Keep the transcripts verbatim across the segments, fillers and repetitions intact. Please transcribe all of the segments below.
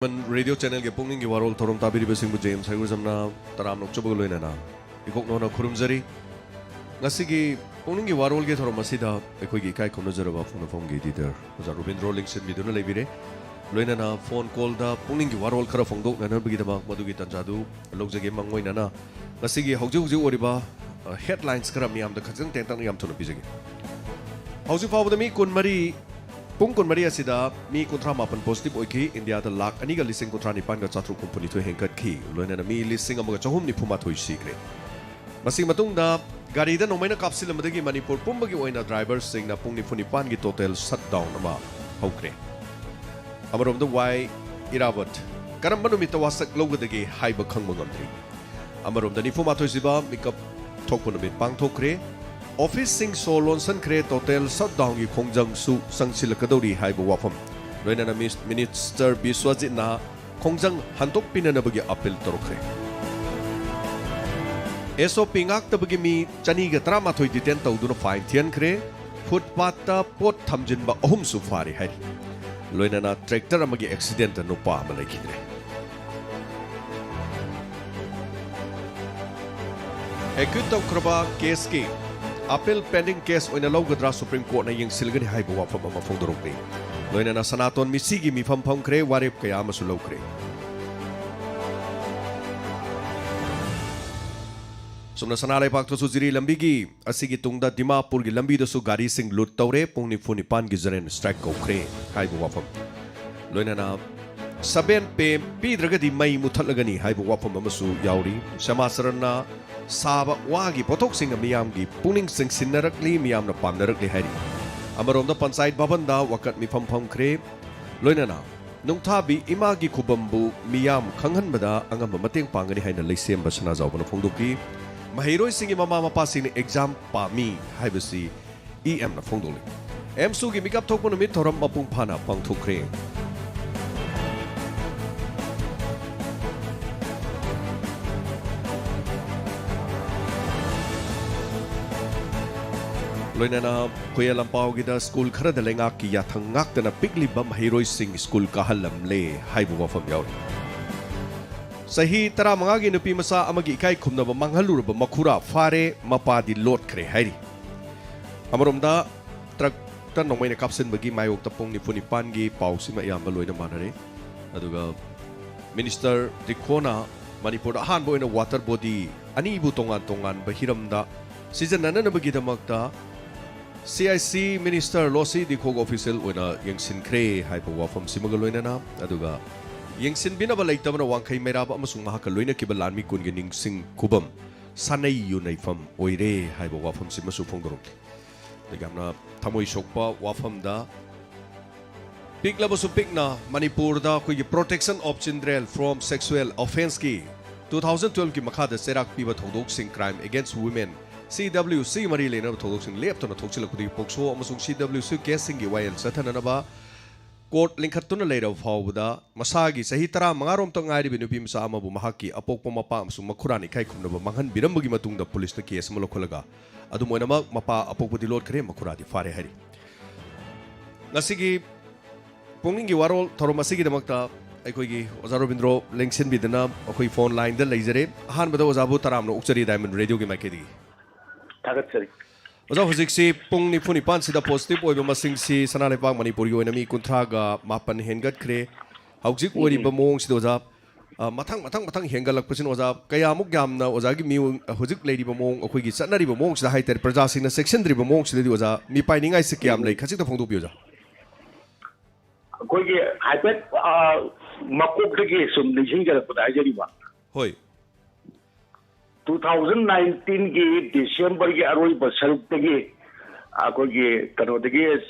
Radio ꯆꯦꯅꯦꯜꯒꯤ ꯄꯨꯛꯅꯤꯡꯒꯤ ꯋꯥꯔꯣꯜ ꯊꯧꯔꯝ ꯇꯥꯕꯤꯔꯤꯕꯁꯤꯡꯕꯨ James ꯍꯩꯒ꯭ꯔꯨꯖꯝꯅ ꯇꯔꯥꯝꯅ ꯑꯣꯛꯆꯕꯒ ꯂꯣꯏꯅꯅ ꯏꯀꯣꯛ ꯅꯧꯅ ꯈꯨꯔꯨꯝꯖꯔꯤ꯫ ꯉꯁꯤꯒꯤ ꯄꯨꯛꯅꯤꯡꯒꯤ ꯋꯥꯔꯣꯜꯒꯤ ꯊꯧꯔꯝ ꯑꯁꯤꯗ ꯑꯩꯈꯣꯏꯒꯤ ꯏꯀꯥꯏ ꯈꯨꯝꯅꯖꯔꯕ ꯐꯣꯡꯅꯐꯝꯒꯤ ꯏꯗꯤꯇꯔ ꯑꯣꯖꯥ ꯔꯨꯕꯤꯟꯗ꯭ꯔꯣ ꯂꯤꯡꯁꯤꯟꯕꯤꯗꯨꯅ ꯂꯩꯕꯤꯔꯦ꯫ ꯂꯣꯏꯅꯅ ꯐꯣꯟ ꯀꯣꯜꯗ ꯄꯨꯛꯅꯤꯡꯒꯤ ꯋꯥꯔꯣꯜ ꯈꯔ ꯐꯣꯡꯗꯣꯛꯅꯅꯕꯒꯤꯗꯃꯛ ꯃꯗꯨꯒꯤ ꯇꯥꯟꯖꯥꯗꯨ ꯂꯧꯖꯒꯦ꯫ ꯃꯥꯡꯑꯣꯏꯅꯅ ꯉꯁꯤꯒꯤ ꯍꯧꯖꯤꯛ ꯍꯧꯖꯤꯛ ꯑꯣꯏꯔꯤꯕ, ꯑ, ꯍꯦꯗꯂꯥꯏꯟꯁ ꯈꯔ ꯃꯤꯌꯥꯝꯗ ꯈꯖꯤꯛꯇꯪ ꯇꯦꯟꯇꯛꯅ ꯌꯥꯝ ꯊꯨꯅ ꯄꯤꯖꯒꯦ꯫ ꯍꯧꯖꯤꯛ ꯐꯥꯎꯕꯗ ꯃꯤ ꯀꯨꯟꯃꯔꯤ, ꯄꯨꯡ ꯀꯨꯟꯃꯔꯤ ꯑꯁꯤꯗ ꯃꯤ ꯀꯨꯟꯊ꯭ꯔꯥ ꯃꯥꯄꯟ ꯄꯣꯖꯤꯇꯤꯚ ꯑꯣꯏꯈꯤ꯫ ꯏꯟꯗꯤꯌꯥꯗ ꯂꯥꯈ ꯑꯅꯤꯒ ꯂꯤꯁꯤꯡ ꯀꯨꯟꯊ꯭ꯔꯥ ꯅꯤꯄꯥꯟꯒ ꯆꯥꯇ꯭ꯔꯨꯛ ꯍꯨꯝꯐꯨ ꯅꯤꯊꯣꯏ ꯍꯦꯟꯒꯠꯈꯤ꯫ ꯂꯣꯏꯅꯅ ꯃꯤ ꯂꯤꯁꯤꯡ ꯑꯃꯒ ꯆꯍꯨꯝ ꯅꯤꯐꯨ ꯃꯥꯊꯣꯏ ꯁꯤꯈ꯭ꯔꯦ꯫ ꯃꯁꯤꯒꯤ ꯃꯇꯨꯡꯗ ꯒꯥꯔꯤꯗ ꯅꯣꯡꯃꯩꯅ ꯀꯥꯞꯁꯤꯜꯂꯝꯕꯗꯒꯤ ꯃꯅꯤꯄꯨꯔ ꯄꯨꯝꯕꯒꯤ ꯑꯣꯏꯅ ꯗ꯭ꯔꯥꯏꯚꯔꯁꯤꯡꯅ ꯄꯨꯡ ꯅꯤꯐꯨ ꯅꯤꯄꯥꯟꯒꯤ ꯇꯣꯇꯦꯜ ꯁꯠꯗꯥꯎꯟ ꯑꯃ ꯍꯧꯈ꯭ꯔꯦ꯫ ꯑꯃꯔꯣꯝꯗ ꯋꯥꯏ ꯏꯔꯥꯕꯠ ꯀꯔꯝꯕ ꯅꯨꯃꯤꯠꯇ ꯋꯥꯁꯛ ꯂꯧꯒꯗꯒꯦ ꯍꯥꯏꯕ ꯈꯪꯕ ꯉꯝꯗ꯭ꯔꯤ꯫ ꯑꯃꯔꯣꯝꯗ ꯅꯤꯐꯨ ꯃꯥꯊꯣꯏ ꯁꯨꯕ ꯃꯤꯀꯞ ꯊꯣꯛꯄ ꯅꯨꯃꯤꯠ ꯄꯥꯡꯊꯣꯛꯈ꯭ꯔꯦ꯫ ꯑꯣꯐꯤꯁꯁꯤꯡ ꯁꯣ ꯂꯣꯟꯁꯤꯟꯈ꯭ꯔꯦ꯫ ꯇꯣꯇꯦꯜ ꯁꯠꯗꯥꯎꯟꯒꯤ ꯈꯣꯡꯖꯪꯁꯨ ꯆꯪꯁꯤꯜꯂꯛꯀꯗꯧꯔꯤ ꯍꯥꯏꯕ ꯋꯥꯐꯝ꯫ ꯂꯣꯏꯅꯅ ꯃꯤꯁ-, ꯃꯤꯅꯤꯁꯇꯔ ꯕꯤꯁ꯭ꯋꯖꯤꯠꯅ ꯈꯣꯡꯖꯪ ꯍꯟꯗꯣꯛꯄꯤꯅꯅꯕꯒꯤ ꯑꯄꯤꯜ ꯇꯧꯔꯛꯈ꯭ꯔꯦ꯫ ꯑꯦꯁ ꯑꯣ ꯄꯤ ꯉꯥꯛꯇꯕꯒꯤ ꯃꯤ ꯆꯅꯤꯒ ꯇꯔꯥꯃꯥꯊꯣꯏ ꯗꯤꯇꯦꯟ ꯇꯧꯗꯨꯅ ꯐꯥꯏꯟ ꯊꯤꯍꯟꯈ꯭ꯔꯦ꯫ ꯐꯨꯠꯄꯥꯠꯇ ꯄꯣꯠ ꯊꯝꯖꯤꯟꯕ ꯑꯍꯨꯝꯁꯨ ꯐꯥꯔꯤ ꯍꯥꯏꯔꯤ꯫ ꯂꯣꯏꯅꯅ ꯇ꯭ꯔꯦꯛꯇꯔ ꯑꯃꯒꯤ ꯑꯦꯛꯁꯤꯗꯦꯟꯇ ꯅꯨꯄꯥ ꯑꯃ ꯂꯩꯈꯤꯗ꯭ꯔꯦ꯫ ꯑꯦꯀ꯭ꯌꯨꯠ ꯇꯧꯈ꯭ꯔꯕ ꯀꯦꯁꯀꯤ ꯑꯄꯤꯜ ꯄꯦꯟꯗꯤꯡ ꯀꯦꯁ ꯑꯣꯏꯅ ꯂꯧꯒꯗ꯭ꯔꯥ ꯁꯨꯄ꯭ꯔꯤꯝ ꯀꯣꯔꯠꯅ ꯌꯦꯡꯁꯤꯜꯒꯅꯤ ꯍꯥꯏꯕ ꯋꯥꯐꯝ ꯑꯃ ꯐꯣꯡꯗꯣꯔꯛꯂꯤ꯫ ꯂꯣꯏꯅꯅ ꯁꯅꯥꯇꯣꯟ ꯃꯤꯁꯤꯒꯤ ꯃꯤꯐꯝ ꯐꯝꯈ꯭ꯔꯦ, ꯋꯥꯔꯦꯞ ꯀꯌꯥ ꯑꯃꯁꯨ ꯂꯧꯈ꯭ꯔꯦ꯫ ꯁꯨꯝꯅ ꯁꯅꯥ ꯂꯩꯕꯥꯛꯇꯁꯨ ꯖꯤꯔꯤ ꯂꯝꯕꯤꯒꯤ ꯑꯁꯤꯒꯤ ꯇꯨꯡꯗ ꯗꯤꯃꯥꯄꯨꯔꯒꯤ ꯂꯝꯕꯤꯗꯁꯨ ꯒꯥꯔꯤꯁꯤꯡ ꯂꯨꯠ ꯇꯧꯔꯦ, ꯄꯨꯡ ꯅꯤꯐꯨ ꯅꯤꯄꯥꯟꯒꯤ ꯖꯦꯅꯔꯦꯜ ꯁ꯭ꯇ꯭ꯔꯥꯏꯛ ꯀꯧꯈ꯭ꯔꯦ ꯍꯥꯏꯕ ꯋꯥꯐꯝ꯫ ꯂꯣꯏꯅꯅ ꯁꯕꯦꯟ ꯄꯦ ꯄꯤꯗ꯭ꯔꯒꯗꯤ ꯃꯩ ꯃꯨꯊꯠꯂꯒꯅꯤ ꯍꯥꯏꯕ ꯋꯥꯐꯝ ꯑꯃꯁꯨ ꯌꯥꯎꯔꯤ꯫ ꯁ꯭ꯌꯥꯃꯥ ꯆꯔꯟꯅ ꯁꯥꯕ ꯋꯥꯒꯤ ꯄꯣꯠꯊꯣꯛꯁꯤꯡꯅ ꯃꯤꯌꯥꯝꯒꯤ ꯄꯨꯛꯅꯤꯡ ꯆꯤꯡꯁꯤꯟꯅꯔꯛꯂꯤ, ꯃꯤꯌꯥꯝꯅ ꯄꯥꯝꯅꯔꯛꯂꯤ ꯍꯥꯏꯔꯤ꯫ ꯑꯃꯔꯣꯝꯗ ꯄꯟꯆꯥꯌꯠ ꯚꯕꯟꯗ ꯋꯥꯀꯠ ꯃꯤꯐꯝ ꯐꯝꯈ꯭ꯔꯦ꯫ ꯂꯣꯏꯅꯅ ꯅꯨꯡꯊꯥꯕꯤ ꯏꯃꯥꯒꯤ ꯈꯨꯕꯝꯕꯨ ꯃꯤꯌꯥꯝ ꯈꯪꯍꯟꯕꯗ ꯑꯉꯝꯕ ꯃꯇꯦꯡ ꯄꯥꯡꯒꯅꯤ ꯍꯥꯏꯅ ꯂꯩꯁꯦꯝꯕ ꯁꯅꯥꯖꯥꯎꯕꯅ ꯐꯣꯡꯗꯣꯛꯈꯤ꯫ ꯃꯍꯩꯔꯣꯏꯁꯤꯡꯒꯤ ꯃꯃꯥ ꯃꯄꯥꯁꯤꯡꯅ ꯑꯦꯛꯖꯥꯝ ꯄꯥꯝꯃꯤ ꯍꯥꯏꯕꯁꯤ ꯏ ꯑꯦꯝꯅ ꯐꯣꯡꯗꯣꯛꯂꯤ꯫ ꯑꯦꯝꯁꯨꯒꯤ ꯃꯤꯀꯞ ꯊꯣꯛꯄ ꯅꯨꯃꯤꯠ ꯊꯧꯔꯝ ꯃꯄꯨꯡ ꯐꯥꯅ ꯄꯥꯡꯊꯣꯛꯈ꯭ꯔꯦ꯫ ꯂꯣꯏꯅꯅ ꯈꯨꯌꯦ ꯂꯝꯄꯥꯎꯒꯤꯗ ꯁ꯭ꯀꯨꯜ ꯈꯔꯗ ꯂꯩꯉꯥꯛꯀꯤ ꯌꯥꯊꯪ ꯉꯥꯛꯇꯅ ꯄꯤꯛꯂꯤꯕ ꯃꯍꯩꯔꯣꯏꯁꯤꯡ ꯁ꯭ꯀꯨꯜ ꯀꯥꯍꯜꯂꯝꯂꯦ ꯍꯥꯏꯕ ꯋꯥꯐꯝ ꯌꯥꯎꯔꯤ꯫ ꯆꯍꯤ ꯇꯔꯥꯃꯉꯥꯒꯤ ꯅꯨꯄꯤ ꯃꯆꯥ ꯑꯃꯒꯤ ꯏꯀꯥꯏ ꯈꯨꯝꯅꯕ ꯃꯥꯡꯍꯜꯂꯨꯔꯕ ꯃꯈꯨꯔꯥ ꯐꯥꯔꯦ, ꯃꯄꯥꯗꯤ ꯂꯣꯠꯈ꯭ꯔꯦ ꯍꯥꯏꯔꯤ꯫ ꯑꯃꯔꯣꯝꯗ ꯇ꯭ꯔꯛꯇ ꯅꯣꯡꯃꯩꯅ ꯀꯥꯞꯁꯤꯟꯕꯒꯤ ꯃꯥꯌꯣꯛꯇ ꯄꯨꯡ ꯅꯤꯐꯨ ꯅꯤꯄꯥꯟꯒꯤ ꯄꯥꯎꯁꯤꯃ ꯑꯌꯥꯝꯕ ꯂꯣꯏꯅ ꯃꯥꯟꯅꯔꯦ꯫ ꯑꯗꯨꯒ ꯃꯤꯅꯤꯁꯇꯔ ꯗꯤꯈꯣꯅ ꯃꯅꯤꯄꯨꯔꯗ ꯑꯍꯥꯟꯕ ꯑꯣꯏꯅ ꯋꯥꯇꯔ ꯕꯣꯗꯤ ꯑꯅꯤꯕꯨ ꯇꯣꯉꯥꯟ ꯇꯣꯉꯥꯟꯕ ꯍꯤꯔꯝꯗ ꯁꯤꯖꯤꯟꯅꯅꯅꯕꯒꯤꯗꯃꯛꯇ C I C minister ꯂꯣꯁꯤ ꯗꯤꯈꯣꯒ official ꯑꯣꯏꯅ ꯌꯦꯡꯁꯤꯟꯈ꯭ꯔꯦ ꯍꯥꯏꯕ ꯋꯥꯐꯝꯁꯤꯃꯒ ꯂꯣꯏꯅꯅ, ꯑꯗꯨꯒ ꯌꯦꯡꯁꯤꯟꯕꯤꯅꯕ ꯂꯩꯇꯕꯅ ꯋꯥꯡꯈꯩ ꯃꯩꯔꯥꯕ ꯑꯃꯁꯨꯡ ꯃꯍꯥꯛꯀ ꯂꯣꯏꯅꯈꯤꯕ ꯂꯥꯟꯃꯤ ꯀꯨꯟꯒꯤ ꯅꯤꯡꯁꯤꯡ ꯈꯨꯕꯝ ꯁꯥꯅꯩ ꯌꯨꯅꯩꯐꯝ ꯑꯣꯏꯔꯦ ꯍꯥꯏꯕ ꯋꯥꯐꯝꯁꯤꯃꯁꯨ ꯐꯣꯡꯗꯣꯔꯛꯂꯤ꯫ ꯑꯗꯒꯤ ꯌꯥꯝꯅ ꯊꯃꯣꯏ ꯁꯣꯛꯄ ꯋꯥꯐꯝꯗ ꯄꯤꯛꯂꯕꯁꯨ ꯄꯤꯛꯅ ꯃꯅꯤꯄꯨꯔꯗ ꯑꯩꯈꯣꯏꯒꯤ Protection of Children from Sexual Offenceꯀꯤ two thousand twelveꯀꯤ ꯃꯈꯥꯗ ꯆꯩꯔꯥꯛ ꯄꯤꯕ ꯊꯧꯗꯣꯛꯁꯤꯡ, Crime Against Women, C W C ꯃꯔꯤ ꯂꯩꯅꯕ ꯊꯧꯗꯣꯛꯁꯤꯡ ꯂꯦꯞꯇꯅ ꯊꯣꯛꯆꯤꯜꯂꯛꯄꯗꯒꯤ ꯄꯣꯛꯁꯣ ꯑꯃꯁꯨꯡ C W C caseꯁꯤꯡꯒꯤ ꯋꯥꯌꯦꯜ ꯆꯠꯊꯅꯅꯕ ꯀꯣꯔꯠ ꯂꯤꯡꯈꯠꯇꯨꯅ ꯂꯩꯔꯕ ꯐꯥꯎꯕꯗ ꯃꯁꯥꯒꯤ ꯆꯍꯤ ꯇꯔꯥꯃꯉꯥꯔꯣꯝꯇ ꯉꯥꯏꯔꯤꯕ ꯅꯨꯄꯤ ꯃꯆꯥ ꯑꯃꯕꯨ ꯃꯍꯥꯛꯀꯤ ꯑꯄꯣꯛꯄ ꯃꯄꯥ ꯑꯃꯁꯨꯡ ꯃꯈꯨꯔꯥꯅ ꯏꯀꯥꯏ ꯈꯨꯝꯅꯕ ꯃꯥꯡꯍꯟꯕꯤꯔꯝꯕꯒꯤ ꯃꯇꯨꯡꯗ ꯄꯨꯂꯤꯁꯅ ꯀꯦꯁ ꯑꯃ ꯂꯧꯈꯠꯂꯒ, ꯑꯗꯨꯝ ꯑꯣꯏꯅꯃꯛ, ꯃꯄꯥ ꯑꯄꯣꯛꯄꯗꯤ ꯂꯣꯠꯈ꯭ꯔꯦ, ꯃꯈꯨꯔꯥꯗꯤ ꯐꯥꯔꯦ ꯍꯥꯏꯔꯤ꯫ ꯉꯁꯤꯒꯤ ꯄꯨꯡꯅꯤꯡꯒꯤ ꯋꯥꯔꯣꯜ ꯊꯧꯔꯝ ꯑꯁꯤꯒꯤꯗꯃꯛꯇ ꯑꯩꯈꯣꯏꯒꯤ ꯑꯣꯖꯥ ꯔꯣꯕꯤꯟꯗ꯭ꯔꯣ ꯂꯦꯡꯁꯤꯟꯕꯤꯗꯨꯅ ꯑꯩꯈꯣꯏ ꯐꯣꯟ ꯂꯥꯏꯟꯗ ꯂꯩꯖꯔꯦ꯫ ꯑꯍꯥꯟꯕꯗ ꯑꯣꯖꯥꯕꯨ ꯇꯔꯥꯝꯅ ꯑꯣꯛꯆꯔꯤ ꯗꯥꯏꯃꯟ ꯔꯦꯗꯤꯑꯣꯒꯤ ꯃꯥꯏꯀꯩꯗꯒꯤ꯫ ꯊꯥꯒꯠꯆꯔꯤ꯫ ꯑꯣꯖꯥ, ꯍꯧꯖꯤꯛꯁꯤ ꯄꯨꯡ ꯅꯤꯐꯨ ꯅꯤꯄꯥꯟꯁꯤꯗ ꯄꯣꯖꯤꯇꯤꯚ ꯑꯣꯏꯕ ꯃꯁꯤꯡꯁꯤ ꯁꯅꯥ ꯂꯩꯕꯥꯛ ꯃꯅꯤꯄꯨꯔꯒꯤ ꯑꯣꯏꯅ ꯃꯤ ꯀꯨꯟꯊ꯭ꯔꯥꯒ ꯃꯥꯄꯟ ꯍꯦꯟꯒꯠꯈ꯭ꯔꯦ꯫ ꯍꯧꯖꯤꯛ ꯑꯣꯏꯔꯤꯕ ꯃꯑꯣꯡꯁꯤꯗ ꯑꯣꯖꯥ, ꯑ, ꯃꯊꯪ ꯃꯊꯪ ꯃꯊꯪ ꯍꯦꯟꯒꯠꯂꯛꯄꯁꯤꯅ ꯑꯣꯖꯥ, ꯀꯌꯥꯃꯨꯛ ꯌꯥꯝꯅ ꯑꯣꯖꯥꯒꯤ ꯃꯤꯑꯣꯏ, ꯍꯧꯖꯤꯛ ꯂꯩꯔꯤꯕ ꯃꯑꯣꯡ, ꯑꯩꯈꯣꯏꯒꯤ ꯆꯠꯅꯔꯤꯕ ꯃꯑꯣꯡꯁꯤꯗ ꯍꯥꯏꯇꯥꯔꯦ, ꯄ꯭ꯔꯖꯥꯁꯤꯡꯅ ꯆꯦꯛꯁꯤꯟꯗ꯭ꯔꯤꯕ ꯃꯑꯣꯡꯁꯤꯗꯗꯤ ꯑꯣꯖꯥ, ꯃꯤꯄꯥꯏꯅꯤꯡꯉꯥꯏꯁꯤ ꯀꯌꯥꯝ ꯂꯩ? ꯈꯖꯤꯛꯇ ꯐꯣꯡꯗꯣꯛꯄꯤꯌꯨ ꯑꯣꯖꯥ꯫ ꯑꯩꯈꯣꯏꯒꯤ ꯍꯥꯏꯐꯦꯠ, ꯑ, ꯃꯀꯣꯛꯇꯒꯤ ꯁꯨꯝ ꯅꯤꯡꯁꯤꯡꯖꯔꯛꯄꯗ ꯍꯥꯏꯖꯔꯤꯕ꯫ ꯍꯣꯏ꯫ Two thousand nineteenꯒꯤ Decemberꯒꯤ ꯑꯔꯣꯏꯕ ꯁꯔꯨꯛꯇꯒꯤ ꯑꯩꯈꯣꯏꯒꯤ ꯀꯩꯅꯣꯗꯒꯤ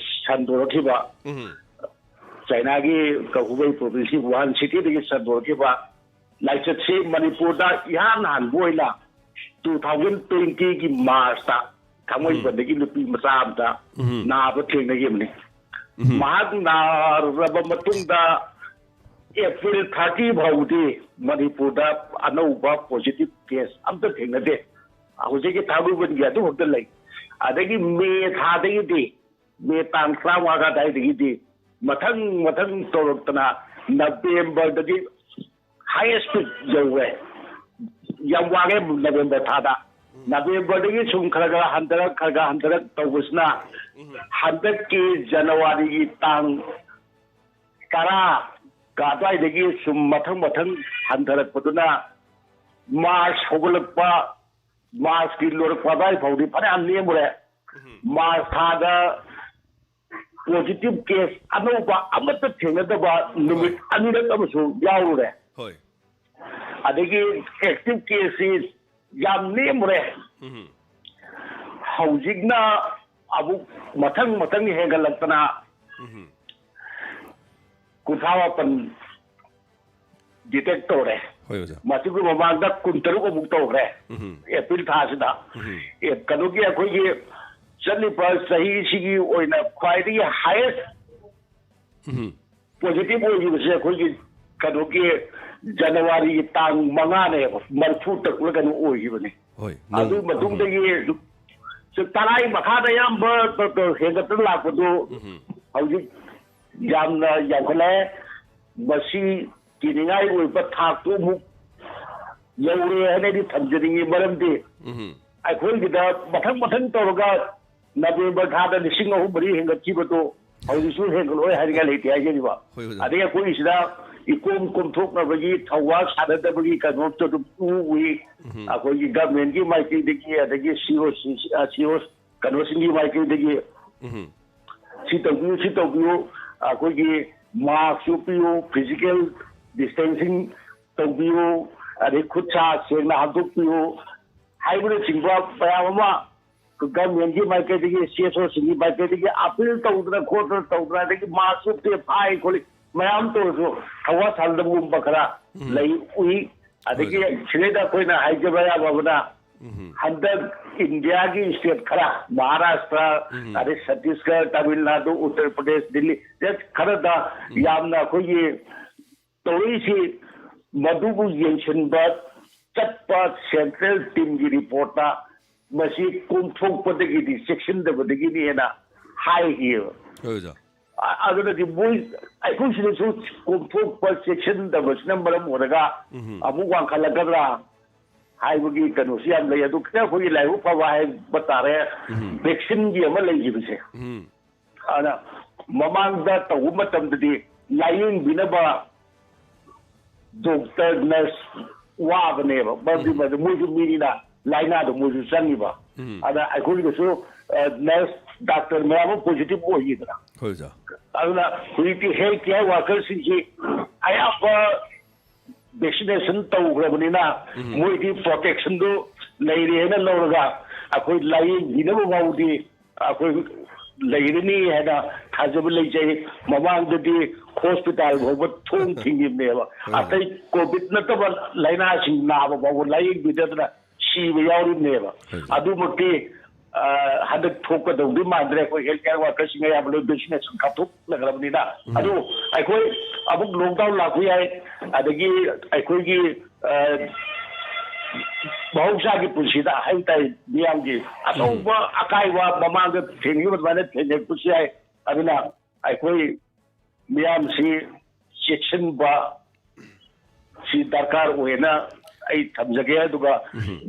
ꯁꯟꯗꯣꯔꯛꯈꯤꯕ, ꯎꯝ꯫ ꯆꯥꯏꯅꯥꯒꯤ ꯀꯍꯨꯕꯩ provinceꯀꯤ Wuhan cityꯗꯒꯤ ꯁꯟꯗꯣꯔꯛꯈꯤꯕ ꯂꯥꯏꯆꯠꯁꯤ ꯃꯅꯤꯄꯨꯔꯗ ꯏꯍꯥꯟ ꯍꯥꯟꯕ ꯑꯣꯏꯅ two thousand twentyꯒꯤ Marchꯇ ꯊꯥꯡꯃꯩꯕꯟꯗꯒꯤ ꯅꯨꯄꯤ ꯃꯆꯥ ꯑꯃꯗ ꯎꯝ꯫ ꯅꯥꯕ ꯊꯦꯡꯅꯈꯤꯕꯅꯤ꯫ ꯎꯝ꯫ ꯃꯍꯥꯛ ꯅꯥꯔꯕ ꯃꯇꯨꯡꯗ April thirty ꯐꯥꯎꯕꯗꯤ ꯃꯅꯤꯄꯨꯔꯗ ꯑꯅꯧꯕ positive case ꯑꯝꯇ ꯊꯦꯡꯅꯗꯦ꯫ ꯍꯧꯖꯤꯛꯀꯤ ꯊꯥꯡꯃꯩꯕꯟꯒꯤ ꯑꯗꯨ ꯈꯛꯇ ꯂꯩ꯫ ꯑꯗꯒꯤ ꯃꯦ ꯊꯥꯗꯒꯤꯗꯤ, ꯃꯦ ꯇꯥꯡ ꯇꯔꯥꯃꯉꯥꯒ ꯑꯗꯥꯏꯗꯒꯤꯗꯤ ꯃꯊꯪ ꯃꯊꯪ ꯇꯧꯔꯛꯇꯅ ꯅꯕꯦꯝꯕꯔꯗꯒꯤ highest peak ꯌꯧꯋꯦ꯫ ꯌꯥꯝ ꯋꯥꯡꯉꯦ ꯅꯕꯦꯝꯕꯔ ꯊꯥꯗ꯫ ꯅꯕꯦꯝꯕꯔꯗꯒꯤ ꯁꯨꯝ ꯈꯔ ꯈꯔ ꯍꯟꯊꯔꯛ, ꯈꯔ ꯈꯔ ꯍꯟꯊꯔꯛ ꯇꯧꯕꯁꯤꯅ ꯍꯟꯗꯛꯀꯤ ꯖꯅꯋꯥꯔꯤꯒꯤ ꯇꯥꯡ ꯇꯔꯥꯒ ꯑꯗꯨꯋꯥꯏꯗꯒꯤ ꯁꯨꯝ ꯃꯊꯪ ꯃꯊꯪ ꯍꯟꯊꯔꯛꯄꯗꯨꯅ ꯃꯥꯔꯆ ꯍꯧꯒꯠꯂꯛꯄ, ꯃꯥꯔꯆꯀꯤ ꯂꯣꯏꯔꯛꯄ ꯑꯗꯨꯋꯥꯏ ꯐꯥꯎꯗꯤ ꯐꯅꯌꯥꯝ ꯅꯦꯝꯃꯨꯔꯦ꯫ ꯃꯥꯔꯆ ꯊꯥꯗ positive case ꯑꯅꯧꯕ ꯑꯃꯠꯇ ꯊꯦꯡꯅꯗꯕ ꯅꯨꯃꯤꯠ ꯑꯅꯤꯔꯛ ꯑꯃꯁꯨ ꯌꯥꯎꯔꯨꯔꯦ꯫ ꯍꯣꯏ꯫ ꯑꯗꯒꯤ active caseꯁꯤ ꯌꯥꯝ ꯅꯦꯝꯃꯨꯔꯦ꯫ ꯎꯝ꯫ ꯍꯧꯖꯤꯛꯅ ꯑꯃꯨꯛ ꯃꯊꯪ ꯃꯊꯪ ꯍꯦꯟꯒꯠꯂꯛꯇꯅ ꯎꯝ꯫ ꯀꯨꯟꯊ꯭ꯔꯥ ꯃꯥꯄꯟ detect ꯇꯧꯔꯦ꯫ ꯍꯣꯏ ꯑꯣꯖꯥ꯫ ꯃꯁꯤꯒꯤ ꯃꯃꯥꯡꯗ ꯀꯨꯟꯇꯔꯨꯛ ꯑꯃꯨꯛ ꯇꯧꯈ꯭ꯔꯦ꯫ ꯎꯝ꯫ ꯑꯦꯄ꯭ꯔꯤꯜ ꯊꯥꯁꯤꯗ꯫ ꯎꯝ꯫ ꯑꯦ, ꯀꯩꯅꯣꯒꯤ ꯑꯩꯈꯣꯏꯒꯤ ꯆꯠꯂꯤꯕ ꯆꯍꯤꯁꯤꯒꯤ ꯑꯣꯏꯅ ꯈ꯭ꯋꯥꯏꯗꯒꯤ highest ꯎꯝ꯫ positive ꯑꯣꯏꯈꯤꯕꯁꯦ ꯑꯩꯈꯣꯏꯒꯤ ꯀꯩꯅꯣꯒꯤ ꯖꯅꯋꯥꯔꯤꯒꯤ ꯇꯥꯡ ꯃꯉꯥꯅꯦꯕ, ꯃꯔꯤꯐꯨ ꯇꯔꯨꯛꯂ ꯀꯩꯅꯣ ꯑꯣꯏꯈꯤꯕꯅꯦ꯫ ꯍꯣꯏ꯫ ꯑꯗꯨ ꯅꯣꯡ- ꯃꯇꯨꯡꯗꯒꯤ ꯇꯔꯥꯒꯤ ꯃꯈꯥꯗ ꯑꯌꯥꯝꯕ ꯍꯦꯟꯒꯠꯇꯅ ꯂꯥꯛꯄꯗꯨ ꯎꯝ꯫ ꯍꯧꯖꯤꯛ ꯌꯥꯝꯅ ꯌꯥꯝꯈꯠꯂꯛꯑꯦ꯫ ꯃꯁꯤ ꯀꯤꯅꯤꯡꯉꯥꯏ ꯑꯣꯏꯕ ꯊꯥꯛꯇꯨ ꯑꯃꯨꯛ ꯌꯧꯔꯦ ꯍꯥꯏꯅ ꯑꯩꯗꯤ ꯊꯝꯖꯅꯤꯡꯉꯤ꯫ ꯃꯔꯝꯗꯤ ꯎꯝ꯫ ꯑꯩꯈꯣꯏꯒꯤꯗ ꯃꯊꯪ ꯃꯊꯪ ꯇꯧꯔꯒ ꯅꯕꯦꯝꯕꯔ ꯊꯥꯗ ꯂꯤꯁꯤꯡ ꯑꯍꯨꯝ ꯃꯔꯤ ꯍꯦꯟꯒꯠꯈꯤꯕꯗꯨ ꯍꯧꯖꯤꯛꯁꯨ ꯍꯦꯟꯒꯠꯂꯣꯏ ꯍꯥꯏꯅꯤꯡꯉꯥꯏ ꯂꯩꯇꯦ ꯍꯥꯏꯖꯔꯤꯕ꯫ ꯍꯣꯏ, ꯑꯣꯖꯥ꯫ ꯑꯗꯩ ꯑꯩꯈꯣꯏꯒꯤꯁꯤꯗ ꯏꯀꯣꯝ ꯀꯣꯝꯊꯣꯛꯅꯕꯒꯤ ꯊꯧꯋꯥ ꯁꯥꯟꯅꯗꯕꯒꯤ ꯀꯩꯅꯣꯁꯨ ꯑꯗꯨꯝ ꯎ ꯎꯏ꯫ ꯎꯝ꯫ ꯑꯩꯈꯣꯏꯒꯤ ꯒꯃꯦꯟꯒꯤ ꯃꯥꯏꯀꯩꯗꯒꯤ, ꯑꯗꯒꯤ ꯁꯤ ꯑꯣ ꯁꯤ, ꯑ, ꯁꯤ ꯑꯣ ꯀꯩꯅꯣꯁꯤꯡꯒꯤ ꯃꯥꯏꯀꯩꯗꯒꯤ ꯎꯝ꯫ ꯁꯤ ꯇꯧꯕꯤꯌꯨ, ꯁꯤ ꯇꯧꯕꯤꯌꯨ, ꯑꯩꯈꯣꯏꯒꯤ mask ꯎꯞꯄꯤꯌꯨ, physical distancing ꯇꯧꯕꯤꯌꯨ, ꯑꯗꯩ ꯈꯨꯠ ꯁꯥ ꯁꯦꯡꯅ ꯍꯥꯝꯗꯣꯛꯄꯤꯌꯨ ꯍꯥꯏꯕꯅꯆꯤꯡꯕ ꯃꯌꯥꯝ ꯑꯃ ꯒꯃꯦꯟꯒꯤ ꯃꯥꯏꯀꯩꯗꯒꯤ, ꯁꯤ ꯑꯦꯁ ꯑꯣꯁꯤꯡꯒꯤ ꯃꯥꯏꯀꯩꯗꯒꯤ appeal ꯇꯧꯗꯅ ꯈꯣꯠꯇꯅ ꯇꯧꯗꯅ, ꯑꯗꯒꯤ mask ꯎꯞꯇꯦ ꯐꯥꯏ ꯈꯣꯠꯂꯤ ꯃꯌꯥꯝ ꯇꯧꯔꯁꯨ ꯊꯧꯋꯥ ꯁꯥꯟꯅꯗꯕꯒꯨꯝꯕ ꯈꯔ ꯎꯝ꯫ ꯂꯩ ꯎꯏ꯫ ꯑꯗꯒꯤ ꯍꯣꯏ꯫ ꯁꯤꯗꯩꯗ ꯑꯩꯈꯣꯏꯅ ꯍꯥꯏꯖꯕ ꯌꯥꯕ ꯑꯃꯅ, ꯎꯝ꯫ ꯍꯟꯗꯛ ꯏꯟꯗꯤꯌꯥꯒꯤ state ꯈꯔ, ꯃꯍꯥꯔꯥꯁꯇ꯭ꯔ, ꯎꯝ꯫ ꯑꯗꯩ ꯆꯇꯤꯁꯒꯔ, ꯇꯥꯃꯤꯜ ꯅꯥꯗꯨ, ꯎꯠꯇꯔ ꯄ꯭ꯔꯗꯦꯁ, ꯗꯤꯜꯂꯤ, state ꯈꯔꯗ ꯎꯝ꯫ ꯌꯥꯝꯅ ꯑꯩꯈꯣꯏꯒꯤ ꯇꯧꯔꯛꯏꯁꯤ, ꯃꯗꯨꯕꯨ ꯌꯦꯡꯁꯤꯟꯕ ꯆꯠꯄ central teamꯒꯤ reportꯇ ꯃꯁꯤ ꯀꯣꯝꯊꯣꯛꯄꯗꯒꯤꯗꯤ ꯆꯦꯛꯁꯤꯟꯗꯕꯗꯒꯤꯅꯦꯅ ꯍꯥꯏꯈꯤꯑꯕ꯫ ꯍꯣꯏ ꯑꯣꯖꯥ꯫ ꯑ- ꯑꯗꯨꯅꯗꯤ ꯃꯣꯏ, ꯑꯩꯈꯣꯏ ꯁꯤꯗꯁꯨ ꯀꯣꯝꯊꯣꯛꯄ ꯆꯦꯛꯁꯤꯟꯗꯕꯁꯤꯅ ꯃꯔꯝ ꯑꯣꯏꯔꯒ ꯎꯝ꯫ ꯑꯃꯨꯛ ꯋꯥꯡꯈꯠꯂꯛꯀꯗ꯭ꯔꯥ ꯍꯥꯏꯕꯒꯤ ꯀꯩꯅꯣꯁꯤ ꯌꯥꯝ ꯂꯩ꯫ ꯑꯗꯨ ꯈꯤꯇꯪ ꯑꯩꯈꯣꯏꯒꯤ ꯂꯥꯏꯕꯛ ꯐꯕ ꯍꯥꯏꯕ ꯇꯥꯔꯦ, ꯎꯝ꯫ ꯚꯦꯛꯁꯤꯟꯒꯤ ꯑꯃ ꯂꯩꯈꯤꯕꯁꯦ꯫ ꯎꯝ꯫ ꯑꯗꯨꯅ ꯃꯃꯥꯡꯗ ꯇꯧꯕ ꯃꯇꯝꯗꯗꯤ ꯂꯥꯏꯌꯦꯡꯕꯤꯅꯕ ꯗꯣꯛꯇꯔ, ꯅꯔꯁ ꯋꯥꯕꯅꯦꯕ, ꯃꯔꯝꯗꯤ ꯃꯗꯨ ꯃꯣꯏꯁꯨ ꯃꯤꯅꯤꯅ ꯂꯥꯏꯅꯥꯗꯣ ꯃꯣꯏꯁꯨ ꯆꯪꯉꯤꯕ꯫ ꯎꯝ꯫ ꯑꯗ ꯑꯩꯈꯣꯏꯒꯤꯗꯁꯨ, ꯑ, ꯅꯔꯁ, ꯗꯥꯛꯇꯔ ꯃꯌꯥꯝ ꯑꯃ ꯄꯣꯖꯤꯇꯤꯚ ꯑꯣꯏꯈꯤꯗꯅ꯫ ꯍꯣꯏ ꯑꯣꯖꯥ꯫ ꯑꯗꯨꯅ ꯍꯧꯖꯤꯛꯇꯤ ꯍꯦꯜꯊ ꯀꯤꯌꯔ ꯋꯥꯔꯀꯔꯁꯤꯡꯁꯤ ꯑꯌꯥꯝꯕ ꯚꯦꯛꯁꯤꯅꯦꯁꯟ ꯇꯧꯈ꯭ꯔꯕꯅꯤꯅ ꯎꯝ꯫ ꯃꯣꯏꯗꯤ ꯄ꯭ꯔꯣꯇꯦꯛꯁꯟꯗꯨ ꯂꯩꯔꯦꯅ ꯂꯧꯔꯒ ꯑꯩꯈꯣꯏ ꯂꯥꯏꯌꯦꯡꯕꯤꯅꯕ ꯐꯥꯎꯗꯤ ꯑꯩꯈꯣꯏ ꯂꯩꯔꯅꯤ ꯍꯥꯏꯅ ꯊꯥꯖꯕ ꯂꯩꯖꯩ꯫ ꯃꯃꯥꯡꯗꯗꯤ ꯍꯣꯁꯄꯤꯇꯥꯜ ꯐꯥꯎꯕ ꯊꯣꯡ ꯊꯤꯡꯉꯤꯕꯅꯦꯕ꯫ ꯎꯝ꯫ ꯑꯇꯩ ꯀꯣꯚꯤꯗ ꯅꯠꯇꯕ ꯂꯥꯏꯅꯥꯁꯤꯡ ꯅꯥꯕ ꯐꯥꯎꯕ ꯂꯥꯏꯌꯦꯡꯕꯤꯗꯗꯅ ꯁꯤꯕ ꯌꯥꯎꯔꯤꯕꯅꯦꯕ꯫ ꯎꯝ꯫ ꯑꯗꯨꯃꯛꯇꯤ, ꯑ, ꯍꯟꯗꯛ ꯊꯣꯛꯀꯗꯧꯗꯤ ꯃꯥꯟꯗ꯭ꯔꯦ꯫ ꯑꯩꯈꯣꯏ ꯍꯦꯜꯊ ꯀꯤꯌꯔ ꯋꯥꯔꯀꯔꯁꯤꯡ ꯑꯌꯥꯝꯕ ꯂꯣꯏ ꯚꯦꯛꯁꯤꯅꯦꯁꯟ ꯀꯥꯞꯊꯣꯛꯅꯈ꯭ꯔꯕꯅꯤꯅ꯫ ꯑꯗꯨ ꯑꯩꯈꯣꯏ ꯑꯃꯨꯛ ꯂꯣꯛꯗꯥꯎꯟ ꯂꯥꯛꯄ ꯌꯥꯏ, ꯑꯗꯒꯤ ꯑꯩꯈꯣꯏꯒꯤ, ꯑ, ꯃꯍꯧꯁꯥꯒꯤ ꯄꯨꯟꯁꯤꯗ ꯍꯥꯏꯕ ꯇꯥꯏ, ꯃꯤꯌꯥꯝꯒꯤ ꯑꯆꯧꯕ ꯑꯀꯥꯏꯕ ꯃꯃꯥꯡꯗ ꯊꯦꯡꯅꯈꯤꯕ ꯑꯗꯨꯃꯥꯏꯅ ꯊꯦꯡꯅꯔꯛꯄꯁꯨ ꯌꯥꯏ꯫ ꯑꯗꯨꯅ ꯑꯩꯈꯣꯏ ꯃꯤꯌꯥꯝꯁꯤ ꯆꯦꯛꯁꯤꯟꯕ ꯁꯤ ꯗꯔꯀꯥꯔ ꯑꯣꯏꯅ ꯑꯩ ꯊꯝꯖꯒꯦ꯫ ꯑꯗꯨꯒ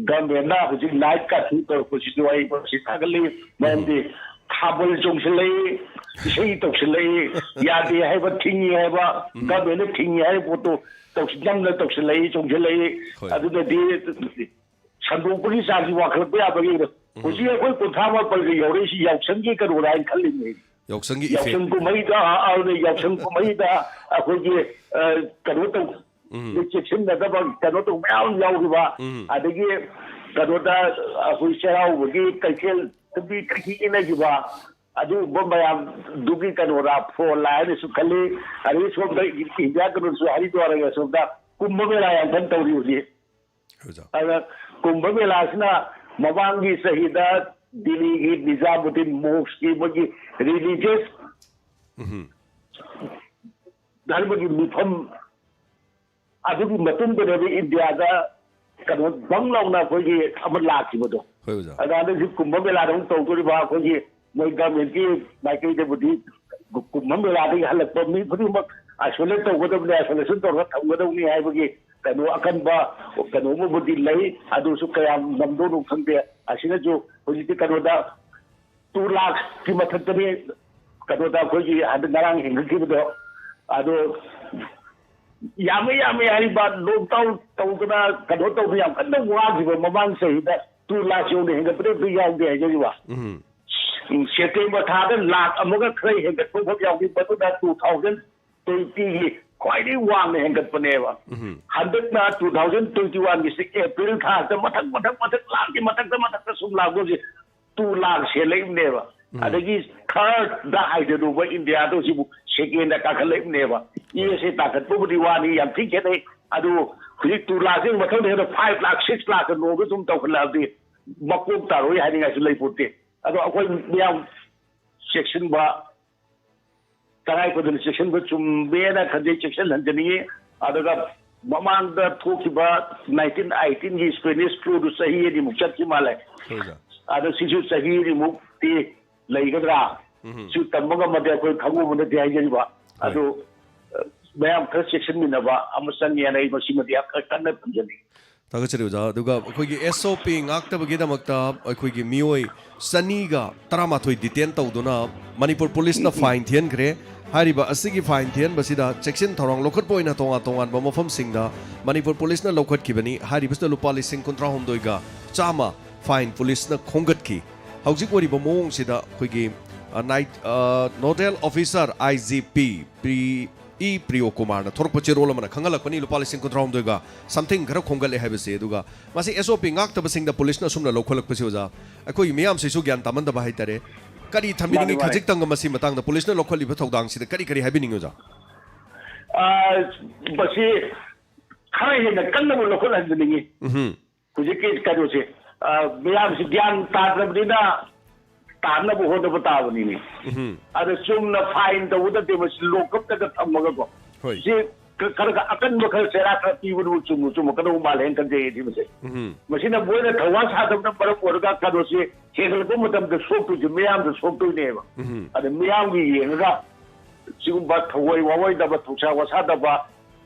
ꯒꯚꯔꯟꯃꯦꯟꯠꯅ ꯍꯧꯖꯤꯛ ꯅꯥꯏꯠ ꯀꯔꯐ꯭ꯌꯨ ꯇꯧꯔꯛꯄꯁꯤꯁꯨ ꯑꯩ ꯃꯁꯤ ꯊꯥꯒꯠꯂꯤ꯫ ꯃꯔꯝꯗꯤ ꯊꯥꯕꯜ ꯆꯣꯡꯁꯤꯜꯂꯛꯏ, ꯏꯁꯩ ꯇꯧꯁꯤꯜꯂꯛꯏ, ꯌꯥꯗꯦ ꯍꯥꯏꯕ, ꯊꯤꯡꯉꯤ ꯍꯥꯏꯕ, ꯒꯚꯔꯟꯃꯦꯟꯠꯅ ꯊꯤꯡꯉꯤ ꯍꯥꯏꯕ ꯄꯣꯠꯇꯣ ꯇꯧꯁꯤ-, ꯅꯝꯅ ꯇꯧꯁꯤꯜꯂꯛꯏ, ꯆꯣꯡꯁꯤꯜꯂꯛꯏ꯫ ꯍꯣꯏ꯫ ꯑꯗꯨꯅꯗꯤ ꯁꯟꯗꯣꯛꯄꯒꯤ ꯆꯥꯡꯁꯤ ꯋꯥꯡꯈꯠꯂꯛꯄ ꯌꯥꯕꯒꯤ ꯍꯧꯖꯤꯛ ꯑꯩꯈꯣꯏ ꯀꯨꯟꯊ꯭ꯔꯥ ꯃꯥꯄꯜꯒ ꯌꯧꯔꯛꯏꯁꯤ ꯌꯥꯎꯁꯪꯒꯤ ꯀꯩꯅꯣꯔꯥ ꯍꯥꯏꯅ ꯈꯜꯂꯤꯅꯦ꯫ ꯌꯥꯎꯁꯪꯒꯤ ꯏꯐꯦꯛ꯫ ꯌꯥꯎꯁꯪ ꯀꯨꯝꯍꯩꯗ, ꯑ, ꯑ, ꯌꯥꯎꯁꯪ ꯀꯨꯝꯍꯩꯗ ꯑꯩꯈꯣꯏꯒꯤ, ꯑ, ꯀꯩꯅꯣ ꯇꯧ-, ꯆꯦꯛꯁꯤꯟꯅꯗꯕ ꯀꯩꯅꯣ ꯇꯧꯕ ꯃꯌꯥꯝ ꯌꯥꯎꯔꯤꯕ꯫ ꯎꯝ꯫ ꯑꯗꯒꯤ ꯀꯩꯅꯣꯗ ꯑꯩꯈꯣꯏ ꯆꯩꯔꯥꯎꯕꯒꯤ ꯀꯩꯊꯦꯜ ꯅꯨꯄꯤ ꯀꯩꯊꯤ ꯏꯟꯅꯈꯤꯕ, ꯑꯗꯨꯒꯨꯝꯕ ꯃꯌꯥꯝꯗꯨꯒꯤ ꯀꯩꯅꯣꯔꯥ ꯐꯣꯜ ꯍꯥꯏꯅꯁꯨ ꯈꯜꯂꯤ꯫ ꯑꯗꯒꯤ ꯁꯣꯝꯗ ꯏꯟꯗꯤꯌꯥ ꯀꯩꯅꯣꯁꯨ ꯍꯔꯤꯗ꯭ꯋꯥꯔꯒ ꯁꯣꯝꯗ ꯀꯨꯝꯚ ꯃꯦꯂꯥ ꯌꯥꯝ ꯀꯟꯅ ꯇꯧꯔꯤ ꯍꯧꯖꯤꯛ꯫ ꯑꯣꯖꯥ꯫ ꯑꯗ ꯀꯨꯝꯚ ꯃꯦꯂꯥꯁꯤꯅ ꯃꯃꯥꯡꯒꯤ ꯆꯍꯤꯗ ꯗꯤꯜꯂꯤꯒꯤ ꯅꯤꯖꯥꯃꯨꯗꯗꯤꯟ ꯃꯣꯁꯀꯤ ꯃꯣꯏꯒꯤ ꯔꯤꯂꯤꯖꯤꯌꯁ ꯎꯝ꯫ ꯙꯔꯃꯒꯤ ꯃꯤꯐꯝ ꯑꯗꯨꯒꯤ ꯃꯇꯨꯡꯗꯅꯦꯕ ꯏꯟꯗꯤꯌꯥꯗ ꯀꯩꯅꯣ ꯕꯪ ꯂꯥꯎꯅ ꯑꯩꯈꯣꯏꯒꯤ ꯑꯃ ꯂꯥꯛꯈꯤꯕꯗꯣ꯫ ꯍꯣꯏ, ꯑꯣꯖꯥ꯫ ꯑꯗꯣ ꯍꯟꯗꯛꯁꯤ ꯀꯨꯝꯚ ꯃꯦꯂꯥꯗ ꯑꯃꯨꯛ ꯇꯧꯗꯣꯔꯤꯕ ꯑꯩꯈꯣꯏꯒꯤ ꯃꯣꯏ ꯒꯃꯦꯟꯒꯤ ꯃꯥꯏꯀꯩꯗꯕꯨꯗꯤ ꯀꯨꯝꯚ ꯃꯦꯂꯥꯗꯒꯤ ꯍꯜꯂꯛꯄ ꯃꯤ ꯈꯨꯗꯤꯡꯃꯛ ꯑꯥꯏꯁꯣꯂꯦꯠ ꯇꯧꯒꯗꯕꯅꯤ, ꯑꯥꯏꯁꯣꯂꯦꯁꯟ ꯇꯧꯔꯒ ꯊꯝꯒꯗꯕꯅꯤ ꯍꯥꯏꯕꯒꯤ ꯀꯩꯅꯣ ꯑꯀꯟꯕ ꯀꯩꯅꯣ ꯑꯃꯕꯨꯗꯤ ꯂꯩ꯫ ꯑꯗꯨꯁꯨ ꯀꯌꯥꯝ ꯉꯝꯗꯣꯏꯅꯣ ꯈꯪꯗꯦ꯫ ꯑꯁꯤꯅꯁꯨ ꯍꯧꯖꯤꯛꯇꯤ ꯀꯩꯅꯣꯗ ꯇꯨ ꯂꯥꯈꯀꯤ ꯃꯊꯛꯇꯅꯤ ꯀꯩꯅꯣꯗ ꯑꯩꯈꯣꯏꯒꯤ ꯍꯟꯗꯛ ꯉꯔꯥꯡ ꯍꯦꯟꯒꯠꯈꯤꯕꯗꯣ꯫ ꯑꯗꯣ ꯌꯥꯝꯃꯦ ꯌꯥꯝꯃꯦ ꯍꯥꯏꯔꯤꯕ ꯂꯣꯛꯗꯥꯎꯟ ꯇꯧꯗꯅ ꯀꯩꯅꯣ ꯇꯧꯗꯅ ꯌꯥꯝ ꯀꯟꯅ ꯋꯥꯈꯤꯕ ꯃꯃꯥꯡ ꯆꯍꯤꯗ ꯇꯨ ꯂꯥꯈ ꯌꯧꯅ ꯍꯦꯟꯒꯠꯄꯗꯤ ꯑꯝꯇ ꯌꯥꯎꯗꯦ ꯍꯥꯏꯖꯔꯤꯕ꯫ ꯎꯝ꯫ ꯎꯝ, ꯁꯦꯞꯇꯦꯝꯕꯔ ꯊꯥꯗ ꯂꯥꯈ ꯑꯃꯒ ꯈꯔ ꯍꯦꯟꯒꯠꯄ ꯑꯃꯈꯛ ꯌꯥꯎꯈꯤ꯫ ꯃꯗꯨꯅ ꯇꯨ ꯊꯥꯎꯖꯟ ꯇ꯭ꯋꯦꯟꯇꯤꯒꯤ ꯈ꯭ꯋꯥꯏꯗꯒꯤ ꯋꯥꯡꯅ ꯍꯦꯟꯒꯠꯄꯅꯦꯕ꯫ ꯎꯝ꯫ ꯍꯟꯗꯛꯅ ꯇꯨ ꯊꯥꯎꯖꯟ ꯇ꯭ꯋꯦꯟꯇꯤ ꯋꯥꯟꯒꯤꯁꯦ ꯑꯦꯄ꯭ꯔꯤꯜ ꯊꯥꯁꯤꯗ ꯃꯊꯛ ꯃꯊꯛ ꯃꯊꯛ ꯂꯥꯈꯀꯤ ꯃꯊꯛꯇ ꯃꯊꯛꯇ ꯁꯨꯝ ꯂꯥꯛꯄꯁꯦ ꯇꯨ ꯂꯥꯈ ꯍꯦꯜꯂꯛꯏꯕꯅꯦꯕ꯫ ꯎꯝ꯫ ꯑꯗꯒꯤ ꯊꯥꯔꯗ ꯍꯥꯏꯗꯔꯨꯕ ꯏꯟꯗꯤꯌꯥꯗ ꯍꯧꯖꯤꯛꯄꯨ ꯁꯦꯀꯦꯟꯗ ꯀꯥꯈꯠꯂꯛꯏꯕꯅꯦꯕ꯫ ꯌꯨ ꯑꯦꯁ ꯑꯦ ꯇꯥꯈꯠꯄꯕꯨꯗꯤ ꯋꯥꯅꯤ, ꯌꯥꯝ ꯊꯤ ꯈꯦꯠꯅꯩ꯫ ꯑꯗꯨ ꯍꯧꯖꯤꯛ ꯇꯨ ꯂꯥꯈꯁꯤ ꯃꯊꯪꯗ ꯍꯦꯟꯅ ꯐꯥꯏꯚ ꯂꯥꯈ, ꯁꯤꯛꯁ ꯂꯥꯈꯀ ꯅꯣꯡꯃ ꯁꯨꯝ ꯇꯧꯈꯠꯂꯛꯑꯗꯤ ꯃꯀꯣꯛ ꯇꯥꯔꯣꯏ ꯍꯥꯏꯅꯤꯡꯉꯥꯏꯁꯨ ꯂꯩꯄꯣꯠꯇꯦ꯫ ꯑꯗꯣ ꯑꯩꯈꯣꯏ ꯃꯌꯥꯝ ꯆꯦꯛꯁꯤꯟꯕ, ꯇꯉꯥꯏ ꯐꯗꯅ ꯆꯦꯛꯁꯤꯟꯕ ꯆꯨꯝꯃꯦꯅ ꯈꯟꯖꯩ, ꯆꯦꯛꯁꯤꯟꯍꯟꯖꯅꯤꯡꯉꯤ꯫ ꯑꯗꯨꯒ ꯃꯃꯥꯡꯗ ꯊꯣꯛꯈꯤꯕ ꯅꯥꯏꯟꯇꯤꯟ ꯑꯩꯠꯇꯤꯟꯒꯤ ꯏꯁꯄꯦꯅꯤꯁ ꯐ꯭ꯂꯨꯗꯨ ꯆꯍꯤ ꯑꯅꯤꯃꯨꯛ ꯆꯠꯈꯤ ꯃꯥꯜꯂꯦ꯫ ꯍꯣꯏ, ꯑꯣꯖꯥ꯫ ꯑꯗꯣ ꯁꯤꯁꯨ ꯆꯍꯤ ꯑꯅꯤꯃꯨꯛꯇꯤ ꯂꯩꯒꯗ꯭ꯔꯥ? ꯎꯝ꯫ ꯁꯤ ꯇꯝꯕ ꯉꯝꯃꯗꯤ ꯑꯩꯈꯣꯏ ꯈꯪꯉꯨꯕ ꯅꯠꯇꯦ ꯍꯥꯏꯖꯔꯤꯕ꯫ ꯍꯣꯏ꯫ ꯑꯗꯨ, ꯑ, ꯃꯌꯥꯝ ꯈꯔ ꯆꯦꯛꯁꯤꯟꯃꯤꯟꯅꯕ ꯑꯃ ꯆꯪꯉꯦꯅ ꯑꯩ ꯃꯁꯤꯃꯗꯤ ꯌꯥꯝ ꯀꯟꯅ ꯊꯝꯖꯅꯤꯡꯉꯤ꯫ ꯊꯥꯒꯠꯆꯔꯤ, ꯑꯣꯖꯥ꯫ ꯑꯗꯨꯒ ꯑꯩꯈꯣꯏꯒꯤ ꯑꯦꯁ ꯑꯣ ꯄꯤ ꯉꯥꯛꯇꯕꯒꯤꯗꯃꯛꯇ ꯑꯩꯈꯣꯏꯒꯤ ꯃꯤꯑꯣꯏ ꯆꯅꯤꯒ ꯇꯔꯥꯃꯥꯊꯣꯏ ꯗꯤꯇꯦꯟ ꯇꯧꯗꯨꯅ ꯃꯅꯤꯄꯨꯔ ꯄꯨꯂꯤꯁꯅ ꯐꯥꯏꯟ ꯊꯤꯍꯟꯈ꯭ꯔꯦ꯫ ꯍꯥꯏꯔꯤꯕ ꯑꯁꯤꯒꯤ ꯐꯥꯏꯟ ꯊꯤꯍꯟꯕꯁꯤꯗ ꯆꯦꯛꯁꯤꯟ ꯊꯧꯔꯥꯡ ꯂꯧꯈꯠꯄ ꯑꯣꯏꯅ ꯇꯣꯉꯥꯟ ꯇꯣꯉꯥꯟꯕ ꯃꯐꯝꯁꯤꯡꯗ ꯃꯅꯤꯄꯨꯔ ꯄꯨꯂꯤꯁꯅ ꯂꯧꯈꯠꯈꯤꯕꯅꯤ꯫ ꯍꯥꯏꯔꯤꯕꯁꯤꯗ ꯂꯨꯄꯥ ꯂꯤꯁꯤꯡ ꯀꯨꯟꯊ꯭ꯔꯥꯍꯨꯝꯗꯣꯏꯒ ꯆꯥꯝꯃ ꯐꯥꯏꯟ ꯄꯨꯂꯤꯁꯅ ꯈꯣꯝꯒꯠꯈꯤ꯫ ꯍꯧꯖꯤꯛ ꯑꯣꯏꯔꯤꯕ ꯃꯑꯣꯡꯁꯤꯗ ꯑꯩꯈꯣꯏꯒꯤ, ꯑ, ꯅꯥꯏꯠ, ꯑ, ꯅꯣꯗꯦꯜ ꯑꯣꯐꯤꯁꯥꯔ ꯑꯥꯏ ꯖꯤ ꯄꯤ ꯄ꯭ꯔꯤ-, ꯏ ꯄ꯭ꯔꯤꯌꯣ ꯀꯨꯃꯥꯔꯅ ꯊꯣꯔꯛꯄ ꯆꯦꯔꯣꯜ ꯑꯃꯅ ꯈꯪꯍꯜꯂꯛꯄꯅꯤ꯫ ꯂꯨꯄꯥ ꯂꯤꯁꯤꯡ ꯀꯨꯟꯊ꯭ꯔꯥꯍꯨꯝꯗꯣꯏꯒ something ꯈꯔ ꯈꯣꯝꯒꯠꯂꯦ ꯍꯥꯏꯕꯁꯦ꯫ ꯑꯗꯨꯒ ꯃꯁꯤ ꯑꯦꯁ ꯑꯣ ꯄꯤ ꯉꯥꯛꯇꯕꯁꯤꯡꯗ ꯄꯨꯂꯤꯁꯅ ꯑꯁꯨꯝꯅ ꯂꯧꯈꯠꯂꯛꯄꯁꯦ, ꯑꯣꯖꯥ, ꯑꯩꯈꯣꯏꯒꯤ ꯃꯤꯌꯥꯝꯁꯤꯁꯨ ꯒ꯭ꯌꯥꯟ ꯇꯥꯃꯟꯗꯕ ꯍꯥꯏꯇꯥꯔꯦ꯫ ꯀꯔꯤ ꯊꯝꯕꯤꯅꯤꯡꯉꯤ? ꯃꯥꯅꯤ, ꯃꯥꯅꯤ꯫ ꯈꯖꯤꯛꯇꯪꯒ ꯃꯁꯤ ꯃꯇꯥꯡꯗ ꯄꯨꯂꯤꯁꯅ ꯂꯧꯈꯠꯂꯤꯕ ꯊꯧꯗꯥꯡꯁꯤꯗ ꯀꯔꯤ ꯀꯔꯤ ꯍꯥꯏꯕꯤꯅꯤꯡꯉꯤ, ꯑꯣꯖꯥ? ꯑ, ꯃꯁꯤ ꯈꯔ ꯍꯦꯟꯅ ꯀꯟꯅꯕꯨ ꯂꯧꯈꯠꯍꯟꯖꯅꯤꯡꯉꯤ꯫ ꯎꯝꯍꯨꯝ꯫ ꯍꯧꯖꯤꯛꯀꯤ ꯀꯩꯅꯣꯁꯦ, ꯑ, ꯃꯌꯥꯝꯁꯤ ꯒ꯭ꯌꯥꯟ ꯇꯥꯗ꯭ꯔꯕꯅꯤꯅ ꯇꯥꯅꯕ ꯍꯣꯠꯅꯕ ꯇꯥꯕꯅꯤꯅꯦ꯫ ꯎꯝꯍꯨꯝ꯫ ꯑꯗ ꯆꯨꯝꯅ ꯐꯥꯏꯟ ꯇꯧꯕ ꯅꯠꯇꯦ, ꯃꯁꯤ ꯂꯣꯛꯀꯞꯇꯒ ꯊꯝꯃꯒꯀꯣ꯫ ꯍꯣꯏ꯫ ꯁꯤ ꯈꯔ ꯈꯔ ꯑꯀꯟꯕ ꯈꯔ ꯆꯩꯔꯥꯛ ꯈꯔ ꯄꯤꯕꯗꯨ ꯆꯨꯝꯕ ꯆꯨꯝꯃꯛꯀꯗꯧꯕ ꯃꯥꯜꯂꯦꯅ ꯈꯟꯖꯩ ꯑꯩꯗꯤ ꯃꯁꯦ꯫ ꯎꯝ꯫ ꯃꯁꯤꯅ ꯃꯣꯏꯅ ꯊꯧꯋꯥ ꯁꯥꯗꯕꯅ ꯃꯔꯝ ꯑꯣꯏꯔꯒ ꯀꯩꯅꯣꯁꯤ ꯍꯦꯟꯒꯠꯂꯛꯄ ꯃꯇꯝꯗ ꯁꯣꯛꯇꯣꯏꯁꯦ ꯃꯤꯌꯥꯝꯗ ꯁꯣꯛꯇꯣꯏꯅꯦꯕ꯫ ꯎꯝ꯫ ꯑꯗ ꯃꯤꯌꯥꯝꯒꯤ ꯌꯦꯡꯉꯒ ꯁꯤꯒꯨꯝꯕ ꯊꯧꯑꯣꯏ ꯋꯥꯑꯣꯏꯗꯕ ꯊꯧꯁꯥ ꯋꯥꯁꯥꯗꯕ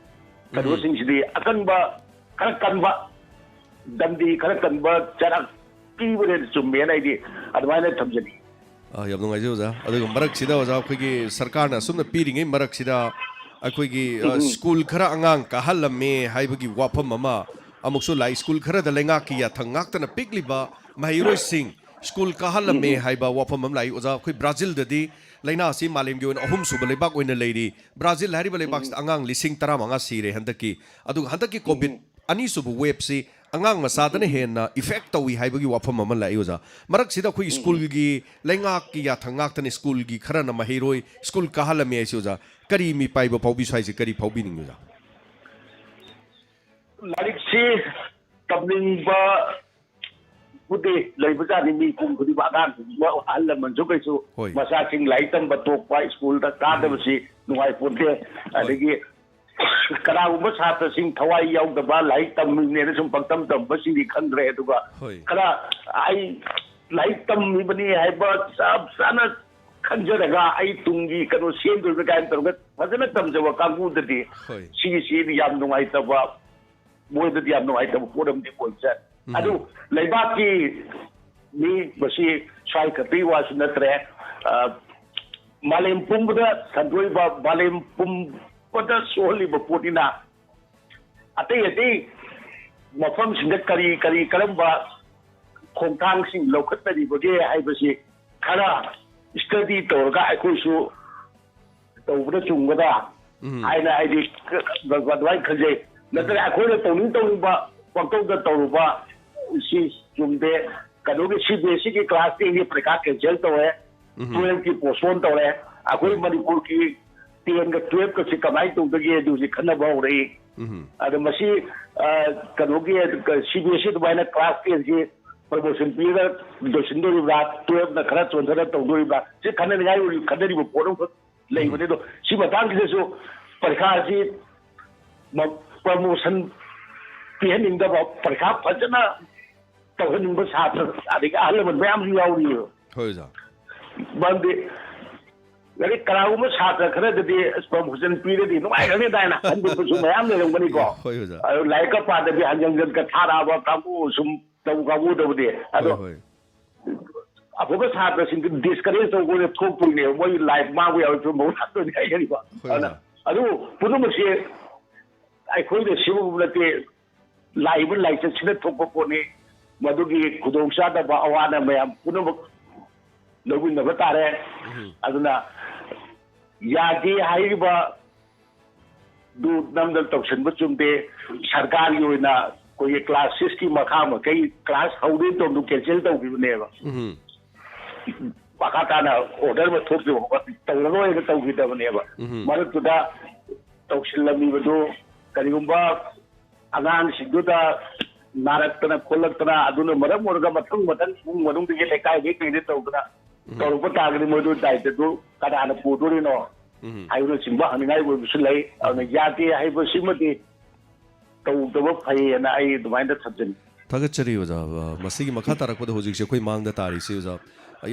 ꯀꯩꯅꯣꯁꯤꯡꯁꯤꯗꯤ ꯑꯀꯟꯕ ꯈꯔ ꯀꯟꯕ ꯗꯟꯗꯤ ꯈꯔ ꯀꯟꯕ ꯆꯩꯔꯥꯛ ꯄꯤꯕꯅ ꯆꯨꯝꯃꯦꯅ ꯑꯩꯗꯤ ꯑꯗꯨꯃꯥꯏꯅ ꯊꯝꯖꯅꯤꯡꯉꯤ꯫ ꯑ, ꯌꯥꯝ ꯅꯨꯡꯉꯥꯏꯖꯩ ꯑꯣꯖꯥ꯫ ꯑꯗꯨꯒ ꯃꯔꯛꯁꯤꯗ ꯑꯣꯖꯥ, ꯑꯩꯈꯣꯏꯒꯤ ꯁꯔꯀꯥꯔꯅ ꯑꯁꯨꯝꯅ ꯄꯤꯔꯤꯉꯩ ꯃꯔꯛꯁꯤꯗ ꯑꯩꯈꯣꯏꯒꯤ, ꯑ, ꯎꯝ꯫ ꯁ꯭ꯀꯨꯜ ꯈꯔ ꯑꯉꯥꯡ ꯀꯥꯍꯜꯂꯝꯃꯦ ꯍꯥꯏꯕꯒꯤ ꯋꯥꯐꯝ ꯑꯃ ꯑꯃꯨꯛꯁꯨ ꯂꯥꯛꯏ꯫ ꯁ꯭ꯀꯨꯜ ꯈꯔꯗ ꯂꯩꯉꯥꯛꯀꯤ ꯌꯥꯊꯪ ꯉꯥꯛꯇꯅ ꯄꯤꯛꯂꯤꯕ ꯃꯍꯩꯔꯣꯏꯁꯤꯡ ꯁ꯭ꯀꯨꯜ ꯀꯥꯍꯜꯂꯝꯃꯦ ꯎꯝ꯫ ꯍꯥꯏꯕ ꯋꯥꯐꯝ ꯑꯃ ꯂꯥꯛꯏ꯫ ꯑꯣꯖꯥ, ꯑꯩꯈꯣꯏ ꯕ꯭ꯔꯥꯖꯤꯜꯗꯗꯤ ꯂꯥꯏꯅꯥ ꯑꯁꯤ ꯃꯥꯂꯦꯝꯒꯤ ꯑꯣꯏꯅ ꯑꯍꯨꯝꯁꯨꯕ ꯂꯩꯕꯥꯛ ꯑꯣꯏꯅ ꯂꯩꯔꯤ꯫ ꯕ꯭ꯔꯥꯖꯤꯜ ꯍꯥꯏꯔꯤꯕ ꯂꯩꯕꯥꯛꯁꯤꯗ ꯎꯝ꯫ ꯑꯉꯥꯡ ꯂꯤꯁꯤꯡ ꯇꯔꯥꯃꯉꯥ ꯁꯤꯔꯦ ꯍꯟꯗꯛꯀꯤ꯫ ꯑꯗꯨꯒ ꯍꯟꯗꯛꯀꯤ ꯀꯣꯚꯤꯗ ꯎꯝ꯫ ꯑꯅꯤꯁꯨꯕ ꯋꯦꯕꯁꯤ ꯑꯉꯥꯡ ꯃꯆꯥꯗꯅ ꯍꯦꯟꯅ ꯏꯐꯦꯛ ꯇꯧꯏ ꯍꯥꯏꯕꯒꯤ ꯋꯥꯐꯝ ꯑꯃ ꯂꯥꯛꯏ ꯑꯣꯖꯥ꯫ ꯃꯔꯛꯁꯤꯗ ꯑꯩꯈꯣꯏ ꯎꯝ꯫ ꯁ꯭ꯀꯨꯜꯒꯤ ꯂꯩꯉꯥꯛꯀꯤ ꯌꯥꯊꯪ ꯉꯥꯛꯇꯅꯤ, ꯁ꯭ꯀꯨꯜꯒꯤ ꯈꯔꯅ ꯃꯍꯩꯔꯣꯏ ꯁ꯭ꯀꯨꯜ ꯀꯥꯍꯜꯂꯝꯃꯤ ꯍꯥꯏꯁꯤ ꯑꯣꯖꯥ꯫ ꯀꯔꯤ ꯃꯤꯄꯥꯏꯕ ꯐꯥꯎꯕꯤ ꯁ꯭ꯋꯥꯏꯁꯦ ꯀꯔꯤ ꯐꯥꯎꯕꯤꯅꯤꯡꯉꯤ ꯑꯣꯖꯥ? ꯂꯥꯏꯔꯤꯛꯁꯤ ꯇꯝꯅꯤꯡꯕ ꯕꯨꯗꯤ ꯂꯩꯕꯖꯥꯠꯅꯤ ꯃꯤ ꯄꯨꯝ ꯈꯨꯗꯤꯡꯃꯛ, ꯑꯉꯥꯡꯁꯤꯡꯁꯨ ꯑꯍꯜ ꯂꯃꯟꯁꯨ ꯀꯩꯁꯨ ꯍꯣꯏ꯫ ꯃꯆꯥꯁꯤꯡ ꯂꯥꯏꯔꯤꯛ ꯇꯝꯕ ꯇꯣꯛꯄ, ꯁ꯭ꯀꯨꯜꯗ ꯀꯥꯗꯕꯁꯤ ꯅꯨꯡꯉꯥꯏꯄꯣꯟꯇꯦ꯫ ꯍꯣꯏ꯫ ꯑꯗꯒꯤ ꯀꯅꯥꯒꯨꯝꯕ ꯁꯥꯇ꯭ꯔꯁꯤꯡ ꯊꯋꯥꯏ ꯌꯥꯎꯗꯕ, ꯂꯥꯏꯔꯤꯛ ꯇꯝꯃꯤꯅꯦꯅ ꯁꯨꯝ ꯄꯪꯇꯝ ꯇꯝꯕꯁꯤꯡꯗꯤ ꯈꯪꯗ꯭ꯔꯦ꯫ ꯑꯗꯨꯒ ꯍꯣꯏ꯫ ꯈꯔ ꯑꯩ ꯂꯥꯏꯔꯤꯛ ꯇꯝꯃꯤꯕꯅꯤ ꯍꯥꯏꯕ ꯆꯞ ꯆꯥꯅ ꯈꯟꯖꯔꯒ ꯑꯩ ꯇꯨꯡꯒꯤ ꯀꯩꯅꯣ ꯁꯦꯝꯗꯣꯏꯕ ꯀꯥꯏꯅ ꯇꯧꯔꯒ ꯐꯖꯅ ꯇꯝꯖꯕ ꯀꯥꯡꯕꯨꯗꯗꯤ ꯍꯣꯏ꯫ ꯁꯤꯒꯤꯁꯤ ꯌꯥꯝ ꯅꯨꯡꯉꯥꯏꯇꯕ, ꯃꯣꯏꯗꯗꯤ ꯌꯥꯝ ꯅꯨꯡꯉꯥꯏꯇꯕ ꯄꯣꯠ ꯑꯃꯗꯤ ꯑꯣꯏꯕꯖꯥꯠꯅꯤ꯫ ꯎꯝ꯫ ꯑꯗꯨ ꯂꯩꯕꯥꯛꯀꯤ ꯃꯤ ꯃꯁꯤ ꯁ꯭ꯋꯥꯏ ꯈꯛꯇꯒꯤ ꯋꯥꯁꯨ ꯅꯠꯇ꯭ꯔꯦ꯫ ꯑ, ꯃꯥꯂꯦꯝ ꯄꯨꯝꯕꯗ ꯁꯟꯗꯣꯛꯏꯕ, ꯃꯥꯂꯦꯝ ꯄꯨꯝꯕꯗ ꯁꯣꯛꯍꯜꯂꯤꯕ ꯄꯣꯠꯅꯤꯅ ꯑꯇꯩ ꯑꯇꯩ ꯃꯐꯝꯁꯤꯡꯗ ꯀꯔꯤ ꯀꯔꯤ ꯀꯔꯝꯕ ꯈꯣꯡꯊꯥꯡꯁꯤꯡ ꯂꯧꯈꯠꯅꯔꯤꯕꯒꯦ ꯍꯥꯏꯕꯁꯤ ꯈꯔ ꯁ꯭ꯇꯗꯤ ꯇꯧꯔꯒ ꯑꯩꯈꯣꯏꯁꯨ ꯇꯧꯕꯅ ꯆꯨꯝꯒꯗ꯭ꯔꯥ ꯎꯝ꯫ ꯍꯥꯏꯅ ꯑꯩꯗꯤ ꯑꯗꯨꯃꯥꯏꯅ ꯈꯟꯖꯩ꯫ ꯅꯠꯇ꯭ꯔꯒ ꯎꯝ꯫ ꯑꯩꯈꯣꯏꯅ ꯇꯧꯅꯤꯡ ꯇꯧꯅꯤꯡꯕ ꯄꯪꯇꯧꯗ ꯇꯧꯔꯨꯕ ꯁꯤ ꯆꯨꯝꯗꯦ꯫ ꯀꯩꯅꯣꯒꯤ ꯁꯤ ꯕꯤ ꯑꯦꯁ ꯏꯒꯤ ꯀ꯭ꯂꯥꯁ ꯇꯦꯟꯒꯤ ꯄꯔꯤꯈꯥ ꯀꯦꯟꯁꯦꯜ ꯇꯧꯔꯦ, ꯎꯝ꯫ ꯇꯨꯋꯦꯜꯐꯀꯤ ꯄꯣꯁꯄꯣꯟ ꯇꯧꯔꯦ꯫ ꯑꯩꯈꯣꯏ ꯎꯝ꯫ ꯃꯅꯤꯄꯨꯔꯒꯤ ꯇꯦꯟꯒ ꯇꯨꯋꯦꯜꯐꯀꯁꯤ ꯀꯃꯥꯏꯅ ꯇꯧꯗꯒꯦ ꯑꯗꯨ ꯍꯧꯖꯤꯛ ꯈꯟꯅꯕ ꯍꯧꯔꯛꯏ꯫ ꯎꯝ꯫ ꯑꯗ ꯃꯁꯤ, ꯑ, ꯀꯩꯅꯣꯒꯤ ꯁꯤ ꯕꯤ ꯑꯦꯁ ꯏ ꯑꯗꯨꯃꯥꯏꯅ ꯀ꯭ꯂꯥꯁ ꯇꯦꯟꯁꯤ ꯄ꯭ꯔꯃꯣꯁꯟ ꯄꯤꯔꯒ ꯂꯣꯏꯁꯤꯟꯗꯣꯔꯤꯕ꯭ꯔꯥ, ꯇꯨꯋꯦꯜꯐꯅ ꯈꯔ ꯆꯣꯟꯊꯔ ꯇꯧꯗꯣꯔꯤꯕ꯭ꯔꯥ, ꯁꯤ ꯈꯟꯅꯅꯤꯡꯉꯥꯏ ꯑꯣꯏꯔꯤ, ꯈꯟꯅꯔꯤꯕ ꯄꯣꯠ ꯑꯃꯈꯛ ꯂꯩꯕꯅꯤ꯫ ꯑꯗꯣ ꯁꯤ ꯃꯇꯥꯡꯁꯤꯗꯁꯨ ꯄꯔꯤꯈꯥꯁꯤ ꯃ-, promotion ꯄꯤꯍꯟꯅꯤꯡꯗꯕ, ꯄꯔꯤꯈꯥ ꯐꯖꯅ ꯇꯧꯍꯟꯅꯤꯡꯕ ꯁꯥꯇ꯭ꯔ, ꯑꯗꯒꯤ ꯑꯍꯜ ꯂꯃꯟ ꯃꯌꯥꯝꯁꯨ ꯌꯥꯎꯔꯤꯑꯕ꯫ ꯍꯣꯏ, ꯑꯣꯖꯥ꯫ ꯃꯔꯝꯗꯤ ꯂꯥꯏꯔꯤꯛ, ꯀꯅꯥꯒꯨꯝꯕ ꯁꯥꯇ꯭ꯔ ꯈꯔꯗꯗꯤ ꯑꯁ promotion ꯄꯤꯔꯗꯤ ꯅꯨꯡꯉꯥꯏꯒꯅꯤꯗꯥ ꯍꯥꯏꯅ ꯈꯟꯕꯁꯨ ꯃꯌꯥꯝ ꯂꯩꯔꯝꯒꯅꯤꯀꯣ꯫ ꯍꯣꯏ, ꯑꯣꯖꯥ꯫ ꯑꯗꯨ ꯂꯥꯏꯔꯤꯛꯀ ꯄꯥꯗꯕꯤ ꯍꯟꯖꯟ ꯍꯟꯖꯟꯒ ꯊꯥꯔꯛꯑꯕ ꯀꯥꯡꯕꯨ, ꯁꯨꯝ ꯇꯧ ꯀꯥꯡꯕꯨꯗꯕꯨꯗꯤ꯫ ꯑꯗꯣ ꯍꯣꯏ, ꯍꯣꯏ꯫ ꯑꯐꯕ ꯁꯥꯇ꯭ꯔꯁꯤꯡꯗꯤ discourage ꯇꯧꯕ ꯑꯣꯏꯅ ꯊꯣꯛꯇꯣꯏꯅꯦꯕ, ꯃꯣꯏꯒꯤ life ꯃꯥꯡꯕ ꯌꯥꯕꯒꯤ ꯐꯤꯕꯝ ꯂꯥꯛꯇꯣꯏꯅꯦ ꯍꯥꯏꯖꯔꯤꯕ꯫ ꯍꯣꯏ, ꯑꯗꯨꯅ ꯑꯣꯖꯥ꯫ ꯑꯗꯨꯕꯨ ꯄꯨꯝꯅꯃꯛꯁꯦ ꯑꯩꯈꯣꯏꯅ ꯁꯤꯃ ꯅꯠꯇꯦ, ꯂꯥꯛꯏꯕ ꯂꯥꯏꯆꯠꯁꯤꯅ ꯊꯣꯛꯄ ꯄꯣꯠꯅꯤ꯫ ꯃꯗꯨꯒꯤ ꯈꯨꯗꯣꯡꯆꯥꯗꯕ ꯑꯋꯥꯅ ꯃꯌꯥꯝ ꯄꯨꯝꯅꯃꯛ ꯂꯧꯃꯤꯟꯅꯕ ꯇꯥꯔꯦ꯫ ꯎꯝ꯫ ꯑꯗꯨꯅ ꯌꯥꯗꯦ ꯍꯥꯏꯔꯤꯕ ꯑꯗꯨ ꯅꯝꯗꯅ ꯇꯧꯁꯤꯟꯕ ꯆꯨꯝꯗꯦ꯫ ꯁꯔꯀꯥꯔꯒꯤ ꯑꯣꯏꯅ ꯑꯩꯈꯣꯏꯒꯤ class six ꯀꯤ ꯃꯈꯥ ꯃꯈꯩ class ꯍꯧꯗꯣꯏ ꯇꯧꯗꯨ cancel ꯇꯧꯈꯤꯕꯅꯦꯕ꯫ ꯎꯝ꯫ ꯃꯈꯥ ꯇꯥꯅ order ꯑꯃ ꯊꯣꯛꯇ꯭ꯔꯤꯕ ꯐꯥꯎꯕ ꯇꯧꯔꯔꯣꯏꯅ ꯇꯧꯈꯤꯗꯕꯅꯦꯕ꯫ ꯎꯝ꯫ ꯃꯔꯛꯇꯨꯗ ꯇꯧꯁꯤꯜꯂꯝꯃꯤꯕꯗꯨ ꯀꯔꯤꯒꯨꯝꯕ ꯑꯉꯥꯡꯁꯤꯡꯗꯨꯗ ꯅꯥꯔꯛꯇꯅ ꯈꯣꯠꯂꯛꯇꯅ ꯑꯗꯨꯅ ꯃꯔꯝ ꯑꯣꯏꯔꯒ ꯃꯊꯪ ꯃꯊꯪ ꯏꯃꯨꯡ ꯃꯅꯨꯡꯗꯒꯤ ꯂꯩꯀꯥꯏꯗꯒꯤ ꯀꯩꯗꯒꯤ ꯇꯧꯗꯅ ꯎꯝ꯫ ꯇꯧꯔꯛꯄ ꯇꯥꯔꯒꯗꯤ ꯃꯣꯏꯗꯨ ꯗꯥꯏꯇꯗꯨ ꯀꯅꯥꯅ ꯄꯨꯗꯣꯔꯤꯅꯣ ꯎꯝ꯫ ꯍꯥꯏꯕꯅꯆꯤꯡꯕ ꯍꯪꯅꯤꯡꯉꯥꯏ ꯑꯣꯏꯕꯁꯨ ꯂꯩ꯫ ꯑꯗꯨꯅ ꯎꯝ꯫ ꯌꯥꯗꯦ ꯍꯥꯏꯕꯁꯤꯃꯗꯤ ꯇꯧꯗꯕ ꯐꯩꯌꯦꯅ ꯑꯩ ꯑꯗꯨꯃꯥꯏꯅ ꯊꯝꯖꯅꯤꯡꯉꯤ꯫ ꯊꯥꯒꯠꯆꯔꯤ ꯑꯣꯖꯥ꯫ ꯑ, ꯃꯁꯤꯒꯤ ꯃꯈꯥ ꯇꯥꯔꯛꯄꯗ ꯍꯧꯖꯤꯛꯁꯦ ꯑꯩꯈꯣꯏ ꯃꯥꯡꯗ ꯇꯥꯔꯤꯁꯤ ꯑꯣꯖꯥ,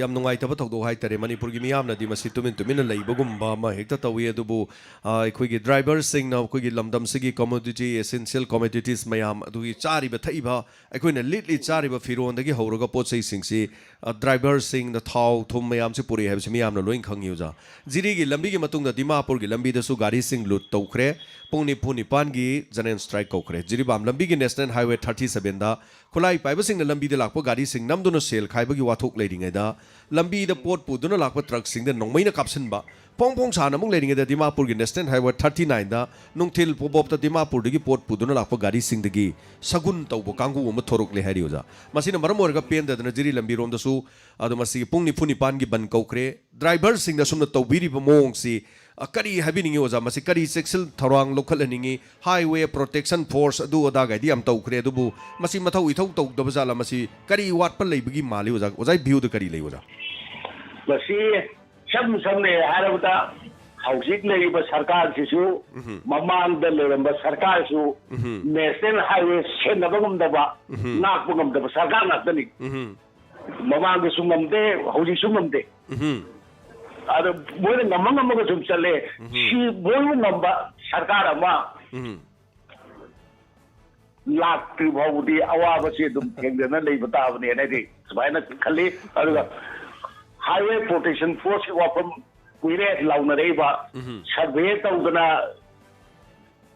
ꯌꯥꯝ ꯅꯨꯡꯉꯥꯏꯇꯕ ꯊꯧꯗꯣꯛ ꯍꯥꯏꯇꯥꯔꯦ꯫ ꯃꯅꯤꯄꯨꯔꯒꯤ ꯃꯤꯌꯥꯝꯅꯗꯤ ꯃꯁꯤ ꯇꯨꯃꯤꯟ ꯇꯨꯃꯤꯟꯅ ꯂꯩꯕꯒꯨꯝꯕ ꯑꯃ ꯍꯦꯛꯇ ꯇꯧꯏ꯫ ꯑꯗꯨꯕꯨ, ꯑ, ꯑꯩꯈꯣꯏꯒꯤ driverꯁꯤꯡꯅ ꯑꯩꯈꯣꯏꯒꯤ ꯂꯝꯗꯝꯁꯤꯒꯤ commodity, essential commodities ꯃꯌꯥꯝ ꯑꯗꯨꯒꯤ ꯆꯥꯔꯤꯕ ꯊꯛꯏꯕ, ꯑꯩꯈꯣꯏꯅ ꯂꯤꯠꯂꯤ ꯆꯥꯔꯤꯕ ꯐꯤꯔꯣꯟꯗꯒꯤ ꯍꯧꯔꯒ ꯄꯣꯠ ꯆꯩꯁꯤꯡꯁꯤ, ꯑ, driverꯁꯤꯡꯅ ꯊꯥꯎ ꯊꯨꯝ ꯃꯌꯥꯝꯁꯤ ꯄꯨꯔꯛꯏ ꯍꯥꯏꯕꯁꯤ ꯃꯤꯌꯥꯝꯅ ꯂꯣꯏ ꯈꯪꯉꯤ ꯑꯣꯖꯥ꯫ ꯖꯤꯔꯤꯒꯤ ꯂꯝꯕꯤꯒꯤ ꯃꯇꯨꯡꯗ ꯗꯤꯃꯥꯄꯨꯔꯒꯤ ꯂꯝꯕꯤꯗꯁꯨ ꯒꯥꯔꯤꯁꯤꯡ ꯂꯨꯠ ꯇꯧꯈ꯭ꯔꯦ꯫ ꯄꯨꯡ ꯅꯤꯐꯨ ꯅꯤꯄꯥꯟꯒꯤ general strike ꯀꯧꯈ꯭ꯔꯦ꯫ ꯖꯤꯔꯤꯕꯥꯝ ꯂꯝꯕꯤꯒꯤ National Highway thirty sevenꯗ ꯈꯨꯠꯂꯥꯏ ꯄꯥꯏꯕꯁꯤꯡꯅ ꯂꯝꯕꯤꯗ ꯂꯥꯛꯄ ꯒꯥꯔꯤꯁꯤꯡ ꯅꯝꯗꯨꯅ ꯁꯦꯜ ꯈꯥꯏꯕꯒꯤ ꯋꯥꯊꯣꯛ ꯂꯩꯔꯤꯉꯩꯗ, ꯂꯝꯕꯤꯗ ꯄꯣꯠ ꯄꯨꯗꯨꯅ ꯂꯥꯛꯄ truckꯁꯤꯡꯗ ꯅꯣꯡꯃꯩꯅ ꯀꯥꯞꯁꯤꯟꯕ, ꯐꯣꯡ ꯐꯣꯡ ꯁꯥꯅ ꯑꯃꯨꯛ ꯂꯩꯔꯤꯉꯩꯗ, ꯗꯤꯃꯥꯄꯨꯔꯒꯤ National Highway thirty nineꯗ ꯅꯨꯡꯊꯤꯜ ꯄꯣꯕꯣꯞꯇ ꯗꯤꯃꯥꯄꯨꯔꯗꯒꯤ ꯄꯣꯠ ꯄꯨꯗꯨꯅ ꯂꯥꯛꯄ ꯒꯥꯔꯤꯁꯤꯡꯗꯒꯤ ꯁꯒꯨꯟ ꯇꯧꯕ ꯀꯥꯡꯕꯨ ꯑꯃ ꯊꯣꯔꯛꯂꯦ ꯍꯥꯏꯔꯤ ꯑꯣꯖꯥ꯫ ꯃꯁꯤꯅ ꯃꯔꯝ ꯑꯣꯏꯔꯒ ꯄꯦꯟꯗꯗꯅ ꯖꯤꯔꯤ ꯂꯝꯕꯤꯔꯣꯝꯗꯁꯨ ꯑꯗꯣ ꯃꯁꯤꯒꯤ ꯄꯨꯡ ꯅꯤꯐꯨ ꯅꯤꯄꯥꯟꯒꯤ ꯕꯟ ꯀꯧꯈ꯭ꯔꯦ꯫ Driverꯁꯤꯡꯅ ꯁꯨꯝꯅ ꯇꯧꯕꯤꯔꯤꯕ ꯃꯑꯣꯡꯁꯤ, ꯑ, ꯀꯔꯤ ꯍꯥꯏꯕꯤꯅꯤꯡꯉꯤ ꯑꯣꯖꯥ? ꯃꯁꯤ ꯀꯔꯤ ꯆꯦꯛꯁꯤꯜ ꯊꯧꯔꯥꯡ ꯂꯧꯈꯠꯍꯟꯅꯤꯡꯉꯤ? Highway Protection Force ꯑꯗꯨ ꯑꯗꯥꯒꯥꯏꯗꯤ ꯌꯥꯝ ꯇꯧꯈ꯭ꯔꯦ, ꯑꯗꯨꯕꯨ ꯃꯁꯤ ꯃꯊꯧ ꯏꯊꯧ ꯇꯧꯗꯕ ꯖꯥꯠꯂ? ꯃꯁꯤ ꯀꯔꯤ ꯋꯥꯠꯄ ꯂꯩꯕꯒꯤ ꯃꯥꯜꯂꯤ ꯑꯣꯖꯥ? ꯑꯣꯖꯥꯒꯤ viewꯗ ꯀꯔꯤ ꯂꯩ ꯑꯣꯖꯥ? ꯃꯁꯤ ꯏꯁꯝ ꯁꯝꯅ ꯍꯥꯏꯔꯕꯗ, ꯍꯧꯖꯤꯛ ꯂꯩꯔꯤꯕ ꯁꯔꯀꯥꯔꯁꯤꯁꯨ, ꯎꯝ꯫ ꯃꯃꯥꯡꯗ ꯂꯩꯔꯝꯕ ꯁꯔꯀꯥꯔꯁꯨ, ꯎꯝ꯫ ꯅꯦꯁꯅꯦꯜ ꯍꯥꯏꯋꯦ ꯁꯦꯟꯅꯕ ꯉꯝꯗꯕ, ꯎꯝ꯫ ꯉꯥꯛꯄ ꯉꯝꯗꯕ ꯁꯔꯀꯥꯔ ꯉꯥꯛꯇꯅꯤ꯫ ꯎꯝ꯫ ꯃꯃꯥꯡꯗꯁꯨ ꯉꯝꯗꯦ, ꯍꯧꯖꯤꯛꯁꯨ ꯉꯝꯗꯦ꯫ ꯎꯝ꯫ ꯑꯗꯣ ꯃꯣꯏꯅ ꯉꯝꯃ ꯉꯝꯃꯒ ꯁꯨꯝ ꯆꯠꯂꯦ꯫ ꯎꯝ꯫ ꯁꯤ ꯃꯣꯏꯕꯨ ꯉꯝꯕ ꯁꯔꯀꯥꯔ ꯑꯃ ꯎꯝ꯫ ꯂꯥꯛꯇ꯭ꯔꯤ ꯐꯥꯎꯕꯗꯤ ꯑꯋꯥꯕꯁꯤ ꯑꯗꯨꯝ ꯊꯦꯡꯅꯅ ꯂꯩꯕ ꯇꯥꯕꯅꯦꯅ ꯑꯩꯗꯤ ꯁꯨꯃꯥꯏꯅ ꯈꯜꯂꯤ꯫ ꯑꯗꯨꯒ ꯍꯥꯏꯋꯦ ꯄ꯭ꯔꯣꯇꯦꯛꯁꯟ ꯐꯣꯔꯁꯀꯤ ꯋꯥꯐꯝ ꯀꯨꯏꯔꯦ ꯂꯥꯎꯅꯔꯛꯏꯕ꯫ ꯎꯝ꯫ ꯁꯔꯚꯦ ꯇꯧꯗꯅ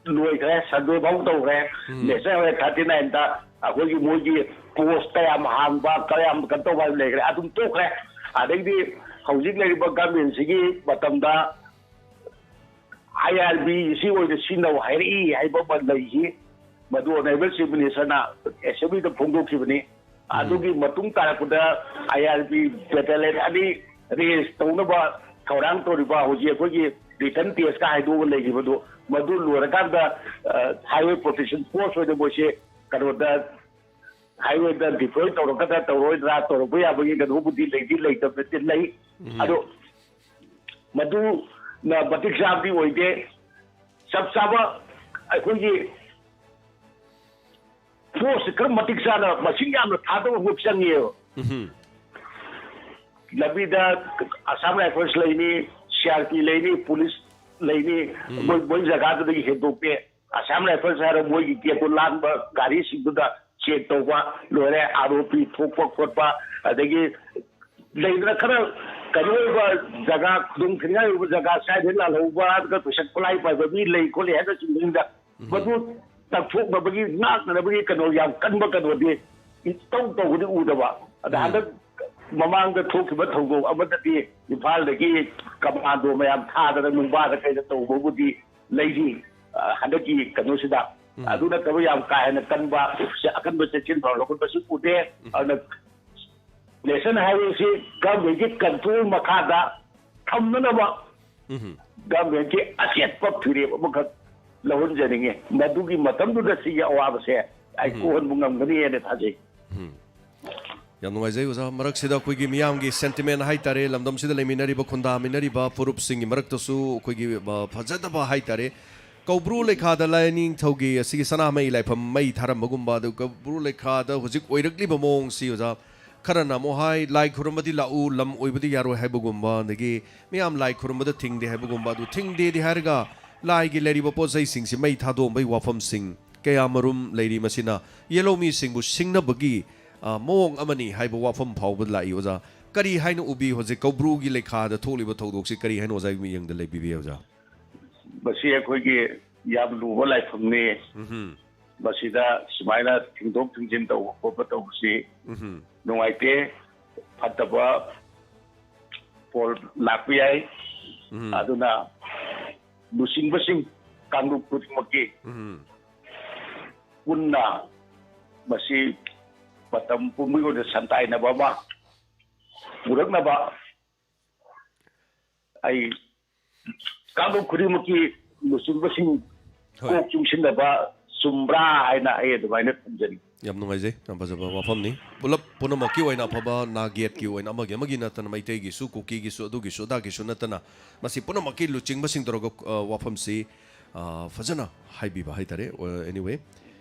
ꯂꯣꯏꯈ꯭ꯔꯦ, ꯁꯔꯚꯦ ꯐꯥꯎ ꯇꯧꯈ꯭ꯔꯦ꯫ ꯎꯝ꯫ ꯅꯦꯁꯅꯦꯜ ꯍꯥꯏꯋꯦ ꯊꯥꯔꯇꯤ ꯅꯥꯏꯟꯗ ꯑꯩꯈꯣꯏꯒꯤ ꯃꯣꯏꯒꯤ ꯄꯣꯁ ꯀꯌꯥꯝ ꯍꯥꯡꯕ, ꯀꯌꯥꯝ ꯀꯩꯅꯣ ꯇꯧꯕ ꯍꯥꯏꯕ ꯂꯩꯈ꯭ꯔꯦ, ꯑꯗꯨꯝ ꯇꯣꯛꯈ꯭ꯔꯦ꯫ ꯑꯗꯩꯗꯤ ꯍꯧꯖꯤꯛ ꯂꯩꯔꯤꯕ ꯒꯃꯦꯟꯁꯤꯒꯤ ꯃꯇꯝꯗ ꯑꯥꯏ ꯑꯥꯔ ꯕꯤ ꯁꯤ ꯑꯣꯏꯅ ꯁꯤꯖꯤꯟꯅꯧ ꯍꯥꯏꯔꯛꯏ ꯍꯥꯏꯕ ꯑꯃ ꯂꯩꯈꯤ꯫ ꯃꯗꯨ ꯑꯣꯅꯔꯦꯕꯜ ꯆꯤꯐ ꯃꯤꯅꯤꯁꯇꯔꯅ ꯑꯦꯁꯦꯝꯕ꯭ꯂꯤꯗ ꯐꯣꯡꯗꯣꯛꯈꯤꯕꯅꯤ꯫ ꯎꯝ꯫ ꯑꯗꯨꯒꯤ ꯃꯇꯨꯡ ꯇꯥꯔꯛꯄꯗ ꯑꯥꯏ ꯑꯥꯔ ꯕꯤ ꯕꯦꯇꯥꯂꯤꯌꯟ ꯑꯅꯤ ꯔꯦꯟꯖ ꯇꯧꯅꯕ ꯊꯧꯔꯥꯡ ꯇꯧꯔꯤꯕ ꯍꯧꯖꯤꯛ ꯑꯩꯈꯣꯏꯒꯤ ꯔꯤꯇꯟ ꯇꯦꯁꯀ ꯍꯥꯏꯗꯣꯛꯑꯒ ꯂꯩꯈꯤꯕꯗꯨ, ꯃꯗꯨ ꯂꯣꯏꯔꯀꯥꯟꯗ, ꯑ, ꯍꯥꯏꯋꯦ ꯄ꯭ꯔꯣꯇꯦꯛꯁꯟ ꯐꯣꯔꯁ ꯑꯣꯏꯅ ꯃꯣꯏꯁꯦ ꯀꯩꯅꯣꯗ, ꯍꯥꯏꯋꯦꯗ ꯗꯤꯄ꯭ꯂꯣꯏ ꯇꯧꯔꯛꯀꯗ꯭ꯔꯥ ꯇꯧꯔꯣꯏꯗ꯭ꯔꯥ, ꯇꯧꯔꯛꯄ ꯌꯥꯕꯒꯤ ꯀꯩꯅꯣꯕꯨꯗꯤ ꯂꯩꯗꯤ ꯂꯩꯇꯕ ꯅꯠꯇꯦ, ꯂꯩ꯫ ꯎꯝ꯫ ꯑꯗꯣ ꯃꯗꯨꯅ ꯃꯇꯤꯛ ꯆꯥꯕꯗꯤ ꯑꯣꯏꯗꯦ꯫ ꯆꯞ ꯆꯥꯕ ꯑꯩꯈꯣꯏꯒꯤ ꯐꯣꯔꯁꯁꯦ ꯈꯔ ꯃꯇꯤꯛ ꯆꯥꯅ, ꯃꯁꯤꯡ ꯌꯥꯝꯅ ꯊꯥꯗꯕ ꯑꯃ ꯆꯪꯉꯦꯕ꯫ ꯎꯝ꯫ ꯂꯝꯕꯤꯗ ꯑꯁꯥꯝ ꯔꯥꯏꯐꯜꯁ ꯂꯩꯅꯤ, ꯁꯤ ꯑꯥꯔ ꯄꯤ ꯂꯩꯅꯤ, ꯄꯨꯂꯤꯁ ꯂꯩꯅꯤ, ꯎꯝ꯫ ꯃꯣꯏ, ꯃꯣꯏ ꯖꯒꯥꯗꯨꯗꯒꯤ ꯍꯦꯟꯗꯣꯛꯇꯦ꯫ ꯑꯁꯥꯝ ꯔꯥꯏꯐꯜꯁ ꯍꯥꯏꯔ ꯃꯣꯏꯒꯤ ꯒꯦꯠꯇꯨ ꯂꯥꯟꯕ ꯒꯥꯔꯤꯁꯤꯡꯗꯨꯗ ꯆꯦꯛ ꯇꯧꯕ ꯂꯣꯏꯔꯦ, ꯑꯥꯔ ꯑꯣ ꯄꯤ ꯊꯣꯛꯄ ꯈꯣꯠꯄ, ꯑꯗꯒꯤ ꯂꯩꯗꯅ ꯈꯔ ꯀꯩꯅꯣ ꯑꯣꯏꯕ ꯖꯒꯥ, ꯈꯨꯗꯣꯡ ꯊꯤꯅꯤꯡꯉꯥꯏ ꯑꯣꯏꯕ ꯖꯒꯥ, ꯁ꯭ꯋꯥꯏꯗ ꯂꯥꯜꯍꯧꯕ, ꯑꯗꯨꯒ ꯇꯣꯏꯁꯟ ꯈꯨꯠꯂꯥꯏ ꯄꯥꯏꯕ ꯃꯤ ꯂꯩ ꯈꯣꯠꯂꯤ ꯍꯥꯏꯅ ꯆꯤꯡꯕꯁꯤꯡꯗ ꯎꯝ꯫ ꯃꯗꯨ ꯇꯛꯊꯣꯛꯅꯕꯒꯤ, ꯉꯥꯛꯅꯅꯕꯒꯤ ꯀꯩꯅꯣ ꯌꯥꯝ ꯀꯟꯕ ꯀꯩꯅꯣꯗꯤ ꯏꯇꯧ ꯇꯧꯕꯗꯤ ꯎꯗꯕ꯫ ꯑꯗ ꯎꯝ꯫ ꯍꯟꯗꯛ ꯃꯃꯥꯡꯗ ꯊꯣꯛꯈꯤꯕ ꯊꯧꯗꯣꯛ ꯑꯃꯗꯗꯤ ꯏꯝꯐꯥꯜꯗꯒꯤ ꯀꯃꯥꯟꯗꯣ ꯃꯌꯥꯝ ꯊꯥꯗꯅ ꯅꯨꯡꯕꯥꯗ ꯀꯩꯗ ꯇꯧꯕꯕꯨꯗꯤ ꯂꯩꯔꯤ, ꯑ, ꯍꯟꯗꯛꯀꯤ ꯀꯩꯅꯣꯁꯤꯗ꯫ ꯎꯝ꯫ ꯑꯗꯨ ꯅꯠꯇꯕ ꯌꯥꯝ ꯀꯥ ꯍꯦꯟꯅ ꯀꯟꯕ, ꯑꯀꯟꯕ ꯆꯦꯛꯁꯤꯟ ꯊꯧꯔꯥꯡ ꯂꯧꯈꯠꯄꯁꯨ ꯎꯗꯦ꯫ ꯎꯝ꯫ ꯑꯗꯨꯅ ꯅꯦꯁꯅꯦꯜ ꯍꯥꯏꯋꯦꯁꯤ ꯒꯚꯔꯟꯃꯦꯟꯠꯀꯤ ꯀꯟꯇ꯭ꯔꯣꯜ ꯃꯈꯥꯗ ꯊꯝꯅꯅꯕ ꯎꯝ꯫ ꯒꯚꯔꯟꯃꯦꯟꯠꯀꯤ ꯑꯆꯦꯠꯄ ꯐꯤꯔꯦꯞ ꯑꯃꯈꯛ ꯂꯧꯍꯟꯖꯅꯤꯡꯉꯤ꯫ ꯃꯗꯨꯒꯤ ꯃꯇꯝꯗꯨꯗ ꯁꯤꯒꯤ ꯑꯋꯥꯕꯁꯦ ꯑꯩ ꯎꯝ꯫ ꯀꯣꯛꯍꯟꯕ ꯉꯝꯒꯅꯤ ꯍꯥꯏꯅ ꯊꯥꯖꯩ꯫ ꯎꯝ꯫ ꯌꯥꯝ ꯅꯨꯡꯉꯥꯏꯖꯩ ꯑꯣꯖꯥ꯫ ꯃꯔꯛꯁꯤꯗ ꯑꯩꯈꯣꯏꯒꯤ ꯃꯤꯌꯥꯝꯒꯤ sentiment ꯍꯥꯏꯇꯥꯔꯦ, ꯂꯝꯗꯝꯁꯤꯗ ꯂꯩꯃꯤꯟꯅꯔꯤꯕ, ꯈꯨꯟꯗꯥꯃꯤꯟꯅꯔꯤꯕ ꯐꯨꯔꯨꯞꯁꯤꯡꯒꯤ ꯃꯔꯛꯇꯁꯨ ꯑꯩꯈꯣꯏꯒꯤ, ꯑ, ꯐꯖꯗꯕ ꯍꯥꯏꯇꯥꯔꯦ, ꯀꯧꯕ꯭ꯔꯨ ꯂꯩꯈꯥꯗ ꯂꯥꯏꯅꯤꯡꯊꯧꯒꯤ ꯑꯁꯤꯒꯤ ꯁꯅꯥꯃꯍꯤ ꯂꯥꯏꯐꯝ ꯃꯩ ꯊꯥꯔꯝꯕꯒꯨꯝꯕ, ꯑꯗꯨꯒ ꯀꯧꯕ꯭ꯔꯨ ꯂꯩꯈꯥꯗ ꯍꯧꯖꯤꯛ ꯑꯣꯏꯔꯛꯂꯤꯕ ꯃꯑꯣꯡꯁꯤ ꯑꯣꯖꯥ, ꯈꯔꯅ ꯑꯃꯨꯛ ꯍꯥꯏ, "ꯂꯥꯏ ꯈꯨꯔꯨꯝꯕꯗꯤ ꯂꯥꯛꯎ, ꯂꯝ ꯑꯣꯏꯕꯗꯤ ꯌꯥꯔꯣꯏ" ꯍꯥꯏꯕꯒꯨꯝꯕ, ꯑꯗꯒꯤ ꯃꯤꯌꯥꯝ ꯂꯥꯏ ꯈꯨꯔꯨꯝꯕꯗ ꯊꯤꯡꯗꯦ ꯍꯥꯏꯕꯒꯨꯝꯕ꯫ ꯑꯗꯨ ꯊꯤꯡꯗꯦꯗꯤ ꯍꯥꯏꯔꯒ ꯂꯥꯏꯒꯤ ꯂꯩꯔꯤꯕ ꯄꯣꯠ ꯆꯩꯁꯤꯡꯁꯤ ꯃꯩ ꯊꯥꯗꯣꯛꯑꯝꯕꯒꯤ ꯋꯥꯐꯝꯁꯤꯡ ꯀꯌꯥꯃꯔꯨꯝ ꯂꯩꯔꯤ꯫ ꯃꯁꯤꯅ ꯌꯦꯜꯍꯧꯃꯤꯁꯤꯡꯕꯨ ꯁꯤꯡꯅꯕꯒꯤ, ꯑ, ꯃꯑꯣꯡ ꯑꯃꯅꯤ ꯍꯥꯏꯕ ꯋꯥꯐꯝ ꯐꯥꯎꯕ ꯂꯥꯛꯏ ꯑꯣꯖꯥ꯫ ꯀꯔꯤ ꯍꯥꯏꯅ ꯎꯕꯤ ꯍꯧꯖꯤꯛ ꯀꯧꯕ꯭ꯔꯨꯒꯤ ꯂꯩꯈꯥꯗ ꯊꯣꯛꯂꯤꯕ ꯊꯧꯗꯣꯛꯁꯤ? ꯀꯔꯤ ꯍꯥꯏꯅ ꯑꯣꯖꯥꯒꯤ ꯃꯤꯠꯌꯦꯡꯗ ꯂꯩꯕꯤꯕꯤ ꯑꯣꯖꯥ? ꯃꯁꯤ ꯑꯩꯈꯣꯏꯒꯤ ꯌꯥꯝ ꯂꯨꯕ ꯂꯥꯏꯐꯝꯅꯤ꯫ ꯎꯝꯍꯨꯝ꯫ ꯃꯁꯤꯗ ꯁꯨꯃꯥꯏꯅ ꯊꯤꯡꯗꯣꯛ ꯊꯤꯡꯖꯤꯟ ꯇꯧꯕ ꯈꯣꯠꯄ ꯇꯧꯕꯁꯤ ꯎꯝꯍꯨꯝ꯫ ꯅꯨꯡꯉꯥꯏꯇꯦ, ꯐꯠꯇꯕ ꯄꯣꯠ ꯂꯥꯛꯄ ꯌꯥꯏ꯫ ꯎꯝꯍꯨꯝ꯫ ꯑꯗꯨꯅ ꯂꯨꯆꯤꯡꯕꯁꯤꯡ ꯀꯥꯡꯂꯨꯞ ꯈꯨꯗꯤꯡꯃꯛꯀꯤ ꯎꯝꯍꯨꯝ꯫ ꯄꯨꯟꯅ ꯃꯁꯤ ꯃꯇꯝ ꯄꯨꯝꯕꯒꯤ ꯑꯣꯏꯅ ꯁꯟꯇꯥꯏꯅꯕ ꯑꯃ ꯄꯨꯔꯛꯅꯕ ꯑꯩ ꯀꯥꯡꯂꯨꯞ ꯈꯨꯗꯤꯡꯃꯛꯀꯤ ꯂꯨꯆꯤꯡꯕꯁꯤꯡ ꯍꯣꯏ꯫ ꯀꯣꯛ ꯆꯨꯡꯁꯤꯟꯅꯕ ꯆꯨꯝꯕ꯭ꯔꯥ ꯍꯥꯏꯅ ꯑꯩ ꯑꯗꯨꯃꯥꯏꯅ ꯊꯝꯖꯅꯤꯡꯏ꯫ ꯌꯥꯝ ꯅꯨꯡꯉꯥꯏꯖꯩ, ꯌꯥꯝ ꯐꯖꯕ ꯋꯥꯐꯝꯅꯤ꯫ ꯄꯨꯂꯞ ꯄꯨꯝꯅꯃꯛꯀꯤ ꯑꯣꯏꯅ ꯑꯐꯕ, ꯅꯥꯒꯦꯠꯀꯤ ꯑꯣꯏꯅ ꯑꯃꯒꯤ ꯑꯃꯒꯤ ꯅꯠꯇꯅ, ꯃꯩꯇꯩꯒꯤꯁꯨ, ꯀꯨꯀꯤꯒꯤꯁꯨ, ꯑꯗꯨꯒꯤꯁꯨ ꯑꯗꯥꯒꯤꯁꯨ ꯅꯠꯇꯅ, ꯃꯁꯤ ꯄꯨꯝꯅꯃꯛꯀꯤ ꯂꯨꯆꯤꯡꯕꯁꯤꯡ ꯇꯧꯔꯒ, ꯑ, ꯋꯥꯐꯝꯁꯤ, ꯑ, ꯐꯖꯅ ꯍꯥꯏꯕꯤꯕ ꯍꯥꯏꯇꯥꯔꯦ꯫ ꯑ, anyway,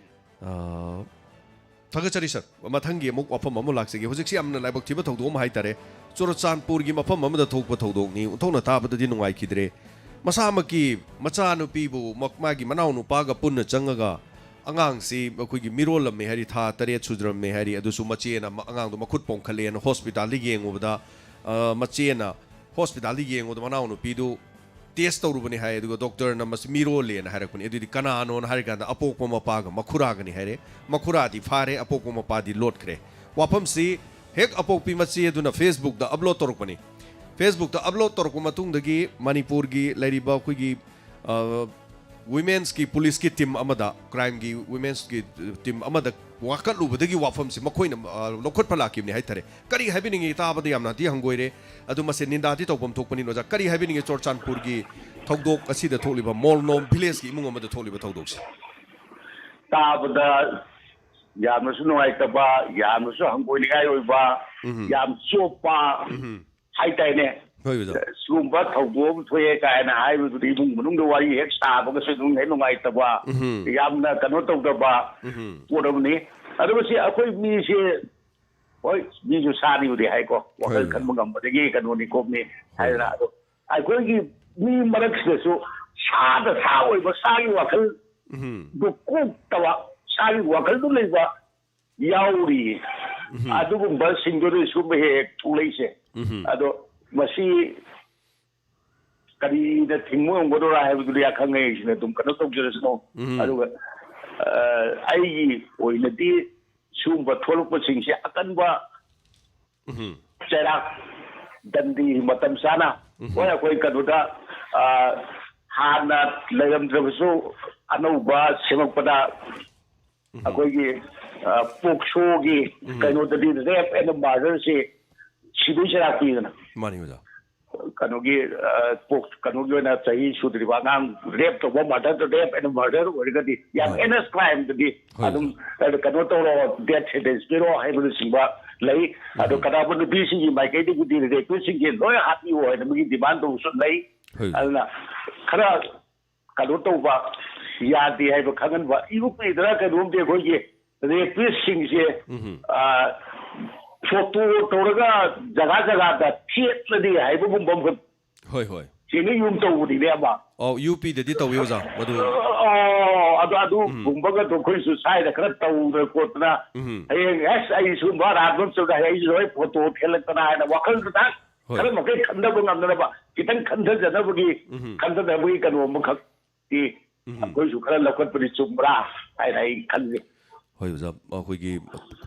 ꯑ, ꯊꯥꯒꯠꯆꯔꯤ ꯁꯥꯔ꯫ ꯃꯊꯪꯒꯤ ꯑꯃꯨꯛ ꯋꯥꯐꯝ ꯑꯃ ꯂꯥꯛꯆꯒꯦ꯫ ꯍꯧꯖꯤꯛꯁꯤ ꯌꯥꯝꯅ ꯂꯥꯏꯕꯛ ꯊꯤꯕ ꯊꯧꯗꯣꯛ ꯑꯃ ꯍꯥꯏꯇꯥꯔꯦ, ꯆꯨꯔꯆꯥꯟꯄꯨꯔꯒꯤ ꯃꯐꯝ ꯑꯃꯗ ꯊꯣꯛꯄ ꯊꯧꯗꯣꯛꯅꯤ꯫ ꯑꯣꯟꯊꯣꯛꯅ ꯇꯥꯕꯗꯗꯤ ꯅꯨꯡꯉꯥꯏꯈꯤꯗ꯭ꯔꯦ꯫ ꯃꯁꯥꯃꯛꯀꯤ ꯃꯆꯥꯅꯨꯄꯤꯕꯨ ꯃ-, ꯃꯥꯒꯤ ꯃꯅꯥꯎꯅꯨꯄꯥꯒ ꯄꯨꯟꯅ ꯆꯪꯉꯒ ꯑꯉꯥꯡꯁꯤ ꯑꯩꯈꯣꯏꯒꯤ ꯃꯤꯔꯣꯜꯂꯝꯃꯦ ꯍꯥꯏꯔꯤ, ꯊꯥ ꯇꯔꯦꯠ ꯁꯨꯗ꯭ꯔꯝꯃꯦ ꯍꯥꯏꯔꯤ꯫ ꯑꯗꯨꯁꯨ ꯃꯆꯦꯅ ꯃ-, ꯑꯉꯥꯡꯗꯣ ꯃꯈꯨꯠ ꯄꯣꯝꯈꯠꯂꯦꯅ ꯍꯣꯁꯄꯤꯇꯥꯜꯗ ꯌꯦꯡꯉꯨꯕꯗ, ꯑ, ꯃꯆꯦꯅ ꯍꯣꯁꯄꯤꯇꯥꯜꯗ ꯌꯦꯡꯉꯨꯕꯗ ꯃꯅꯥꯎꯅꯨꯄꯤꯗꯨ ꯇꯦꯁ ꯇꯧꯔꯨꯕꯅꯤ ꯍꯥꯏ, ꯑꯗꯨꯒ ꯗꯣꯛꯇꯔꯅ ꯃꯁꯤ ꯃꯤꯔꯣꯜꯂꯦꯅ ꯍꯥꯏꯔꯛꯄꯅꯤ꯫ ꯑꯗꯨꯗꯤ ꯀꯅꯥꯅꯣꯅ ꯍꯥꯏꯔꯀꯥꯟꯗ ꯑꯄꯣꯛꯄ ꯃꯄꯥꯒ ꯃꯈꯨꯔꯥꯒꯅꯤ ꯍꯥꯏꯔꯦ꯫ ꯃꯈꯨꯔꯥꯗꯤ ꯐꯥꯔꯦ, ꯑꯄꯣꯛꯄ ꯃꯄꯥꯗꯤ ꯂꯣꯠꯈ꯭ꯔꯦ꯫ ꯋꯥꯐꯝꯁꯤ ꯍꯦꯛ ꯑꯄꯣꯛꯄꯤ ꯃꯆꯦ ꯑꯗꯨꯅ ꯐꯦꯁꯕꯨꯛꯇ ꯑꯞꯂꯣꯗ ꯇꯧꯔꯛꯄꯅꯤ꯫ ꯐꯦꯁꯕꯨꯛꯇ ꯑꯞꯂꯣꯗ ꯇꯧꯔꯛꯄ ꯃꯇꯨꯡꯗꯒꯤ ꯃꯅꯤꯄꯨꯔꯒꯤ ꯂꯩꯔꯤꯕ ꯑꯩꯈꯣꯏꯒꯤ, ꯑ, ꯋꯤꯃꯦꯟꯁꯀꯤ ꯄꯨꯂꯤꯁꯀꯤ ꯇꯤꯝ ꯑꯃꯗ, ꯀ꯭ꯔꯥꯏꯝꯒꯤ ꯋꯤꯃꯦꯟꯁꯀꯤ ꯇꯤꯝ ꯑꯃꯗ ꯋꯥꯀꯠꯂꯨꯕꯗꯒꯤ ꯋꯥꯐꯝꯁꯤ ꯃꯈꯣꯏꯅ, ꯑ, ꯂꯧꯈꯠꯄ ꯂꯥꯛꯈꯤꯕꯅꯤ ꯍꯥꯏꯇꯥꯔꯦ꯫ ꯀꯔꯤ ꯍꯥꯏꯕꯤꯅꯤꯡꯉꯤ? ꯇꯥꯕꯗ ꯌꯥꯝꯅꯗꯤ ꯍꯪꯒꯣꯏꯔꯦ꯫ ꯑꯗꯨ ꯃꯁꯦ ꯅꯤꯟꯗꯥꯗꯤ ꯇꯧꯐꯝ ꯊꯣꯛꯄꯅꯤꯅ ꯑꯣꯖꯥ, ꯀꯔꯤ ꯍꯥꯏꯕꯤꯅꯤꯡꯉꯤ ꯆꯨꯔꯆꯥꯟꯄꯨꯔꯒꯤ ꯊꯧꯗꯣꯛ ꯑꯁꯤꯗ ꯊꯣꯛꯂꯤꯕ ꯃꯣꯜꯅꯣꯝ ꯚꯤꯂꯦꯖꯀꯤ ꯏꯃꯨꯡ ꯑꯃꯗ ꯊꯣꯛꯂꯤꯕ ꯊꯧꯗꯣꯛꯁꯦ? ꯇꯥꯕꯗ ꯌꯥꯝꯅꯁꯨ ꯅꯨꯡꯉꯥꯏꯇꯕ, ꯌꯥꯝꯅꯁꯨ ꯍꯪꯒꯣꯏꯅꯤꯡꯉꯥꯏ ꯑꯣꯏꯕ, ꯎꯝ꯫ ꯌꯥꯝ ꯆꯣꯞꯄ ꯎꯝ꯫ ꯍꯥꯏꯇꯥꯔꯦꯅꯦ꯫ ꯍꯣꯏ ꯑꯣꯖꯥ꯫ ꯁꯤꯒꯨꯝꯕ ꯊꯧꯗꯣꯛ ꯑꯃ ꯊꯣꯛꯑꯦ ꯀꯥꯏꯅ ꯍꯥꯏꯕꯗꯨꯗꯤ ꯏꯃꯨꯡ ꯃꯅꯨꯡꯗ ꯋꯥꯔꯤ ꯍꯦꯛ ꯁꯥꯕꯒꯁꯨ ꯑꯗꯨꯝ ꯍꯦꯛ ꯅꯨꯡꯉꯥꯏꯇꯕ, ꯎꯝ꯫ ꯌꯥꯝꯅ ꯀꯩꯅꯣ ꯇꯧꯗꯕ ꯎꯝ꯫ ꯄꯣꯠ ꯑꯃꯅꯤ꯫ ꯑꯗꯨꯒ ꯁꯤ ꯑꯩꯈꯣꯏ ꯃꯤꯁꯦ, ꯍꯣꯏ, ꯃꯤꯁꯨ ꯁꯥꯅꯤꯕꯨꯗꯤ ꯍꯥꯏꯀꯣ, ꯋꯥꯈꯜ ꯍꯣꯏ꯫ ꯈꯟꯕ ꯉꯝꯕꯗꯒꯤ ꯀꯩꯅꯣꯅꯤ ꯈꯣꯠꯅꯤ ꯍꯣꯏ꯫ ꯍꯥꯏꯗꯅ꯫ ꯑꯗꯣ ꯑꯩꯈꯣꯏꯒꯤ ꯃꯤ ꯃꯔꯛꯁꯤꯗꯁꯨ ꯁꯥꯗ ꯁꯥ ꯑꯣꯏꯕ, ꯁꯥꯒꯤ ꯋꯥꯈꯜ ꯎꯝ꯫ ꯗꯨ ꯀꯣꯛꯇꯕ, ꯁꯥꯒꯤ ꯋꯥꯈꯜꯗꯨ ꯂꯩꯕ ꯌꯥꯎꯔꯤ꯫ ꯎꯝ꯫ ꯑꯗꯨꯒꯨꯝꯕꯁꯤꯡꯗꯨꯗ ꯁꯤꯒꯨꯝꯕ ꯍꯦꯛ ꯍꯦꯛ ꯊꯣꯛꯂꯛꯏꯁꯦ꯫ ꯎꯝ꯫ ꯑꯗꯣ ꯃꯁꯤ ꯀꯔꯤꯅ ꯊꯤꯡꯕ ꯉꯝꯒꯗꯣꯏꯔꯥ ꯍꯥꯏꯕꯗꯨꯗꯤ ꯑꯈꯪ ꯑꯍꯩꯁꯤꯅ ꯑꯗꯨꯝ ꯀꯩꯅꯣ ꯇꯧꯖꯔꯁꯅꯨ꯫ ꯎꯝ꯫ ꯑꯗꯨꯒ, ꯑ, ꯑꯩꯒꯤ ꯑꯣꯏꯅꯗꯤ ꯁꯤꯒꯨꯝꯕ ꯊꯣꯛꯂꯛꯄꯁꯤꯡꯁꯦ ꯑꯀꯟꯕ ꯎꯝ꯫ ꯆꯩꯔꯥꯛ ꯗꯟꯗꯤ ꯃꯇꯝ ꯆꯥꯅ, ꯎꯝ꯫ ꯍꯣꯏ, ꯑꯩꯈꯣꯏ ꯀꯩꯅꯣꯗ, ꯑ, ꯍꯥꯟꯅ ꯂꯩꯔꯝꯗ꯭ꯔꯕꯁꯨ ꯑꯅꯧꯕ ꯁꯦꯝꯃꯛꯄꯗ ꯑꯩꯈꯣꯏꯒꯤ, ꯑ, ꯄꯣꯛꯁꯣꯒꯤ ꯎꯝ꯫ ꯀꯩꯅꯣꯗꯗꯤ rape and murder ꯁꯤ ꯁꯤꯕꯩ ꯆꯩꯔꯥꯛ ꯄꯤꯗꯅ꯫ ꯃꯥꯅꯤ ꯑꯣꯖꯥ꯫ ꯀꯩꯅꯣꯒꯤ, ꯑ, ꯄꯣꯛ-, ꯀꯩꯅꯣꯒꯤ ꯑꯣꯏꯅ ꯆꯍꯤ ꯁꯨꯗ꯭ꯔꯤꯕ ꯑꯉꯥꯡ rape ꯇꯧꯕ, murder, rape and murder ꯑꯣꯏꯔꯒꯗꯤ ꯌꯥꯝ ꯍꯣꯏ꯫ heinous crime ꯗꯨꯗꯤ ꯍꯣꯏ, ꯑꯗꯨꯝ, ꯑ, ꯀꯩꯅꯣ ꯇꯧꯔꯣ, death sentence ꯄꯤꯔꯣ ꯍꯥꯏꯕꯅꯆꯤꯡꯕ ꯂꯩ꯫ ꯑꯗꯣ ꯎꯝ꯫ ꯀꯅꯥꯒꯨꯝꯕ ꯅꯨꯄꯤꯁꯤꯡꯒꯤ ꯃꯥꯏꯀꯩꯗꯒꯤꯗꯤ rape ꯁꯤꯡꯁꯦ ꯂꯣꯏ ꯍꯥꯠꯄꯤꯌꯣ ꯍꯥꯏꯅ ꯃꯤꯒꯤ demand ꯇꯧꯕꯁꯨ ꯂꯩ꯫ ꯍꯣꯏ꯫ ꯑꯗꯨꯅ ꯈꯔ ꯀꯩꯅꯣ ꯇꯧꯕ ꯌꯥꯗꯦ ꯍꯥꯏꯕ ꯈꯪꯍꯟꯕ꯫ ꯌꯨ ꯄꯤꯗꯅ ꯀꯩꯅꯣꯝꯗꯤ ꯑꯩꯈꯣꯏꯒꯤ rape ꯁꯤꯡꯁꯦ, ꯎꯝ꯫ ꯑ, photo ꯇꯧꯔꯒ ꯖꯒꯥ ꯖꯒꯥꯗ ꯊꯦꯠꯂꯗꯤ ꯍꯥꯏꯕꯒꯨꯝꯕ ꯑꯃꯈꯛ ꯍꯣꯏ, ꯍꯣꯏ꯫ ꯆꯦꯡꯅ ꯌꯨꯝ ꯇꯧꯕꯅꯤꯅꯦ ꯑꯃ꯫ ꯑꯧ, ꯌꯨ ꯄꯤꯗꯗꯤ ꯇꯧꯏ ꯑꯣꯖꯥ, ꯃꯗꯨ꯫ ꯑꯣ, ꯑꯗꯨ, ꯑꯗꯨꯒꯨꯝꯕꯒꯗꯣ ꯑꯩꯈꯣꯏꯁꯨ ꯁ꯭ꯋꯥꯏꯗ ꯈꯔ ꯇꯧꯗꯅ ꯈꯣꯠꯇꯅ, ꯎꯝ꯫ ꯍꯌꯦꯡ ꯑꯁ ꯑꯩ ꯁꯤꯒꯨꯝꯕ ꯑꯔꯥꯟꯕ ꯑꯃ ꯆꯠꯂꯦ, ꯑꯩꯁꯨ ꯂꯣꯏ photo ꯊꯦꯠꯂꯛꯇꯅ ꯍꯥꯏꯅ ꯋꯥꯈꯜꯗꯨꯗ ꯍꯣꯏ꯫ ꯈꯔ ꯃꯈꯩ ꯈꯟꯊꯕ ꯉꯝꯅꯅꯕ, ꯈꯤꯇꯪ ꯈꯟꯊꯖꯅꯕꯒꯤ, ꯎꯝ꯫ ꯈꯟꯊꯅꯕꯒꯤ ꯀꯩꯅꯣ ꯑꯃꯈꯛꯇꯤ ꯎꯝ꯫ ꯑꯩꯈꯣꯏꯁꯨ ꯈꯔ ꯂꯧꯈꯠꯄꯗꯤ ꯆꯨꯝꯕ꯭ꯔꯥ ꯍꯥꯏꯅ ꯑꯩ ꯈꯜꯂꯤ꯫ ꯍꯣꯏ ꯑꯣꯖꯥ, ꯑꯩꯈꯣꯏꯒꯤ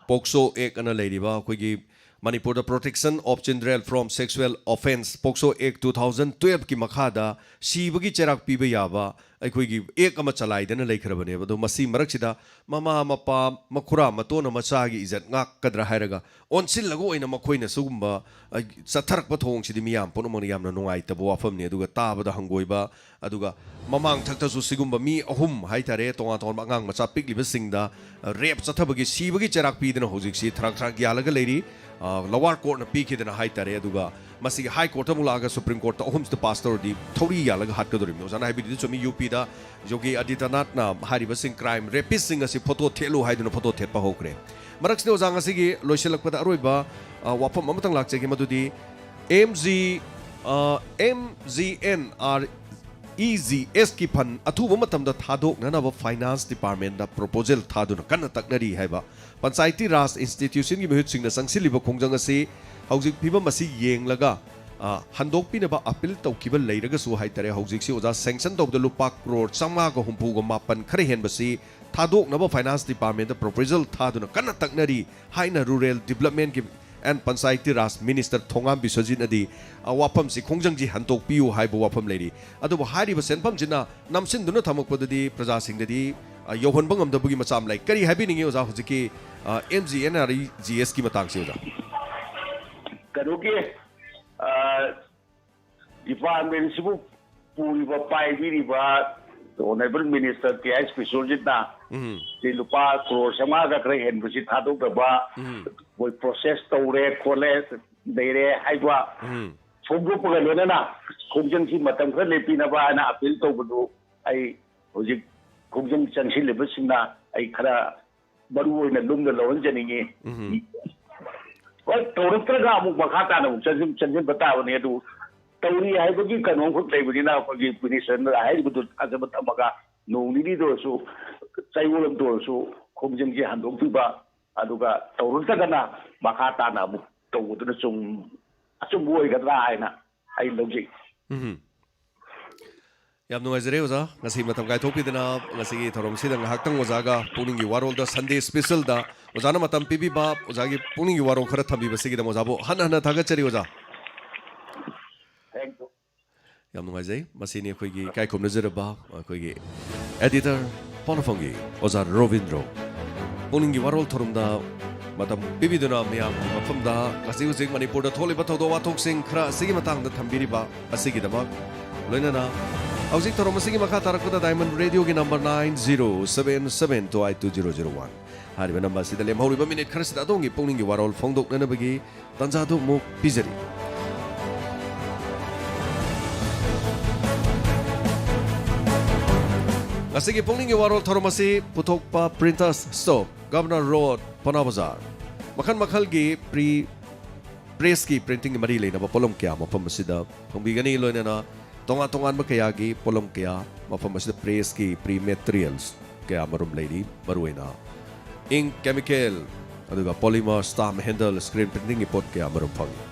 POCSO Act ꯑꯅ ꯂꯩꯔꯤꯕ ꯑꯩꯈꯣꯏꯒꯤ ꯃꯅꯤꯄꯨꯔꯗ Protection of Children from Sexual Offence, POCSO Act two thousand twelve ꯀꯤ ꯃꯈꯥꯗ ꯁꯤꯕꯒꯤ ꯆꯩꯔꯥꯛ ꯄꯤꯕ ꯌꯥꯕ ꯑꯩꯈꯣꯏꯒꯤ ꯑꯦꯛ ꯑꯃ ꯆꯂꯥꯏꯗꯅ ꯂꯩꯈ꯭ꯔꯕꯅꯦꯕ꯫ ꯑꯗꯣ ꯃꯁꯤ ꯃꯔꯛꯁꯤꯗ ꯃꯃꯥ ꯃꯄꯥ, ꯃꯈꯨꯔꯥ ꯃꯇꯣꯟꯅ ꯃꯆꯥꯒꯤ ꯏꯖꯠ ꯉꯥꯛꯀꯗ꯭ꯔꯥ ꯍꯥꯏꯔꯒ ꯑꯣꯟꯁꯤꯜꯂꯒ ꯑꯣꯏꯅ ꯃꯈꯣꯏꯅ ꯁꯤꯒꯨꯝꯕ, ꯑ, ꯆꯠꯊꯔꯛꯄ ꯊꯧꯑꯣꯡꯁꯤꯗꯤ ꯃꯤꯌꯥꯝ ꯄꯨꯝꯅꯃꯛꯅ ꯌꯥꯝꯅ ꯅꯨꯡꯉꯥꯏꯇꯕ ꯋꯥꯐꯝꯅꯤ꯫ ꯑꯗꯨꯒ ꯇꯥꯕꯗ ꯍꯪꯒꯣꯏꯕ, ꯑꯗꯨꯒ ꯃꯃꯥꯡꯊꯛꯇꯁꯨ ꯁꯤꯒꯨꯝꯕ ꯃꯤ ꯑꯍꯨꯝ ꯍꯥꯏꯇꯥꯔꯦ, ꯇꯣꯉꯥꯟ ꯇꯣꯉꯥꯟꯕ ꯑꯉꯥꯡ ꯃꯆꯥ ꯄꯤꯛꯂꯤꯕꯁꯤꯡꯗ, ꯑ, ꯔꯦꯞ ꯆꯠꯊꯕꯒꯤ, ꯁꯤꯕꯒꯤ ꯆꯩꯔꯥꯛ ꯄꯤꯗꯅ ꯍꯧꯖꯤꯛꯁꯤ ꯊꯔꯥꯛ ꯊꯔꯥꯛ ꯌꯥꯜꯂꯒ ꯂꯩꯔꯤ꯫ ꯑ, ꯂꯋꯥꯔ ꯀꯣꯔꯠꯅ ꯄꯤꯈꯤꯗꯅ ꯍꯥꯏꯇꯥꯔꯦ꯫ ꯑꯗꯨꯒ ꯃꯁꯤꯒꯤ ꯍꯥꯏ ꯀꯣꯔꯠꯇ ꯑꯃꯨꯛ ꯂꯥꯛꯑꯒ ꯁꯨꯄ꯭ꯔꯤꯝ ꯀꯣꯔꯠꯇ ꯑꯍꯨꯝꯁꯤꯗ ꯄꯥꯁ ꯇꯧꯔꯗꯤ ꯊꯧꯔꯤ ꯌꯥꯜꯂꯒ ꯍꯥꯠꯀꯗꯧꯔꯤꯕꯅꯤ꯫ ꯑꯣꯖꯥꯅ ꯍꯥꯏꯕꯤꯔꯤꯗꯨ ꯆꯨꯝꯃꯤ, ꯌꯨ ꯄꯤꯗ ꯌꯣꯒꯤ ꯑꯥꯗꯤꯇ꯭ꯌꯅꯥꯊꯅ ꯍꯥꯏꯔꯤꯕꯁꯤꯡ, ꯀ꯭ꯔꯥꯏꯝ ꯔꯦꯄꯤꯁꯁꯤꯡ ꯑꯁꯤ ꯐꯣꯇꯣ ꯊꯦꯠꯂꯨ ꯍꯥꯏꯗꯨꯅ ꯐꯣꯇꯣ ꯊꯦꯠꯄ ꯍꯧꯈ꯭ꯔꯦ꯫ ꯃꯔꯛꯁꯤꯗ ꯑꯣꯖꯥ, ꯉꯁꯤꯒꯤ ꯂꯣꯏꯁꯤꯜꯂꯛꯄꯗ ꯑꯔꯣꯏꯕ, ꯑ, ꯋꯥꯐꯝ ꯑꯃꯇꯪ ꯂꯥꯛꯆꯒꯦ, ꯃꯗꯨꯗꯤ ꯑꯦꯝ ꯖꯤ, ꯑ, M G N R E G ꯑꯦꯁꯀꯤ ꯐꯟ ꯑꯊꯨꯕ ꯃꯇꯝꯗ ꯊꯥꯗꯣꯛꯅꯅꯕ ꯐꯥꯏꯅꯥꯟꯁ ꯗꯤꯄꯥꯔꯠꯃꯦꯟꯗ ꯄ꯭ꯔꯣꯄꯣꯖꯦꯜ ꯊꯥꯗꯨꯅ ꯀꯟꯅ ꯇꯛꯅꯔꯤ ꯍꯥꯏꯕ ꯄꯟꯆꯥꯌꯇꯤ ꯔꯥꯖ ꯏꯟꯁꯇꯤꯇ꯭ꯌꯨꯁꯟꯒꯤ ꯃꯤꯍꯨꯠꯁꯤꯡꯅ ꯆꯪꯁꯤꯜꯂꯤꯕ ꯈꯣꯡꯖꯪ ꯑꯁꯤ ꯍꯧꯖꯤꯛ ꯐꯤꯕꯝ ꯑꯁꯤ ꯌꯦꯡꯂꯒ, ꯑ, ꯍꯟꯗꯣꯛꯄꯤꯅꯕ ꯑꯄꯤꯜ ꯇꯧꯈꯤꯕ ꯂꯩꯔꯒꯁꯨ ꯍꯥꯏꯇꯥꯔꯦ, ꯍꯧꯖꯤꯛꯁꯤ ꯑꯣꯖꯥ ꯁꯦꯡꯁꯟ ꯇꯧꯕꯗ ꯂꯨꯄꯥ ꯀ꯭ꯔꯣꯔ ꯆꯥꯝꯃꯉꯥꯒ ꯍꯨꯝꯐꯨꯒ ꯃꯥꯄꯟ ꯈꯔ ꯍꯦꯟꯕꯁꯤ ꯊꯥꯗꯣꯛꯅꯕ ꯐꯥꯏꯅꯥꯟꯁ ꯗꯤꯄꯥꯔꯠꯃꯦꯟꯗ ꯄ꯭ꯔꯣꯄꯣꯖꯦꯜ ꯊꯥꯗꯨꯅ ꯀꯟꯅ ꯇꯛꯅꯔꯤ ꯍꯥꯏꯅ rural ꯗꯤꯕ꯭ꯂꯞꯃꯦꯟꯒꯤ and panchayati Raj minister ꯊꯣꯉꯥꯝ ꯕꯤꯁ꯭ꯋꯖꯤꯠꯅꯗꯤ, ꯑ, ꯋꯥꯐꯝꯁꯤ, ꯈꯣꯡꯖꯪꯁꯤ ꯍꯟꯗꯣꯛꯄꯤꯌꯨ ꯍꯥꯏꯕ ꯋꯥꯐꯝ ꯂꯩꯔꯤ꯫ ꯑꯗꯨꯕꯨ ꯍꯥꯏꯔꯤꯕ ꯁꯦꯟꯐꯝꯁꯤꯅ ꯅꯝꯁꯤꯟꯗꯨꯅ ꯊꯝꯃꯛꯄꯗꯗꯤ ꯄ꯭ꯔꯖꯥꯁꯤꯡꯗꯗꯤ, ꯑ, ꯌꯧꯍꯟꯕ ꯉꯝꯗꯕꯒꯤ ꯃꯆꯥꯛ ꯑꯃ ꯂꯩ꯫ ꯀꯔꯤ ꯍꯥꯏꯕꯤꯅꯤꯡꯉꯤ ꯑꯣꯖꯥ ꯍꯧꯖꯤꯛꯀꯤ, ꯑ, M G N R E G ꯑꯦꯁꯀꯤ ꯃꯇꯥꯡꯁꯤ ꯑꯣꯖꯥ? ꯀꯩꯅꯣꯒꯤ, ꯑ, ꯗꯤꯄꯥꯔꯠꯃꯦꯟꯁꯤꯕꯨ ꯄꯨꯔꯤꯕ, ꯄꯥꯏꯕꯤꯔꯤꯕ ꯑꯣꯅꯔꯦꯕꯜ ꯃꯤꯅꯤꯁꯇꯔ ꯇꯤ ꯑꯥꯏ ꯕꯤꯁ꯭ꯋꯖꯤꯠꯅ ꯎꯝ꯫ ꯁꯤ ꯂꯨꯄꯥ ꯀ꯭ꯔꯣꯔ ꯆꯥꯝꯃꯉꯥꯒ ꯈꯔ ꯍꯦꯟꯕꯁꯤ ꯊꯥꯗꯣꯛꯅꯕ ꯎꯝ꯫ ꯃꯣꯏ ꯄ꯭ꯔꯣꯁꯦꯁ ꯇꯧꯔꯦ, ꯈꯣꯠꯂꯦ, ꯂꯩꯔꯦ ꯍꯥꯏꯕ ꯎꯝ꯫ ꯐꯣꯡꯗꯣꯛꯄꯒ ꯂꯣꯏꯅꯅ ꯈꯣꯡꯖꯪꯁꯤ ꯃꯇꯝ ꯈꯔ ꯂꯦꯞꯄꯤꯅꯕ ꯍꯥꯏꯅ ꯑꯄꯤꯜ ꯇꯧꯕꯗꯨ ꯑꯩ ꯍꯧꯖꯤꯛ ꯈꯣꯡꯖꯪ ꯆꯪꯁꯤꯜꯂꯤꯕꯁꯤꯡꯅ ꯑꯩ ꯈꯔ ꯃꯔꯨ ꯑꯣꯏꯅ ꯂꯨꯝꯅ ꯂꯧꯍꯟꯖꯅꯤꯡꯉꯤ꯫ ꯎꯝ꯫ ꯍꯣꯏ, ꯇꯧꯔꯛꯇ꯭ꯔꯒ ꯑꯃꯨꯛ ꯃꯈꯥ ꯇꯥꯅ ꯑꯃꯨꯛ ꯆꯪꯁꯤꯟ-, ꯆꯪꯁꯤꯟꯕ ꯇꯥꯕꯅꯤ꯫ ꯑꯗꯨ ꯇꯧꯔꯤ ꯍꯥꯏꯕꯒꯤ ꯀꯩꯅꯣꯝꯈꯛ ꯂꯩꯕꯅꯤꯅ ꯑꯩꯈꯣꯏꯒꯤ ꯃꯤꯅꯤꯁꯇꯔꯅ ꯍꯥꯏꯔꯤꯕꯗꯨ ꯊꯥꯖꯕ ꯊꯝꯃꯒ ꯅꯣꯡ ꯅꯤꯅꯤꯗ ꯑꯣꯏꯔꯁꯨ, ꯆꯌꯣꯜ ꯑꯃꯗ ꯑꯣꯏꯔꯁꯨ ꯈꯣꯡꯖꯪꯁꯦ ꯍꯟꯗꯣꯛꯄꯤꯕ, ꯑꯗꯨꯒ ꯇꯧꯔꯛꯇ꯭ꯔꯒꯅ ꯃꯈꯥ ꯇꯥꯅ ꯑꯃꯨꯛ ꯇꯧꯕꯗꯨꯅ ꯆꯨꯝ-, ꯑꯆꯨꯝꯕ ꯑꯣꯏꯒꯗ꯭ꯔꯥ ꯍꯥꯏꯅ ꯑꯩ ꯂꯧꯖꯩ꯫ ꯎꯝ꯫ ꯌꯥꯝ ꯅꯨꯡꯉꯥꯏꯖꯔꯦ ꯑꯣꯖꯥ, ꯉꯁꯤ ꯃꯇꯝ ꯀꯥꯏꯊꯣꯛꯄꯤꯗꯅ ꯉꯁꯤꯒꯤ ꯊꯧꯔꯝꯁꯤꯗ ꯉꯥꯏꯍꯥꯛꯇꯪ ꯑꯣꯖꯥꯒ ꯄꯨꯛꯅꯤꯡꯒꯤ ꯋꯥꯔꯣꯜꯗ, ꯁꯟꯗꯦ ꯁ꯭ꯄꯦꯁꯦꯜꯗ ꯑꯣꯖꯥꯅ ꯃꯇꯝ ꯄꯤꯕꯤꯕ, ꯑꯣꯖꯥꯒꯤ ꯄꯨꯛꯅꯤꯡꯒꯤ ꯋꯥꯔꯣꯜ ꯈꯔ ꯊꯝꯕꯤꯕꯁꯤꯒꯤꯗꯃꯛ ꯑꯣꯖꯥꯕꯨ ꯍꯟꯅ ꯍꯟꯅ ꯊꯥꯒꯠꯆꯔꯤ ꯑꯣꯖꯥ꯫ Thank you. ꯌꯥꯝ ꯅꯨꯡꯉꯥꯏꯖꯩ꯫ ꯃꯁꯤꯅꯤ ꯑꯩꯈꯣꯏꯒꯤ ꯏꯀꯥꯏ ꯈꯨꯝꯅꯖꯔꯕ ꯑꯩꯈꯣꯏꯒꯤ editor, ꯄꯥꯎꯅꯐꯝꯒꯤ ꯑꯣꯖꯥ ꯔꯣꯕꯤꯟꯗ꯭ꯔꯣ꯫ ꯄꯨꯛꯅꯤꯡꯒꯤ ꯋꯥꯔꯣꯜ ꯊꯧꯔꯝꯗ ꯃꯇꯝ ꯄꯤꯕꯤꯗꯨꯅ ꯃꯤꯌꯥꯝꯒꯤ ꯃꯐꯝꯗ ꯍꯧꯖꯤꯛ ꯍꯧꯖꯤꯛ ꯃꯅꯤꯄꯨꯔꯗ ꯊꯣꯛꯂꯤꯕ ꯊꯧꯗꯣꯛ ꯋꯥꯊꯣꯛꯁꯤꯡ ꯈꯔ ꯑꯁꯤꯒꯤ ꯃꯇꯥꯡꯗ ꯊꯝꯕꯤꯔꯤꯕ ꯑꯁꯤꯒꯤꯗꯃꯛ, ꯂꯣꯏꯅꯅ ꯍꯧꯖꯤꯛ ꯊꯧꯔꯝ ꯑꯁꯤꯒꯤ ꯃꯈꯥ ꯇꯥꯔꯛꯄꯗ Diamond Radioꯒꯤ number nine zero seven seven two eight two zero zero one ꯍꯥꯏꯔꯤꯕ number ꯑꯁꯤꯗ ꯂꯦꯝꯍꯧꯔꯤꯕ minute ꯈꯔꯁꯤꯗ ꯑꯗꯣꯝꯒꯤ ꯄꯨꯛꯅꯤꯡꯒꯤ ꯋꯥꯔꯣꯜ ꯐꯣꯡꯗꯣꯛꯅꯅꯕꯒꯤ ꯇꯥꯟꯖꯥꯗꯨ ꯑꯃꯨꯛ ꯄꯤꯖꯔꯤ꯫ ꯉꯁꯤꯒꯤ ꯄꯨꯛꯅꯤꯡꯒꯤ ꯋꯥꯔꯣꯜ ꯊꯧꯔꯝ ꯑꯁꯤ ꯄꯨꯊꯣꯛꯄ Printers Store, Governor Road, ꯄꯧꯅꯥ ꯕꯖꯥꯔ꯫ ꯃꯈꯜ ꯃꯈꯜꯒꯤ pre-, pressꯀꯤ printingꯒꯤ ꯃꯔꯤ ꯂꯩꯅꯕ ꯄꯣꯠꯂꯝ ꯀꯌꯥ ꯃꯐꯝ ꯑꯁꯤꯗ ꯐꯪꯕꯤꯒꯅꯤ, ꯂꯣꯏꯅꯅ ꯇꯣꯉꯥꯟ ꯇꯣꯉꯥꯟꯕ ꯀꯌꯥꯒꯤ ꯄꯣꯠꯂꯝ ꯀꯌꯥ ꯃꯐꯝ ꯑꯁꯤꯗ pressꯀꯤ pre-materials ꯀꯌꯥ ꯃꯔꯨꯝ ꯂꯩꯔꯤ꯫ ꯃꯔꯨꯑꯣꯏꯅ ink, chemical, ꯑꯗꯨꯒ polymer, stamp, handle, screen printingꯒꯤ ꯄꯣꯠ ꯀꯌꯥ ꯃꯔꯨꯝ ꯐꯪꯏ꯫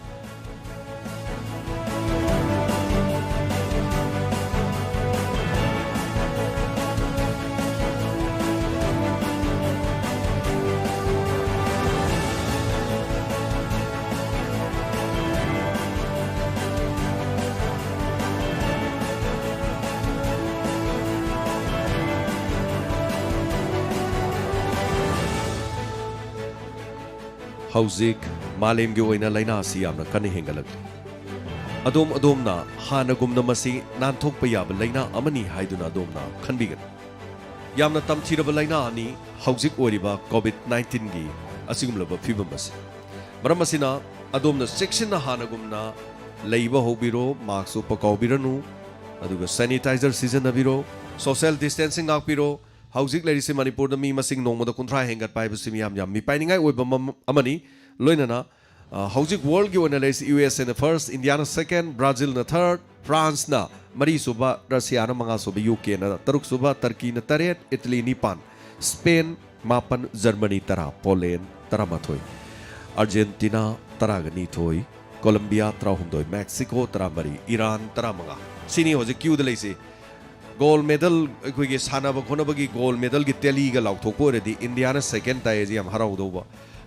ꯍꯧꯖꯤꯛ ꯃꯥꯂꯦꯝꯒꯤ ꯑꯣꯏꯅ ꯂꯥꯏꯅꯥ ꯑꯁꯤ ꯌꯥꯝꯅ ꯀꯟꯅ ꯍꯦꯟꯒꯠꯂꯛꯂꯤ꯫ ꯑꯗꯣꯝ ꯑꯗꯣꯝꯅ ꯍꯥꯟꯅꯒꯨꯝꯅ ꯃꯁꯤ ꯅꯥꯟꯊꯣꯛꯄ ꯌꯥꯕ ꯂꯥꯏꯅꯥ ꯑꯃꯅꯤ ꯍꯥꯏꯗꯨꯅ ꯑꯗꯣꯝꯅ ꯈꯟꯕꯤꯒꯅꯨ꯫ ꯌꯥꯝꯅ ꯇꯝꯊꯤꯔꯕ ꯂꯥꯏꯅꯥ ꯑꯃꯅꯤ ꯍꯧꯖꯤꯛ ꯑꯣꯏꯔꯤꯕ COVID nineteenꯒꯤ ꯑꯁꯤꯒꯨꯝꯂꯕ ꯐꯤꯕꯝ ꯑꯁꯤ꯫ ꯃꯔꯝ ꯑꯁꯤꯅ, ꯑꯗꯣꯝꯅ ꯆꯦꯛꯁꯤꯟꯅ ꯍꯥꯟꯅꯒꯨꯝꯅ ꯂꯩꯕ ꯍꯧꯕꯤꯔꯣ, mask ꯎꯞꯄ ꯀꯥꯎꯕꯤꯔꯅꯨ, ꯑꯗꯨꯒ sanitizer ꯁꯤꯖꯤꯟꯅꯕꯤꯔꯣ, social distancing ꯉꯥꯛꯄꯤꯔꯣ꯫ ꯍꯧꯖꯤꯛ ꯂꯩꯔꯤꯁꯤ ꯃꯅꯤꯄꯨꯔꯗ ꯃꯤ ꯃꯁꯤꯡ ꯅꯣꯡꯃꯗ ꯀꯨꯟꯊ꯭ꯔꯥ ꯍꯦꯟꯒꯠꯄ ꯍꯥꯏꯕꯁꯤ ꯃꯤꯌꯥꯝ ꯌꯥꯝ ꯃꯤꯄꯥꯏꯅꯤꯡꯉꯥꯏ ꯑꯣꯏꯕ ꯃꯝ-, ꯑꯃꯅꯤ꯫ ꯂꯣꯏꯅꯅ, ꯑ, ꯍꯧꯖꯤꯛ worldꯒꯤ ꯑꯣꯏꯅ ꯂꯩꯔꯤꯁꯤ USAꯅ first, Indiaꯅ second, Brazilꯅ third, Franceꯅ ꯃꯔꯤꯁꯨꯕ, Russiaꯅ ꯃꯉꯥꯁꯨꯕ, UKꯅ ꯇꯔꯨꯛꯁꯨꯕ, Turkeyꯅ ꯇꯔꯦꯠ, Italy ꯅꯤꯄꯥꯟ, Spain ꯃꯥꯄꯟ, Germany ꯇꯔꯥ, Poland ꯇꯔꯥꯃꯥꯊꯣꯏ, Argentina ꯇꯔꯥꯒ ꯅꯤꯊꯣꯏ, Colombia ꯇꯔꯥꯍꯨꯝꯗꯣꯏ, Mexico ꯇꯔꯥꯃꯔꯤ, Iran ꯇꯔꯥꯃꯉꯥ꯫ ꯁꯤꯅꯤ ꯍꯧꯖꯤꯛ queueꯗ ꯂꯩꯁꯤ꯫ Gold medal, ꯑꯩꯈꯣꯏꯒꯤ ꯁꯥꯟꯅꯕ ꯈꯣꯠꯅꯕꯒꯤ gold medalꯒꯤ tallyꯒ ꯂꯥꯎꯊꯣꯛꯄ ꯑꯣꯏꯔꯗꯤ Indiaꯅ second ꯇꯥꯏ ꯍꯥꯏꯁꯦ ꯌꯥꯝ ꯍꯔꯥꯎꯗꯧꯕ꯫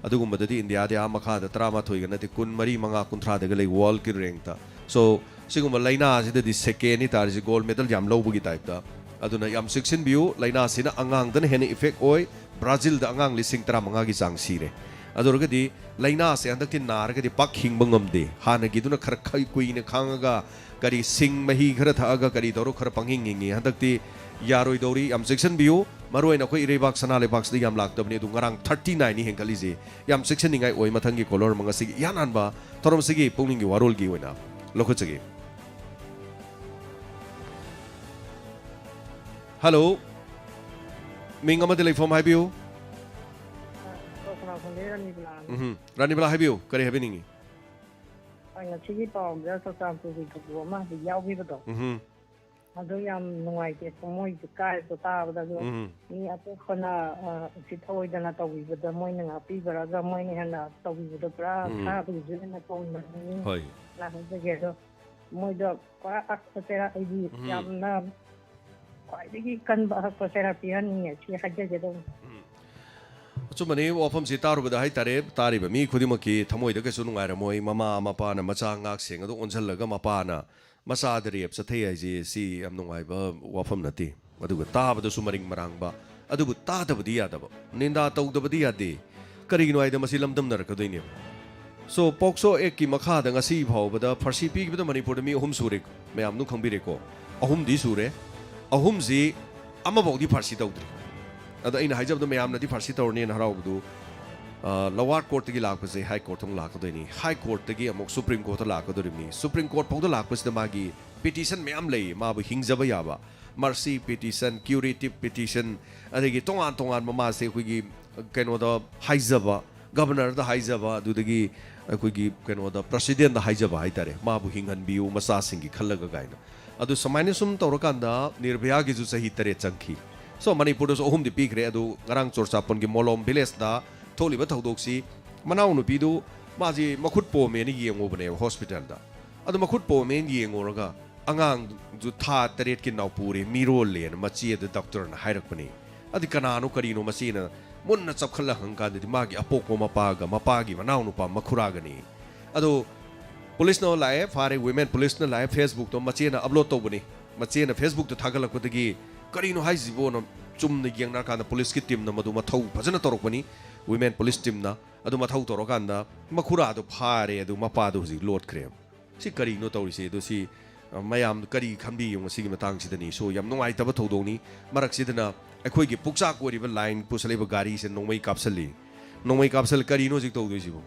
ꯑꯗꯨꯒꯨꯝꯕꯗꯗꯤ Indiaꯗꯤ ꯑꯥ ꯃꯈꯥꯗ ꯇꯔꯥꯃꯥꯊꯣꯏꯒ ꯅꯠꯇꯦ, ꯀꯨꯟꯃꯔꯤ, ꯃꯉꯥ, ꯀꯨꯟꯊ꯭ꯔꯥꯗꯒ ꯂꯩ worldꯀꯤ rankꯇ꯫ So, ꯁꯤꯒꯨꯝꯕ ꯂꯥꯏꯅꯥ ꯑꯁꯤꯗꯗꯤ ꯁꯦꯀꯦꯟꯅꯤ ꯇꯥꯔꯤꯁꯤ ꯒꯣꯜ ꯃꯦꯗꯜ ꯌꯥꯝ ꯂꯧꯕꯒꯤ ꯇꯥꯏꯞꯇ꯫ ꯑꯗꯨꯅ ꯌꯥꯝ ꯆꯦꯛꯁꯤꯟꯕꯤꯌꯨ, ꯂꯥꯏꯅꯥꯁꯤꯅ ꯑꯉꯥꯡꯗꯅ ꯍꯦꯟꯅ ꯏꯐꯦꯛ ꯑꯣꯏ꯫ ꯕ꯭ꯔꯥꯖꯤꯜꯗ ꯑꯉꯥꯡ ꯂꯤꯁꯤꯡ ꯇꯔꯥꯃꯉꯥꯒꯤ ꯆꯥꯡ ꯁꯤꯔꯦ꯫ ꯑꯗꯨ ꯑꯣꯏꯔꯒꯗꯤ ꯂꯥꯏꯅꯥꯁꯦ ꯍꯟꯗꯛꯇꯤ ꯅꯥꯔꯒꯗꯤ ꯄꯥꯛ ꯍꯤꯡꯕ ꯉꯝꯗꯦ꯫ ꯍꯥꯟꯅꯒꯤꯗꯨꯅ ꯈꯔ ꯈꯩ ꯀꯨꯏꯅ ꯈꯥꯡꯉꯒ ꯀꯔꯤ ꯁꯤꯡ ꯃꯍꯤ ꯈꯔ ꯊꯛꯑꯒ ꯀꯔꯤ ꯇꯧꯔ ꯈꯔ ꯄꯪꯍꯤꯡ ꯍꯤꯡꯉꯤ꯫ ꯍꯟꯗꯛꯇꯤ ꯌꯥꯔꯣꯏꯗꯧꯔꯤ꯫ ꯌꯥꯝ ꯆꯦꯛꯁꯤꯟꯕꯤꯌꯨ꯫ ꯃꯔꯨ ꯑꯣꯏꯅ ꯑꯩꯈꯣꯏ ꯏꯔꯩꯕꯥꯛ ꯁꯅꯥ ꯂꯩꯕꯥꯛꯁꯤꯗ ꯌꯥꯝ ꯂꯥꯛꯇꯕꯅꯤ, ꯑꯗꯨ ꯉꯔꯥꯡ ꯊꯥꯔꯇꯤ ꯅꯥꯏꯟꯅꯤ ꯍꯦꯟꯒꯠꯂꯤꯁꯦ꯫ ꯌꯥꯝ ꯆꯦꯛꯁꯤꯟꯅꯤꯡꯉꯥꯏ ꯑꯣꯏ꯫ ꯃꯊꯪꯒꯤ ꯀꯣꯂꯔ ꯑꯃ ꯉꯁꯤꯒꯤ ꯏꯍꯥꯟ ꯍꯥꯟꯕ ꯊꯧꯔꯝꯁꯤꯒꯤ ꯄꯨꯛꯅꯤꯡꯒꯤ ꯋꯥꯔꯣꯜꯒꯤ ꯑꯣꯏꯅ ꯂꯧꯈꯠꯆꯒꯦ꯫ ꯍꯜꯂꯣ, ꯃꯤꯡ ꯑꯃꯗꯤ ꯂꯩꯐꯝ ꯍꯥꯏꯕꯤꯌꯨ꯫ ꯆꯨꯔꯆꯥꯟꯄꯨꯔꯗꯒꯤ ꯔꯥꯅꯤꯕꯂꯥꯅꯤ꯫ ꯎꯝ, ꯔꯥꯅꯤꯕꯂꯥ ꯍꯥꯏꯕꯤꯌꯨ, ꯀꯔꯤ ꯍꯥꯏꯕꯤꯅꯤꯡꯉꯤ? ꯍꯣꯏ, ꯉꯁꯤꯒꯤ ꯄꯥꯎꯗ ꯆꯨꯔꯆꯥꯟꯄꯨꯔꯒꯤ ꯊꯧꯗꯣꯛ ꯑꯃ ꯍꯧꯖꯤꯛ ꯌꯥꯎꯈꯤꯕꯗꯣ, ꯎꯝ, ꯑꯗꯨ ꯌꯥꯝ ꯅꯨꯡꯉꯥꯏꯇꯦ, ꯊꯃꯣꯏꯁꯦ ꯀꯥꯏꯕ ꯇꯥꯕꯗ꯫ ꯑꯗꯣ ꯎꯝ, ꯃꯤ ꯑꯇꯣꯞꯄꯅ, ꯑ, ꯎꯁꯤꯠ ꯊꯑꯣꯏꯗꯅ ꯇꯧꯕꯤꯕꯗ ꯃꯣꯏꯅ ꯉꯥꯛꯄꯤꯕꯔꯒ ꯃꯣꯏꯅ ꯍꯦꯟꯅ ꯇꯧꯕꯤꯕꯗꯣ ꯄꯨꯔꯥ, ꯎꯝ, ꯊꯥꯕꯒꯤꯁꯨ ꯍꯦꯟꯅ ꯇꯧꯕꯤꯕꯅꯤ꯫ ꯍꯣꯏ꯫ ꯍꯥꯏꯖꯒꯦ꯫ ꯑꯗꯣ ꯃꯣꯏꯗꯣ ꯄꯨꯔꯥ ꯑꯛꯄ ꯆꯩꯔꯥꯛ, ꯑꯩꯗꯤ ꯎꯝ, ꯌꯥꯝꯅ ꯈ꯭ꯋꯥꯏꯗꯒꯤ ꯀꯟꯕ ꯑꯍꯛꯄ ꯆꯩꯔꯥꯛ ꯄꯤꯍꯟꯅꯤꯡꯉꯦ, ꯁꯤ ꯍꯥꯏꯖꯒꯦ ꯇꯧꯕꯅꯤ꯫ ꯎꯝ꯫ ꯑꯆꯨꯝꯕꯅꯤ, ꯋꯥꯐꯝꯁꯤ ꯇꯥꯔꯨꯕꯗ ꯍꯥꯏꯇꯥꯔꯦ, ꯇꯥꯔꯤꯕ ꯃꯤ ꯈꯨꯗꯤꯡꯃꯛꯀꯤ ꯊꯃꯣꯏꯗ ꯀꯩꯁꯨ ꯅꯨꯡꯉꯥꯏꯔꯝꯃꯣꯏ꯫ ꯃꯃꯥ ꯃꯄꯥꯅ ꯃꯆꯥ ꯉꯥꯛ ꯁꯦꯡ ꯑꯗꯨ ꯑꯣꯟꯁꯤꯜꯂꯒ ꯃꯄꯥꯅ ꯃꯆꯥꯗ ꯔꯦꯞ ꯆꯠꯊꯩ ꯍꯥꯏꯁꯤ, ꯁꯤ ꯌꯥꯝ ꯅꯨꯡꯉꯥꯏꯕ ꯋꯥꯐꯝ ꯅꯠꯇꯦ꯫ ꯑꯗꯨꯒ ꯇꯥꯕꯗꯁꯨ ꯃꯔꯤꯡ ꯃꯔꯥꯡꯕ, ꯑꯗꯨꯕꯨ ꯇꯥꯗꯕꯗꯤ ꯌꯥꯗꯕ, ꯅꯤꯟꯗꯥ ꯇꯧꯗꯕꯗꯤ ꯌꯥꯗꯦ꯫ ꯀꯔꯤꯒꯤꯅꯣ ꯍꯥꯏꯗ ꯃꯁꯤ ꯂꯝꯗꯝꯅꯔꯛꯀꯗꯣꯏꯅꯦꯕ꯫ So, ꯄꯣꯛꯁꯣ ꯑꯦꯛꯀꯤ ꯃꯈꯥꯗ ꯉꯁꯤ ꯐꯥꯎꯕꯗ ꯐꯥꯔꯁꯤ ꯄꯤꯈꯤꯕꯗ ꯃꯅꯤꯄꯨꯔꯗ ꯃꯤ ꯑꯍꯨꯝ ꯁꯨꯔꯦ, ꯃꯌꯥꯝ ꯑꯗꯨꯝ ꯈꯪꯕꯤꯔꯦꯀꯣ꯫ ꯑꯍꯨꯝꯗꯤ ꯁꯨꯔꯦ꯫ ꯑꯍꯨꯝꯁꯤ ꯑꯃꯐꯥꯎꯗꯤ ꯐꯥꯔꯁꯤ ꯇꯧꯗ꯭ꯔꯤ꯫ ꯑꯗꯣ ꯑꯩꯅ ꯍꯥꯏꯖꯕꯗ ꯃꯌꯥꯝꯅꯗꯤ ꯐꯥꯔꯁꯤ ꯇꯧꯔꯅꯤꯅ ꯍꯔꯥꯎꯕꯗꯨ, ꯑ, ꯂꯋꯥꯔ ꯀꯣꯔꯠꯇꯒꯤ ꯂꯥꯛꯄꯁꯦ ꯍꯥꯏ ꯀꯣꯔꯠꯇ ꯑꯃꯨꯛ ꯂꯥꯛꯀꯗꯣꯏꯅꯤ, ꯍꯥꯏ ꯀꯣꯔꯠꯇꯒꯤ ꯑꯃꯨꯛ ꯁꯨꯄ꯭ꯔꯤꯝ ꯀꯣꯔꯠꯇ ꯂꯥꯛꯀꯗꯣꯔꯤꯕꯅꯤ꯫ ꯁꯨꯄ꯭ꯔꯤꯝ ꯀꯣꯔꯠ ꯐꯥꯎꯗ ꯂꯥꯛꯄꯁꯤꯗ ꯃꯥꯒꯤ ꯄꯤꯇꯤꯁꯟ ꯃꯌꯥꯝ ꯂꯩ, ꯃꯥꯕꯨ ꯍꯤꯡꯖꯕ ꯌꯥꯕ, ꯃꯔꯁꯤ ꯄꯤꯇꯤꯁꯟ, ꯀ꯭ꯌꯨꯔꯦꯇꯤꯞ ꯄꯤꯇꯤꯁꯟ, ꯑꯗꯒꯤ ꯇꯣꯉꯥꯟ ꯇꯣꯉꯥꯟꯕ ꯃꯥꯁꯦ ꯑꯩꯈꯣꯏꯒꯤ ꯀꯩꯅꯣꯗ ꯍꯥꯏꯖꯕ, ꯒꯕꯔꯅꯔꯗ ꯍꯥꯏꯖꯕ, ꯑꯗꯨꯗꯒꯤ ꯑꯩꯈꯣꯏꯒꯤ ꯀꯩꯅꯣꯗ ꯄ꯭ꯔꯁꯤꯗꯦꯟꯗ ꯍꯥꯏꯖꯕ ꯍꯥꯏꯇꯥꯔꯦ, ꯃꯥꯕꯨ ꯍꯤꯡꯍꯟꯕꯤꯌꯨ ꯃꯆꯥꯁꯤꯡꯒꯤ ꯈꯜꯂꯒ ꯀꯥꯏꯅ꯫ ꯑꯗꯨ ꯁꯨꯃꯥꯏꯅ ꯁꯨꯝ ꯇꯧꯔꯀꯥꯟꯗ ꯅꯤꯔꯚꯌꯥꯒꯤꯁꯨ ꯆꯍꯤ ꯇꯔꯦꯠ ꯆꯪꯈꯤ꯫ So, ꯃꯅꯤꯄꯨꯔꯗꯁꯨ ꯑꯍꯨꯝꯗꯤ ꯄꯤꯈ꯭ꯔꯦ꯫ ꯑꯗꯨ ꯉꯔꯥꯡ ꯆꯨꯔꯆꯥꯟꯄꯨꯔꯒꯤ ꯃꯣꯂꯣꯝ ꯚꯤꯂꯦꯖꯇ ꯊꯣꯛꯂꯤꯕ ꯊꯧꯗꯣꯛꯁꯤ, ꯃꯅꯥꯎꯅꯨꯄꯤꯗꯨ ꯃꯥꯁꯤ ꯃꯈꯨꯠ ꯄꯣꯝꯃꯦꯅ ꯌꯦꯡꯉꯨꯕꯅꯦꯕ ꯍꯣꯁꯄꯤꯇꯥꯜꯗ꯫ ꯑꯗꯨ ꯃꯈꯨꯠ ꯄꯣꯝꯃꯦꯅ ꯌꯦꯡꯉꯨꯔꯒ ꯑꯉꯥꯡꯗꯨ ꯊꯥ ꯇꯔꯦꯠꯀꯤ ꯅꯥꯎꯄꯨꯔꯦ, ꯃꯤꯔꯣꯜꯂꯦꯅ ꯃꯆꯦꯗ ꯗꯣꯛꯇꯔꯅ ꯍꯥꯏꯔꯛꯄꯅꯤ꯫ ꯑꯗꯨ ꯀꯅꯥꯅꯣ ꯀꯔꯤꯅꯣ ꯃꯆꯦꯅ ꯃꯨꯟꯅ ꯆꯞꯈꯠꯂ ꯍꯪꯀꯥꯟꯗꯗꯤ ꯃꯥꯒꯤ ꯑꯄꯣꯛꯄ ꯃꯄꯥꯒ ꯃꯄꯥꯒꯤ ꯃꯅꯥꯎꯅꯨꯄꯥ ꯃꯈꯨꯔꯥꯒꯅꯤ꯫ ꯑꯗꯣ ꯄꯨꯂꯤꯁꯅ ꯂꯥꯛꯑꯦ, ꯐꯥꯔꯦ, ꯋꯤꯃꯦꯟ ꯄꯨꯂꯤꯁꯅ ꯂꯥꯛꯑꯦ, ꯐꯦꯁꯕꯨꯛꯇ ꯃꯆꯦꯅ ꯑꯞꯂꯣꯗ ꯇꯧꯕꯅꯤ꯫ ꯃꯆꯦꯅ ꯐꯦꯁꯕꯨꯛꯇ ꯊꯥꯒꯠꯂꯛꯄꯗꯒꯤ ꯀꯔꯤꯅꯣ ꯍꯥꯏꯁꯤꯕꯣꯅ ꯆꯨꯝꯅ ꯌꯦꯡꯅꯔꯀꯥꯟꯗ ꯄꯨꯂꯤꯁꯀꯤ ꯇꯤꯝꯅ ꯃꯗꯨ ꯃꯊꯧ ꯐꯖꯅ ꯇꯧꯔꯛꯄꯅꯤ, ꯋꯤꯃꯦꯟ ꯄꯨꯂꯤꯁ ꯇꯤꯝꯅ꯫ ꯑꯗꯨ ꯃꯊꯧ ꯇꯧꯔꯀꯥꯟꯗ ꯃꯈꯨꯔꯥꯗꯣ ꯐꯥꯔꯦ, ꯑꯗꯨ ꯃꯄꯥꯗꯣ ꯍꯧꯖꯤꯛ ꯂꯣꯠꯈ꯭ꯔꯦ꯫ ꯁꯤ ꯀꯔꯤꯅꯣ ꯇꯧꯔꯤꯁꯦ? ꯑꯗꯣ ꯁꯤ, ꯑ, ꯃꯌꯥꯝ ꯀꯔꯤ ꯈꯟꯕꯤ ꯌꯦꯡꯉꯣ ꯁꯤꯒꯤ ꯃꯇꯥꯡꯁꯤꯗꯅꯤ꯫ ꯁꯣ, ꯌꯥꯝ ꯅꯨꯡꯉꯥꯏꯇꯕ ꯊꯧꯗꯣꯛꯅꯤ꯫ ꯃꯔꯛꯁꯤꯗꯅ ꯑꯩꯈꯣꯏꯒꯤ ꯄꯨꯛꯆꯥꯛ ꯑꯣꯏꯔꯤꯕ ꯂꯥꯏꯟ ꯄꯨꯁꯜꯂꯛꯏꯕ ꯒꯥꯔꯤꯁꯦ ꯅꯣꯡꯃꯩ ꯀꯥꯞꯁꯜꯂꯤ꯫ ꯅꯣꯡꯃꯩ ꯀꯥꯞꯁꯜ-, ꯀꯔꯤꯅꯣ ꯍꯧꯖꯤꯛ ꯇꯧꯗꯣꯏꯁꯤꯕꯣ?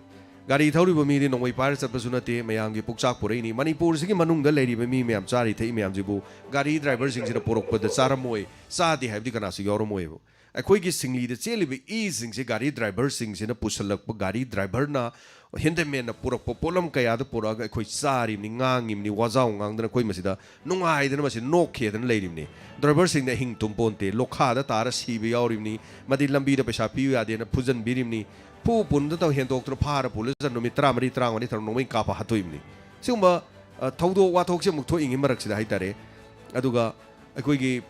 ꯒꯥꯔꯤ ꯊꯧꯔꯤꯕ ꯃꯤꯗꯤ ꯅꯣꯡꯃꯩ ꯄꯥꯏꯔ ꯆꯠꯄꯁꯨ ꯅꯠꯇꯦ, ꯃꯌꯥꯝꯒꯤ ꯄꯨꯛꯆꯥꯛ ꯄꯨꯔꯛꯏꯅꯤ꯫ ꯃꯅꯤꯄꯨꯔꯁꯤꯒꯤ ꯃꯅꯨꯡꯗ ꯂꯩꯔꯤꯕ ꯃꯤ ꯃꯌꯥꯝ ꯆꯥꯔꯤ ꯊꯛꯏ ꯃꯌꯥꯝꯁꯤꯕꯨ ꯒꯥꯔꯤ ꯗ꯭ꯔꯥꯏꯚꯔꯁꯤꯡꯁꯤꯅ ꯄꯨꯔꯛꯄꯗ ꯆꯥꯔꯝꯃꯣꯏ, ꯆꯥꯗꯦ ꯍꯥꯏꯕꯗꯤ ꯀꯅꯥꯁꯨ ꯌꯥꯎꯔꯝꯃꯣꯏꯕ꯫ ꯑꯩꯈꯣꯏꯒꯤ ꯁꯤꯡꯂꯤꯗ ꯆꯦꯜꯂꯤꯕ ꯏꯁꯤꯡꯁꯦ ꯒꯥꯔꯤ ꯗ꯭ꯔꯥꯏꯚꯔꯁꯤꯡꯁꯤꯅ ꯄꯨꯁꯜꯂꯛꯄ, ꯒꯥꯔꯤ ꯗ꯭ꯔꯥꯏꯚꯔꯅ ꯍꯦꯟꯗꯃꯦꯟꯅ ꯄꯨꯔꯛꯄ ꯄꯣꯠꯂꯝ ꯀꯌꯥꯗꯨ ꯄꯨꯔꯛꯑꯒ ꯑꯩꯈꯣꯏ ꯆꯥꯔꯤꯕꯅꯤ, ꯉꯥꯡꯉꯤꯕꯅꯤ, ꯋꯥꯖꯥꯎ ꯉꯥꯡꯗꯅ ꯑꯩꯈꯣꯏ ꯃꯁꯤꯗ ꯅꯨꯡꯉꯥꯏꯗꯅ ꯃꯁꯤ ꯅꯣꯛꯈꯦꯗꯅ ꯂꯩꯔꯤꯕꯅꯤ꯫ ꯗ꯭ꯔꯥꯏꯚꯔꯁꯤꯡꯗ ꯑꯍꯤꯡ ꯇꯨꯝ ꯄꯣꯟꯇꯦ, ꯂꯣꯈꯥꯗ ꯇꯥꯔ ꯁꯤꯕ ꯌꯥꯎꯔꯤꯕꯅꯤ, ꯃꯗꯤ ꯂꯝꯕꯤꯗ ꯄꯩꯁꯥ ꯄꯤꯌꯨ ꯌꯥꯗꯦꯅ ꯐꯨꯖꯟꯕꯤꯔꯤꯕꯅꯤ, ꯐꯨ ꯄꯨꯟꯗ ꯇꯧ ꯍꯦꯟꯗꯣꯛꯇꯅ ꯐꯥꯔ ꯄꯨꯂꯤꯁꯅ ꯅꯨꯃꯤꯠ ꯇꯔꯥꯃꯔꯤ, ꯇꯔꯥꯃꯉꯥꯅꯤ ꯊꯧꯔꯝ ꯅꯣꯡꯃꯩ ꯀꯥꯞꯄ ꯍꯥꯠꯇꯣꯛꯏꯕꯅꯤ꯫ ꯁꯤꯒꯨꯝꯕ, ꯑ, ꯊꯧꯗꯣꯛ ꯋꯥꯊꯣꯛꯁꯦ ꯑꯃꯨꯛ ꯊꯣꯛꯏꯉꯩ ꯃꯔꯛꯁꯤꯗ ꯍꯥꯏꯇꯥꯔꯦ꯫ ꯑꯗꯨꯒ ꯑꯩꯈꯣꯏꯒꯤ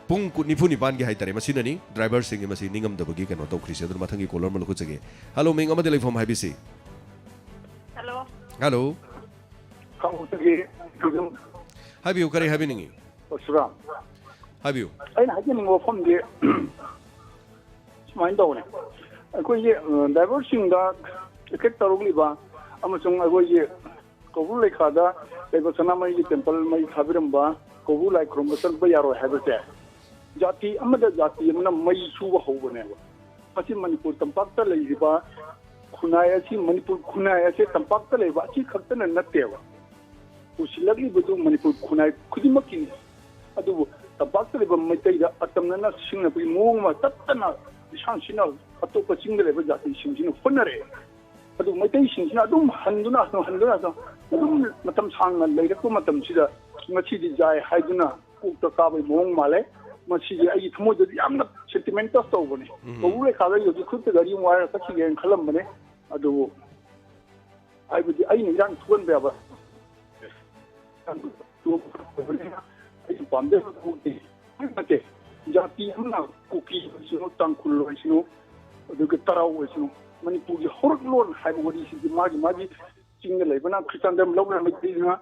ꯄꯨꯡ ꯀꯨꯟ, ꯅꯤꯐꯨ ꯅꯤꯄꯥꯟꯒꯤ ꯍꯥꯏꯇꯥꯔꯦ, ꯃꯁꯤꯅꯅꯤ ꯗ꯭ꯔꯥꯏꯚꯔꯁꯤꯡꯒꯤ ꯃꯁꯤ ꯅꯤꯡꯉꯝꯗꯕꯒꯤ ꯀꯩꯅꯣ ꯇꯧꯈ꯭ꯔꯤꯁꯦ꯫ ꯑꯗꯨꯅ ꯃꯊꯪꯒꯤ ꯀꯣꯂꯔ ꯑꯃ ꯂꯧꯈꯠꯆꯒꯦ꯫ ꯍꯜꯂꯣ, ꯃꯤꯡ ꯑꯃꯗꯤ ꯂꯩꯐꯝ ꯍꯥꯏꯕꯤꯁꯤ꯫ ꯍꯜꯂꯣ꯫ ꯍꯜꯂꯣ꯫ ꯀꯥꯡꯄꯣꯛꯄꯤꯒꯤ ꯍꯥꯏꯕꯤꯌꯨ, ꯀꯔꯤ ꯍꯥꯏꯕꯤꯅꯤꯡꯉꯤ? ꯁꯨꯔꯥꯝ꯫ ꯍꯥꯏꯕꯤꯌꯨ꯫ ꯑꯩꯅ ꯍꯥꯏꯖꯅꯤꯡꯕ ꯋꯥꯐꯝꯗꯤ ꯁꯨꯃꯥꯏꯅ ꯇꯧꯕꯅꯦ꯫ ꯑꯩꯈꯣꯏꯒꯤ, ꯑ, ꯗ꯭ꯔꯥꯏꯚꯔꯁꯤꯡꯗ ꯑꯦꯇꯦꯛ ꯇꯧꯔꯛꯂꯤꯕ ꯑꯃꯁꯨꯡ ꯑꯩꯈꯣꯏꯒꯤ ꯀꯧꯕ꯭ꯔꯨ ꯂꯩꯈꯥꯗ ꯂꯩꯕ ꯁꯅꯥꯃꯍꯤꯒꯤ ꯇꯦꯝꯄꯜ ꯃꯩ ꯊꯥꯕꯤꯔꯝꯕ, ꯀꯧꯕ꯭ꯔꯨ ꯂꯥꯏ ꯈꯨꯔꯨꯝꯕ ꯆꯠꯄ ꯌꯥꯔꯣꯏ ꯍꯥꯏꯕꯁꯦ, ꯖꯥꯇꯤ ꯑꯃꯗ ꯖꯥꯇꯤ ꯑꯃꯅ ꯃꯩ ꯁꯨꯕ ꯍꯧꯕꯅꯦꯕ꯫ ꯃꯁꯤ ꯃꯅꯤꯄꯨꯔ ꯇꯝꯄꯥꯛꯇ ꯂꯩꯔꯤꯕ ꯈꯨꯟꯅꯥꯏ ꯑꯁꯤ, ꯃꯅꯤꯄꯨꯔ ꯈꯨꯟꯅꯥꯏ ꯑꯁꯦ ꯇꯝꯄꯥꯛꯇ ꯂꯩꯕ ꯑꯁꯤ ꯈꯛꯇꯅ ꯅꯠꯇꯦꯕ꯫ ꯄꯨꯁꯤꯜꯂꯛꯂꯤꯕꯗꯨ ꯃꯅꯤꯄꯨꯔ ꯈꯨꯟꯅꯥꯏ ꯈꯨꯗꯤꯡꯃꯛꯀꯤꯅꯤ꯫ ꯑꯗꯨꯕꯨ ꯇꯝꯄꯥꯛꯇ ꯂꯩꯕ ꯃꯩꯇꯩꯗ ꯑꯇꯝꯅꯅ ꯁꯤꯡꯅꯕꯒꯤ ꯃꯑꯣꯡ ꯑꯃ ꯇꯠꯇꯅ ꯂꯤꯁꯥꯡ ꯁꯤꯠꯅ ꯑꯇꯣꯞꯄ ꯆꯤꯡꯗ ꯂꯩꯕ ꯖꯥꯇꯤꯁꯤꯡꯁꯤꯅ ꯍꯣꯠꯅꯔꯛꯑꯦ꯫ ꯑꯗꯨ ꯃꯩꯇꯩꯁꯤꯡꯁꯤꯅ ꯑꯗꯨꯝ ꯍꯟꯗꯨꯅ, ꯍꯟꯗꯨꯅ, ꯑꯗꯨꯝ ꯃꯇꯝ ꯁꯥꯡꯅ ꯂꯩꯔꯛꯄ ꯃꯇꯝꯁꯤꯗ ꯉꯁꯤꯗꯤ ꯌꯥꯏ ꯍꯥꯏꯗꯨꯅ ꯀꯣꯛꯇ ꯀꯥꯕꯒꯤ ꯃꯑꯣꯡ ꯃꯥꯜꯂꯦ꯫ ꯃꯁꯤꯗꯤ ꯑꯩꯒꯤ ꯊꯃꯣꯏꯗꯗꯤ ꯌꯥꯝꯅ ꯁꯦꯟꯇꯤꯃꯦꯟꯇꯜ ꯇꯧꯕꯅꯤ꯫ ꯎꯝ꯫ ꯀꯧꯕ꯭ꯔꯨ ꯂꯩꯈꯥꯗ ꯌꯧꯗ꯭ꯔꯤ ꯈꯨꯠꯇ ꯒꯥꯔꯤ ꯑꯃ ꯋꯥꯏꯔꯒ ꯆꯠꯈꯤꯒꯦꯅ ꯈꯜꯂꯝꯕꯅꯦ꯫ ꯑꯗꯨꯕꯨ ꯍꯥꯏꯕꯗꯤ ꯑꯩꯅ ꯏꯔꯥꯡ ꯊꯣꯛꯍꯟꯕ ꯌꯥꯕ ꯑꯩꯅ ꯄꯥꯝꯖꯕ ꯊꯕꯛꯇꯤ ꯅꯠꯇꯦ꯫ ꯖꯥꯇꯤ ꯑꯃꯅ ꯀꯨꯀꯤ ꯑꯣꯏꯁꯅꯨ, ꯇꯥꯡꯈꯨꯜ ꯑꯣꯏꯁꯅꯨ, ꯑꯗꯨꯒ ꯇꯔꯥꯎ ꯑꯣꯏꯁꯅꯨ, ꯃꯅꯤꯄꯨꯔꯒꯤ ꯍꯧꯔꯛꯂꯣꯟ ꯍꯥꯏꯕ ꯋꯥꯔꯤꯁꯤꯗꯤ ꯃꯥꯒꯤ ꯃꯥꯒꯤ ꯆꯤꯡꯗ ꯂꯩꯕꯅ ꯈ꯭ꯔꯤꯁꯇꯥꯟ ꯙꯔꯃ ꯂꯧꯅꯔꯝꯕ ꯂꯩꯗꯅ,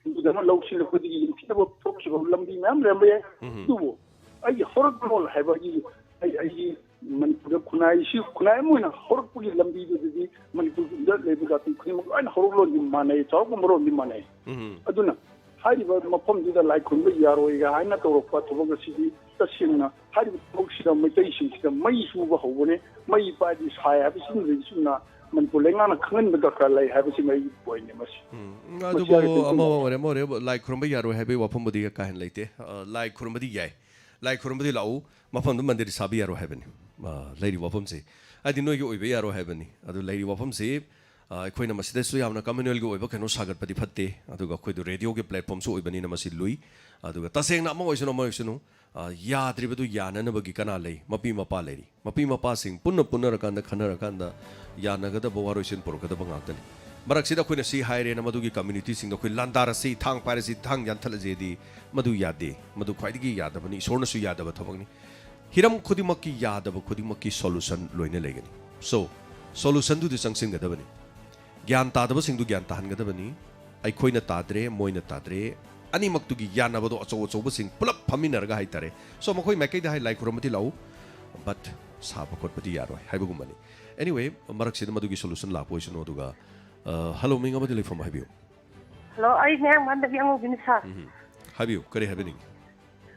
ꯍꯤꯟꯗꯨ ꯙꯔꯃ ꯂꯧꯁꯤꯜꯂꯛꯄꯗꯒꯤ ꯌꯦꯡꯊꯤꯅꯕ ꯊꯣꯛꯈꯤꯕ ꯂꯝꯕꯤ ꯃꯌꯥꯝ ꯂꯩꯔꯝꯕ ꯌꯥꯏ꯫ ꯎꯝ꯫ ꯑꯗꯨꯕꯨ ꯑꯩꯒꯤ ꯍꯧꯔꯛꯄ ꯂꯣꯟ ꯍꯥꯏꯕ ꯑꯩꯒꯤ, ꯑꯩ, ꯑꯩꯒꯤ ꯃꯅꯤꯄꯨꯔꯗ ꯈꯨꯟꯅꯥꯏꯁꯤ, ꯈꯨꯟꯅꯥꯏ ꯑꯃ ꯑꯣꯏꯅ ꯍꯧꯔꯛꯄꯒꯤ ꯂꯝꯕꯤꯗꯨꯗꯗꯤ ꯃꯅꯤꯄꯨꯔꯗ ꯂꯩꯕ ꯖꯥꯇꯤ ꯈꯨꯗꯤꯡꯃꯛ ꯂꯣꯏꯅ ꯍꯧꯔꯛꯂꯣꯟꯗꯤ ꯃꯥꯟꯅꯩ, ꯆꯥꯎꯔꯛꯄ ꯃꯔꯣꯟꯗꯤ ꯃꯥꯟꯅꯩ꯫ ꯎꯝ꯫ ꯑꯗꯨꯅ ꯍꯥꯏꯔꯤꯕ ꯃꯐꯝꯗꯨꯗ ꯂꯥꯏ ꯈꯨꯔꯨꯝꯕ ꯌꯥꯔꯣꯏꯒ ꯍꯥꯏꯅ ꯇꯧꯔꯛꯄ ꯊꯕꯛ ꯑꯁꯤꯗꯤ ꯇꯁꯦꯡꯅ ꯍꯥꯏꯔꯤꯕ ꯊꯕꯛꯁꯤꯗ ꯃꯩꯇꯩꯁꯤꯡꯁꯤꯗ ꯃꯩ ꯆꯨꯕ ꯍꯧꯕꯅꯦ, ꯃꯩ ꯄꯥꯏꯗꯤ ꯁꯥꯏ ꯍꯥꯏꯕꯁꯤꯃꯗꯤ ꯆꯨꯝꯅ ꯃꯅꯤꯄꯨꯔ ꯂꯩꯉꯥꯛꯅ ꯈꯪꯍꯟꯕ ꯗꯔꯀꯥꯔ ꯂꯩ ꯍꯥꯏꯕꯁꯤꯃ ꯑꯩꯒꯤ ꯄꯣꯏꯟꯅꯦ ꯃꯁꯤ꯫ ꯎꯝ, ꯃꯁꯤ ꯑꯗꯨꯕꯨ ꯍꯥꯏꯔꯒ ꯑꯩꯈꯣꯏ ꯑꯃ ꯑꯣꯏꯔꯦ, ꯑꯃ ꯑꯣꯏꯔꯦ, ꯂꯥꯏ ꯈꯨꯔꯨꯝꯕ ꯌꯥꯔꯣꯏ ꯍꯥꯏꯕꯒꯤ ꯋꯥꯐꯝꯕꯨꯗꯤ ꯀꯥ ꯍꯦꯟꯅ ꯂꯩꯇꯦ꯫ ꯑ, ꯂꯥꯏ ꯈꯨꯔꯨꯝꯕꯗꯤ ꯌꯥꯏ, ꯂꯥꯏ ꯈꯨꯔꯨꯝꯕꯗꯤ ꯂꯥꯛꯎ, ꯃꯐꯝꯗꯨ ꯃꯟꯗꯤꯔ ꯁꯥꯕ ꯌꯥꯔꯣꯏ ꯍꯥꯏꯕꯅꯤ꯫ ꯑ, ꯂꯩꯔꯤꯕ ꯋꯥꯐꯝꯁꯤ ꯍꯥꯏꯗꯤ ꯅꯣꯏꯒꯤ ꯑꯣꯏꯕ ꯌꯥꯔꯣꯏ ꯍꯥꯏꯕꯅꯤ꯫ ꯑꯗꯨ ꯂꯩꯔꯤꯕ ꯋꯥꯐꯝꯁꯤ, ꯑ, ꯑꯩꯈꯣꯏꯅ ꯃꯁꯤꯗꯁꯨ ꯌꯥꯝꯅ ꯀꯝꯃ꯭ꯌꯨꯅꯦꯜꯒꯤ ꯑꯣꯏꯕ ꯀꯩꯅꯣ ꯁꯥꯒꯠꯄꯗꯤ ꯐꯠꯇꯦ꯫ ꯑꯗꯨꯒ ꯑꯩꯈꯣꯏꯗꯣ ꯔꯦꯗꯤꯑꯣꯒꯤ ꯄ꯭ꯂꯦꯠꯐꯣꯝꯁꯨ ꯑꯣꯏꯕꯅꯤꯅ ꯃꯁꯤ ꯂꯨꯏ꯫ ꯑꯗꯨꯒ ꯇꯁꯦꯡꯅ ꯑꯃ ꯑꯣꯏꯁꯅꯨ, ꯑꯃ ꯑꯣꯏꯁꯅꯨ, ꯑ, ꯌꯥꯗ꯭ꯔꯤꯕꯗꯨ ꯌꯥꯅꯅꯕꯒꯤ ꯀꯅꯥ ꯂꯩ? ꯃꯄꯤ ꯃꯄꯥ ꯂꯩꯔꯤ꯫ ꯃꯄꯤ ꯃꯄꯥꯁꯤꯡ ꯄꯨꯟꯅ ꯄꯨꯟꯅꯔꯀꯥꯟꯗ, ꯈꯟꯅꯔꯀꯥꯟꯗ ꯌꯥꯅꯒꯗꯕ ꯋꯥꯔꯣꯏꯁꯤꯟ ꯄꯨꯔꯛꯀꯗꯕ ꯉꯥꯛꯇꯅꯤ꯫ ꯃꯔꯛꯁꯤꯗ ꯑꯩꯈꯣꯏꯅ ꯁꯤ ꯍꯥꯏꯔꯦꯅ ꯃꯗꯨꯒꯤ ꯀꯝꯃ꯭ꯌꯨꯅꯤꯇꯤꯁꯤꯡꯗꯣ ꯑꯩꯈꯣꯏ ꯂꯥꯟꯗꯥꯔꯁꯤ, ꯊꯥꯡ ꯄꯥꯏꯔꯁꯤ, ꯊꯥꯡ ꯌꯥꯟꯊꯠꯂꯁꯦꯗꯤ ꯃꯗꯨ ꯌꯥꯗꯦ꯫ ꯃꯗꯨ ꯈ꯭ꯋꯥꯏꯗꯒꯤ ꯌꯥꯗꯕꯅꯤ, ꯏꯁꯣꯔꯅꯁꯨ ꯌꯥꯗꯕ ꯊꯕꯛꯅꯤ꯫ ꯍꯤꯔꯝ ꯈꯨꯗꯤꯡꯃꯛꯀꯤ ꯌꯥꯗꯕ ꯈꯨꯗꯤꯡꯃꯛꯀꯤ ꯁꯣꯂꯨꯁꯟ ꯂꯣꯏꯅ ꯂꯩꯒꯅꯤ꯫ So, ꯁꯣꯂꯨꯁꯟꯗꯨꯗꯤ ꯆꯪꯁꯤꯟꯒꯗꯕꯅꯤ꯫ ꯒ꯭ꯌꯥꯟ ꯇꯥꯗꯕꯁꯤꯡꯗꯨ ꯒ꯭ꯌꯥꯟ ꯇꯥꯍꯟꯒꯗꯕꯅꯤ꯫ ꯑꯩꯈꯣꯏꯅ ꯇꯥꯗ꯭ꯔꯦ, ꯃꯣꯏꯅ ꯇꯥꯗ꯭ꯔꯦ, ꯑꯅꯤꯃꯛꯇꯨꯒꯤ ꯌꯥꯅꯕꯗꯣ ꯑꯆꯧ ꯑꯆꯧꯕꯁꯤꯡ ꯄꯨꯂꯞ ꯐꯝꯃꯤꯟꯅꯔꯒ ꯍꯥꯏꯇꯥꯔꯦ꯫ So, ꯃꯈꯣꯏ ꯃꯥꯏꯀꯩꯗ ꯍꯥꯏ, ꯂꯥꯏ ꯈꯨꯔꯨꯝꯕꯗꯤ ꯂꯥꯛꯎ, but ꯁꯥꯕ ꯈꯣꯠꯄꯗꯤ ꯌꯥꯔꯣꯏ ꯍꯥꯏꯕꯒꯨꯝꯕꯅꯤ꯫ Anyway, ꯃꯔꯛꯁꯤꯗ ꯃꯗꯨꯒꯤ ꯁꯣꯂꯨꯁꯟ ꯂꯥꯛꯄ ꯑꯣꯏꯁꯅꯨ꯫ ꯑꯗꯨꯒ, ꯑ, ꯍꯜꯂꯣ, ꯃꯤꯡ ꯑꯃꯗꯤ ꯂꯩꯐꯝ ꯍꯥꯏꯕꯤꯌꯨ꯫ ꯍꯜꯂꯣ, ꯑꯩ ꯃꯌꯥꯡ ꯏꯝꯐꯥꯜꯗꯒꯤ ꯑꯉꯧꯕꯤ ꯅꯤꯁꯥ꯫ ꯎꯝ, ꯍꯥꯏꯕꯤꯌꯨ, ꯀꯔꯤ ꯍꯥꯏꯕꯤꯅꯤꯡꯉꯤ?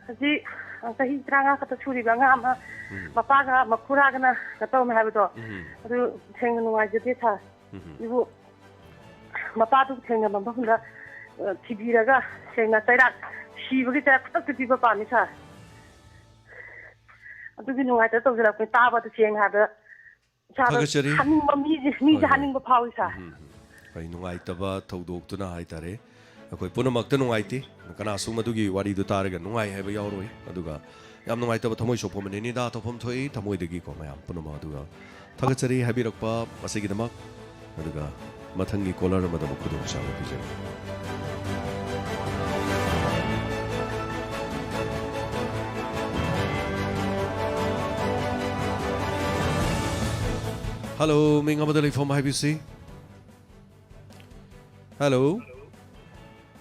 ꯍꯧꯖꯤꯛ, ꯑ, ꯆꯍꯤ ꯇꯔꯥꯃꯉꯥ ꯈꯛꯇ ꯁꯨꯔꯤꯕ ꯑꯉꯥꯡ ꯑꯃ, ꯎꯝ꯫ ꯃꯄꯥꯒ ꯃꯈꯨꯔꯥꯒꯅ ꯀꯩꯅꯣ ꯇꯧꯔꯝꯃꯦ ꯍꯥꯏꯕꯗꯣ, ꯎꯝ꯫ ꯑꯗꯨ ꯊꯦꯡꯅ ꯅꯨꯡꯉꯥꯏꯖꯗꯦ ꯁꯥꯔ꯫ ꯎꯝ꯫ ꯑꯗꯨꯕꯨ ꯃꯄꯥꯗꯨ ꯊꯦꯡꯅꯕ ꯃꯐꯝꯗ, ꯑ, ꯊꯤꯕꯤꯔꯒ ꯁꯦꯡꯅ ꯆꯩꯔꯥꯛ, ꯁꯤꯕꯒꯤ ꯆꯩꯔꯥꯛ ꯈꯨꯗꯛꯇ ꯄꯤꯕ ꯄꯥꯝꯃꯤ ꯁꯥꯔ꯫ ꯑꯗꯨꯒꯤ ꯅꯨꯡꯉꯥꯏꯇ ꯇꯧꯖꯔꯛꯄꯅꯤ, ꯇꯥꯕꯗ ꯁꯦꯡꯅ ꯍꯥꯏꯕꯗ ꯏꯁꯥꯗ ꯊꯥꯒꯠꯆꯔꯤ꯫ ꯍꯥꯅꯤꯡꯕ ꯃꯤꯁꯦ, ꯃꯤꯁꯦ ꯍꯣꯏ, ꯍꯣꯏ꯫ ꯍꯥꯅꯤꯡꯕ ꯐꯥꯎꯏ ꯁꯥꯔ꯫ ꯎꯝ, ꯎꯝ, ꯎꯝ꯫ ꯑꯩꯈꯣꯏ ꯅꯨꯡꯉꯥꯏꯇꯕ ꯊꯧꯗꯣꯛꯇꯨꯅ ꯍꯥꯏꯇꯥꯔꯦ, ꯑꯩꯈꯣꯏ ꯄꯨꯝꯅꯃꯛꯇ ꯅꯨꯡꯉꯥꯏꯇꯦ꯫ ꯀꯅꯥꯁꯨ ꯃꯗꯨꯒꯤ ꯋꯥꯔꯤꯗꯨ ꯇꯥꯔꯒ ꯅꯨꯡꯉꯥꯏ ꯍꯥꯏꯕ ꯌꯥꯎꯔꯣꯏ꯫ ꯑꯗꯨꯒ ꯌꯥꯝ ꯅꯨꯡꯉꯥꯏꯇꯕ ꯊꯃꯣꯏ ꯁꯣꯛꯄ ꯑꯃꯅꯤ꯫ ꯅꯤꯗꯥ ꯇꯧꯐꯝ ꯊꯣꯛꯏ ꯊꯃꯣꯏꯗꯒꯤꯀꯣ ꯃꯌꯥꯝ ꯄꯨꯝꯅꯃꯛ꯫ ꯑꯗꯨꯒ ꯊꯥꯒꯠꯆꯔꯤ ꯍꯥꯏꯕꯤꯔꯛꯄ ꯑꯁꯤꯒꯤꯗꯃꯛ꯫ ꯑꯗꯨꯒ ꯃꯊꯪꯒꯤ ꯀꯣꯂꯔ ꯑꯃꯗ ꯑꯃꯨꯛ ꯈꯨꯗꯣꯡꯆꯥꯕ ꯄꯤꯖꯔꯤ꯫ ꯍꯜꯂꯣ, ꯃꯤꯡ ꯑꯃꯗ ꯂꯩꯐꯝ ꯍꯥꯏꯕꯤꯁꯤ꯫ ꯍꯜꯂꯣ꯫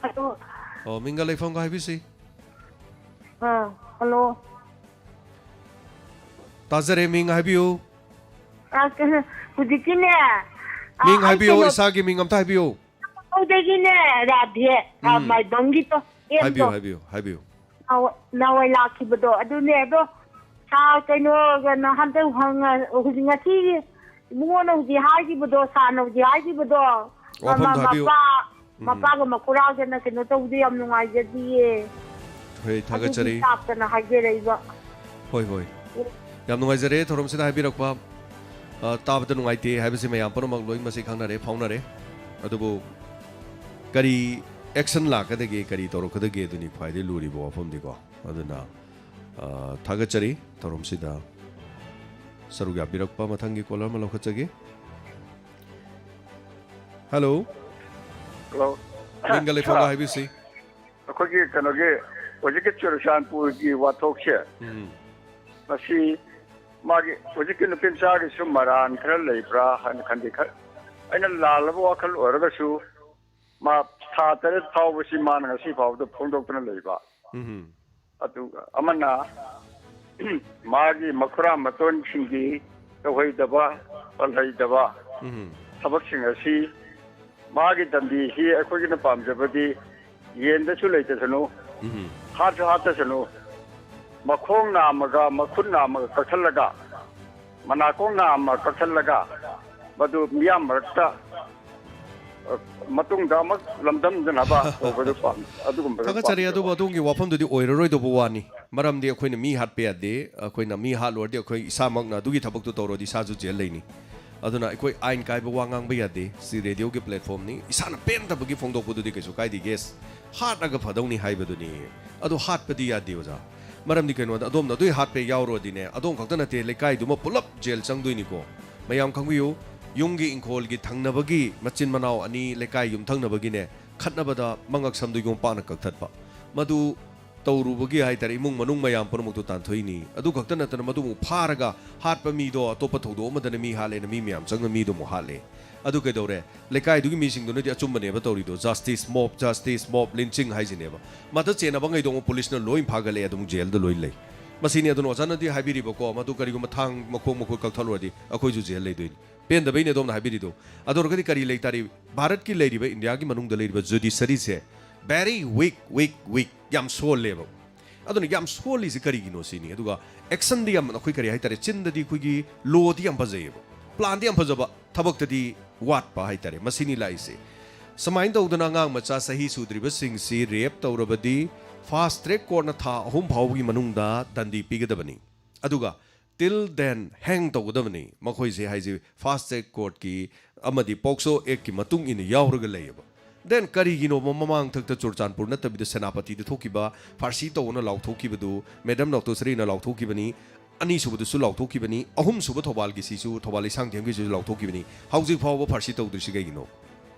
ꯑꯗꯣ ꯑꯣ, ꯃꯤꯡꯒ ꯂꯩꯐꯝꯒ ꯍꯥꯏꯕꯤꯁꯤ꯫ ꯑꯥ ꯍꯜꯂꯣ꯫ ꯇꯥꯖꯔꯦ, ꯃꯤꯡ ꯍꯥꯏꯕꯤꯌꯨ꯫ ꯑ, ꯀꯩꯅꯣ, ꯍꯧꯖꯤꯛꯀꯤꯅꯦ, ꯑ, ꯃꯤꯡ ꯑꯩ ꯍꯥꯏꯕꯤꯌꯨ, ꯀꯩꯅꯣ, ꯏꯁꯥꯒꯤ ꯃꯤꯡ ꯑꯝꯇ ꯍꯥꯏꯕꯤꯌꯨ꯫ ꯀꯩꯅꯣꯗꯒꯤꯅꯦ, ꯔꯥꯙꯦ, ꯑ, ꯎꯝ꯫ ꯃꯥꯏꯕꯝꯒꯤꯗꯣ, ꯑꯦꯝꯗꯣ꯫ ꯍꯥꯏꯕꯤꯌꯨ, ꯍꯥꯏꯕꯤꯌꯨ, ꯍꯥꯏꯕꯤꯌꯨ꯫ ꯅꯍꯥꯟꯋꯥꯏ ꯂꯥꯛꯈꯤꯕꯗꯣ ꯑꯗꯨꯅꯦ꯫ ꯑꯗꯣ ꯁꯥꯔ, ꯀꯩꯅꯣ, ꯀꯩꯅꯣ, ꯍꯟꯗꯛ ꯍꯪꯉ-, ꯍꯧꯖꯤꯛ ꯉꯁꯤ ꯏꯕꯨꯡꯉꯣꯅ ꯍꯧꯖꯤꯛ ꯍꯥꯏꯈꯤꯕꯗꯣ, ꯁꯥꯔꯅ ꯍꯧꯖꯤꯛ ꯍꯥꯏꯈꯤꯕꯗꯣ, ꯋꯥꯐꯝꯗꯣ ꯃꯃꯥ, ꯍꯥꯏꯕꯤꯌꯨ꯫ ꯃꯄꯥ, ꯎꯝ꯫ ꯃꯄꯥꯒ ꯃꯈꯨꯔꯥꯒꯅ ꯀꯩꯅꯣ ꯇꯧꯕꯗꯤ ꯌꯥꯝ ꯅꯨꯡꯉꯥꯏꯖꯗꯤꯌꯦ꯫ ꯍꯣꯏ, ꯑꯗꯨꯒꯤ ꯊꯥꯒꯠꯆꯔꯤ꯫ ꯇꯥꯛꯇꯅ ꯍꯥꯏꯖꯔꯛꯏꯕ꯫ ꯍꯣꯏ, ꯍꯣꯏ꯫ ꯌꯥꯝ ꯅꯨꯡꯉꯥꯏꯖꯔꯦ ꯊꯧꯔꯝꯁꯤꯗ ꯍꯥꯏꯕꯤꯔꯛꯄ꯫ ꯑ, ꯇꯥꯕꯗ ꯅꯨꯡꯉꯥꯏꯇꯦ ꯍꯥꯏꯕꯁꯤ ꯃꯌꯥꯝ ꯄꯨꯝꯅꯃꯛ ꯂꯣꯏ ꯃꯁꯤ ꯈꯪꯅꯔꯦ, ꯐꯥꯎꯅꯔꯦ꯫ ꯑꯗꯨꯕꯨ ꯀꯔꯤ action ꯂꯥꯛꯀꯗꯒꯦ, ꯀꯔꯤ ꯇꯧꯔꯛꯀꯗꯒꯦ, ꯑꯗꯨꯅꯤ ꯈ꯭ꯋꯥꯏꯗꯒꯤ ꯂꯨꯔꯤꯕ ꯋꯥꯐꯝꯗꯤꯀꯣ꯫ ꯑꯗꯨꯅ, ꯑ, ꯊꯥꯒꯠꯆꯔꯤ ꯊꯧꯔꯝꯁꯤꯗ ꯁꯔꯨꯛ ꯌꯥꯕꯤꯔꯛꯄ꯫ ꯃꯊꯪꯒꯤ caller ꯑꯃ ꯂꯧꯈꯠꯆꯒꯦ꯫ ꯍꯜꯂꯣ꯫ ꯍꯜꯂꯣ꯫ ꯃꯤꯡꯒ ꯂꯩꯐꯝꯒ ꯍꯥꯏꯕꯤꯁꯤ꯫ ꯑꯩꯈꯣꯏꯒꯤ ꯀꯩꯅꯣꯒꯤ ꯍꯧꯖꯤꯛꯀꯤ ꯆꯨꯔꯆꯥꯟꯄꯨꯔꯒꯤ ꯋꯥꯊꯣꯛꯁꯦ, ꯎꯝ꯫ ꯃꯁꯤ ꯃꯥꯒꯤ ꯍꯧꯖꯤꯛꯀꯤ ꯅꯨꯄꯤ ꯃꯆꯥꯒꯤꯁꯨ ꯃꯔꯥꯟ ꯈꯔ ꯂꯩꯕ꯭ꯔꯥ ꯍꯥꯏꯅ ꯈꯟꯗꯦ꯫ ꯈꯔ ꯑꯩꯅ ꯂꯥꯜꯂꯕ ꯋꯥꯈꯜ ꯑꯣꯏꯔꯒꯁꯨ, ꯃꯥ ꯊꯥ ꯇꯔꯦꯠ ꯐꯥꯎꯕꯁꯤ ꯃꯥꯅ ꯉꯁꯤ ꯐꯥꯎꯕꯗ ꯐꯣꯡꯗꯣꯛꯇꯅ ꯂꯩꯕ꯫ ꯎꯝ꯫ ꯑꯗꯨꯒ ꯑꯃꯅ ꯃꯥꯒꯤ ꯃꯈꯨꯔꯥ ꯃꯇꯣꯟꯁꯤꯡꯒꯤ ꯇꯧꯍꯩꯗꯕ, ꯄꯜꯍꯩꯗꯕ ꯎꯝ꯫ ꯊꯕꯛꯁꯤꯡ ꯑꯁꯤ ꯃꯥꯒꯤ ꯗꯟꯗꯤꯁꯤ ꯑꯩꯈꯣꯏꯒꯤꯅ ꯄꯥꯝꯖꯕꯗꯤ ꯌꯦꯟꯗꯁꯨ ꯂꯩꯇꯁꯅꯨ, ꯎꯝ꯫ ꯍꯥꯠꯁꯨ ꯍꯥꯠꯇꯁꯅꯨ, ꯃꯈꯣꯡ ꯅꯥꯝꯃꯒ ꯃꯈꯨꯠ ꯅꯥꯝꯃꯒ ꯀꯛꯊꯠꯂꯒ, ꯃꯅꯥꯀꯣꯡ ꯅꯥꯝꯃ ꯀꯛꯊꯠꯂꯒ, ꯃꯗꯨ ꯃꯤꯌꯥꯝ ꯃꯔꯛꯇ, ꯑ, ꯃꯇꯨꯡꯗ ꯑꯃꯨꯛ ꯂꯝꯗꯝꯗꯅꯕ ꯇꯧꯕꯗꯨ ꯄꯥꯝꯃꯤ꯫ ꯑꯗꯨꯒꯨꯝꯕꯗꯨ ꯊꯥꯒꯠꯆꯔꯤ꯫ ꯄꯥꯝꯖꯕ꯫ ꯑꯗꯨꯕꯨ ꯑꯗꯣꯝꯒꯤ ꯋꯥꯐꯝꯗꯨꯗꯤ ꯑꯣꯏꯔꯔꯣꯏꯗꯧꯕ ꯋꯥꯅꯤ꯫ ꯃꯔꯝꯗꯤ ꯑꯩꯈꯣꯏꯅ ꯃꯤ ꯍꯥꯠꯄ ꯌꯥꯗꯦ꯫ ꯑꯩꯈꯣꯏꯅ ꯃꯤ ꯍꯥꯠꯂꯨꯔꯗꯤ ꯑꯩꯈꯣꯏ ꯏꯁꯥꯃꯛꯅ ꯑꯗꯨꯒꯤ ꯊꯕꯛꯇꯨ ꯇꯧꯔꯗꯤ ꯏꯁꯥꯁꯨ ꯖꯦꯜ ꯂꯩꯅꯤ꯫ ꯑꯗꯨꯅ ꯑꯩꯈꯣꯏ ꯑꯥꯏꯟ ꯀꯥꯏꯕ ꯋꯥ ꯉꯥꯡꯕ ꯌꯥꯗꯦ꯫ ꯁꯤ ꯔꯦꯗꯤꯑꯣꯒꯤ platformꯅꯤ꯫ ꯏꯁꯥꯅ ꯄꯦꯟꯗꯕꯒꯤ ꯐꯣꯡꯗꯣꯛꯄꯗꯨꯗꯤ ꯀꯩꯁꯨ ꯀꯥꯏꯗꯦ꯫ Yes, ꯍꯥꯠꯂꯒ ꯐꯗꯧꯅꯤ ꯍꯥꯏꯕꯗꯨꯅꯤ꯫ ꯑꯗꯨ ꯍꯥꯠꯄꯗꯤ ꯌꯥꯗꯦ, ꯑꯣꯖꯥ꯫ ꯃꯔꯝꯗꯤ ꯀꯩꯅꯣꯗ ꯑꯗꯣꯝꯅ ꯑꯗꯨꯏ ꯍꯥꯠꯄ ꯌꯥꯎꯔꯨꯔꯗꯤꯅꯦ, ꯑꯗꯣꯝ ꯈꯛꯇ ꯅꯠꯇꯦ, ꯂꯩꯀꯥꯏꯗꯨꯃ ꯄꯨꯂꯞ ꯖꯦꯜ ꯆꯪꯗꯣꯏꯅꯤꯀꯣ꯫ ꯃꯌꯥꯝ ꯈꯪꯕꯤꯌꯨ, ꯌꯨꯝꯒꯤ ꯏꯪꯈꯣꯜꯒꯤ ꯊꯪꯅꯕꯒꯤ ꯃꯆꯤꯟ ꯃꯅꯥꯎ ꯑꯅꯤ, ꯂꯩꯀꯥꯏ ꯌꯨꯝꯊꯪꯅꯕꯒꯤꯅꯦ, ꯈꯠꯅꯕꯗ ꯃꯉꯛ ꯁꯝꯗꯨ ꯌꯣꯝꯄꯥꯛꯅ ꯀꯛꯊꯠꯄ꯫ ꯃꯗꯨ ꯇꯧꯔꯨꯕꯒꯤ ꯍꯥꯏꯇꯥꯔꯦ, ꯏꯃꯨꯡ ꯃꯅꯨꯡ ꯃꯌꯥꯝ ꯄꯨꯝꯅꯃꯛꯇꯨ ꯇꯥꯟꯊꯣꯛꯏꯅꯤ꯫ ꯑꯗꯨ ꯈꯛꯇ ꯅꯠꯇꯅ ꯃꯗꯨ ꯑꯃꯨꯛ ꯐꯥꯔꯒ ꯍꯥꯠꯄ ꯃꯤꯗꯣ ꯑꯇꯣꯞꯄ ꯊꯧꯗꯣꯛ ꯑꯃꯗꯅ ꯃꯤ ꯍꯥꯠꯂꯦꯅ ꯃꯤ ꯃꯌꯥꯝ ꯆꯪꯅ ꯃꯤꯗꯣ ꯑꯃꯨꯛ ꯍꯥꯠꯂꯦ꯫ ꯑꯗꯨ ꯀꯩꯗꯧꯔꯦ? ꯂꯩꯀꯥꯏꯗꯨꯒꯤ ꯃꯤꯁꯤꯡꯗꯨꯅꯗꯤ ꯑꯆꯨꯝꯕꯅꯦꯕ ꯇꯧꯔꯤꯗꯣ, "Justice, mob justice, mob lynching" ꯍꯥꯏꯁꯤꯅꯦꯕ꯫ ꯃꯗ ꯆꯦꯟꯅꯕ ꯉꯩꯗꯣ ꯑꯃꯨꯛ ꯄꯨꯂꯤꯁꯅ ꯂꯣꯏ ꯐꯥꯒꯠꯂꯛꯑꯦ, ꯑꯗꯨꯝ ꯖꯦꯜꯗ ꯂꯣꯏ ꯂꯩ꯫ ꯃꯁꯤꯅꯤ꯫ ꯑꯗꯨꯅ ꯑꯣꯖꯥꯅꯗꯤ ꯍꯥꯏꯕꯤꯔꯤꯕꯀꯣ, ꯃꯗꯨ ꯀꯔꯤꯒꯨꯝꯕ ꯊꯥꯡ ꯃꯈꯣꯡ ꯃꯈꯨꯠ ꯀꯛꯊꯠꯂꯨꯔꯗꯤ ꯑꯩꯈꯣꯏꯁꯨ ꯖꯦꯜ ꯂꯩꯗꯣꯏꯅꯤ꯫ ꯄꯦꯟꯗꯕꯩꯅꯦ ꯑꯗꯣꯝꯅ ꯍꯥꯏꯕꯤꯔꯤꯗꯣ꯫ ꯑꯗꯨ ꯑꯣꯏꯔꯒꯗꯤ ꯀꯔꯤ ꯂꯩꯇꯥꯔꯤ? ꯚꯥꯔꯠꯀꯤ ꯂꯩꯔꯤꯕ, ꯏꯟꯗꯤꯌꯥꯒꯤ ꯃꯅꯨꯡꯗ ꯂꯩꯔꯤꯕ ꯖꯨꯗꯤꯁꯔꯤꯁꯦ very weak, weak, weak, ꯌꯥꯝ ꯁꯣꯜꯂꯦꯕ꯫ ꯑꯗꯨꯅ ꯌꯥꯝ ꯁꯣꯜꯂꯤꯁꯦ ꯀꯔꯤꯒꯤꯅꯣ ꯁꯤꯅꯤ꯫ ꯑꯗꯨꯒ ꯑꯦꯛꯁꯟꯗꯤ ꯌꯥꯝ, ꯑꯩꯈꯣꯏ ꯀꯔꯤ ꯍꯥꯏꯇꯥꯔꯦ, ꯆꯤꯟꯗꯗꯤ ꯑꯩꯈꯣꯏꯒꯤ ꯂꯣꯗꯤ ꯌꯥꯝ ꯐꯖꯩꯌꯦꯕ, ꯄ꯭ꯂꯥꯟꯗꯤ ꯌꯥꯝ ꯐꯖꯕ, ꯊꯕꯛꯇꯗꯤ ꯋꯥꯠꯄ ꯍꯥꯏꯇꯥꯔꯦ꯫ ꯃꯁꯤꯅꯤ ꯂꯥꯛꯏꯁꯦ꯫ ꯁꯨꯃꯥꯏꯅ ꯇꯧꯗꯅ ꯑꯉꯥꯡ ꯃꯆꯥ ꯆꯍꯤ ꯁꯨꯗ꯭ꯔꯤꯕꯁꯤꯡꯁꯤ ꯔꯦꯞ ꯇꯧꯔꯕꯗꯤ ꯐꯥꯁ ꯇ꯭ꯔꯦꯛ ꯀꯣꯔꯠꯅ ꯊꯥ ꯑꯍꯨꯝ ꯐꯥꯎꯕꯒꯤ ꯃꯅꯨꯡꯗ ꯗꯟꯗꯤ ꯄꯤꯒꯗꯕꯅꯤ꯫ ꯑꯗꯨꯒ till then hang ꯇꯧꯒꯗꯕꯅꯤ꯫ ꯃꯈꯣꯏꯁꯦ ꯍꯥꯏꯁꯦ ꯐꯥꯁ ꯇ꯭ꯔꯦꯛ ꯀꯣꯔꯠꯀꯤ ꯑꯃꯗꯤ ꯄꯣꯛꯁꯣ ꯑꯦꯛꯀꯤ ꯃꯇꯨꯡ ꯏꯟꯅ ꯌꯥꯎꯔꯒ ꯂꯩꯌꯦꯕ꯫ Then ꯀꯔꯤꯒꯤꯅꯣꯕ ꯃꯃꯥꯡꯊꯛꯇ ꯆꯨꯔꯆꯥꯟꯄꯨꯔ ꯅꯠꯇꯕꯤꯗ ꯁꯦꯅꯥꯄꯇꯤꯗ ꯊꯣꯛꯈꯤꯕ, ꯐꯥꯔꯁꯤ ꯇꯧꯑꯣꯅ ꯂꯥꯎꯊꯣꯛꯈꯤꯕꯗꯨ, ꯃꯦꯗꯝ ꯗꯣꯛꯇꯔ ꯁꯔꯤꯅ ꯂꯥꯎꯊꯣꯛꯈꯤꯕꯅꯤ, ꯑꯅꯤꯁꯨꯕꯗꯨꯁꯨ ꯂꯥꯎꯊꯣꯛꯈꯤꯕꯅꯤ, ꯑꯍꯨꯝꯁꯨꯕ ꯊꯧꯕꯥꯜꯒꯤꯁꯤꯁꯨ, ꯊꯧꯕꯥꯜ ꯂꯩꯁꯥꯡꯊꯦꯝꯒꯤꯁꯤꯁꯨ ꯂꯥꯎꯊꯣꯛꯈꯤꯕꯅꯤ, ꯍꯧꯖꯤꯛ ꯐꯥꯎꯕ ꯐꯥꯔꯁꯤ ꯇꯧꯗ꯭ꯔꯤꯁꯤ ꯀꯩꯒꯤꯅꯣ?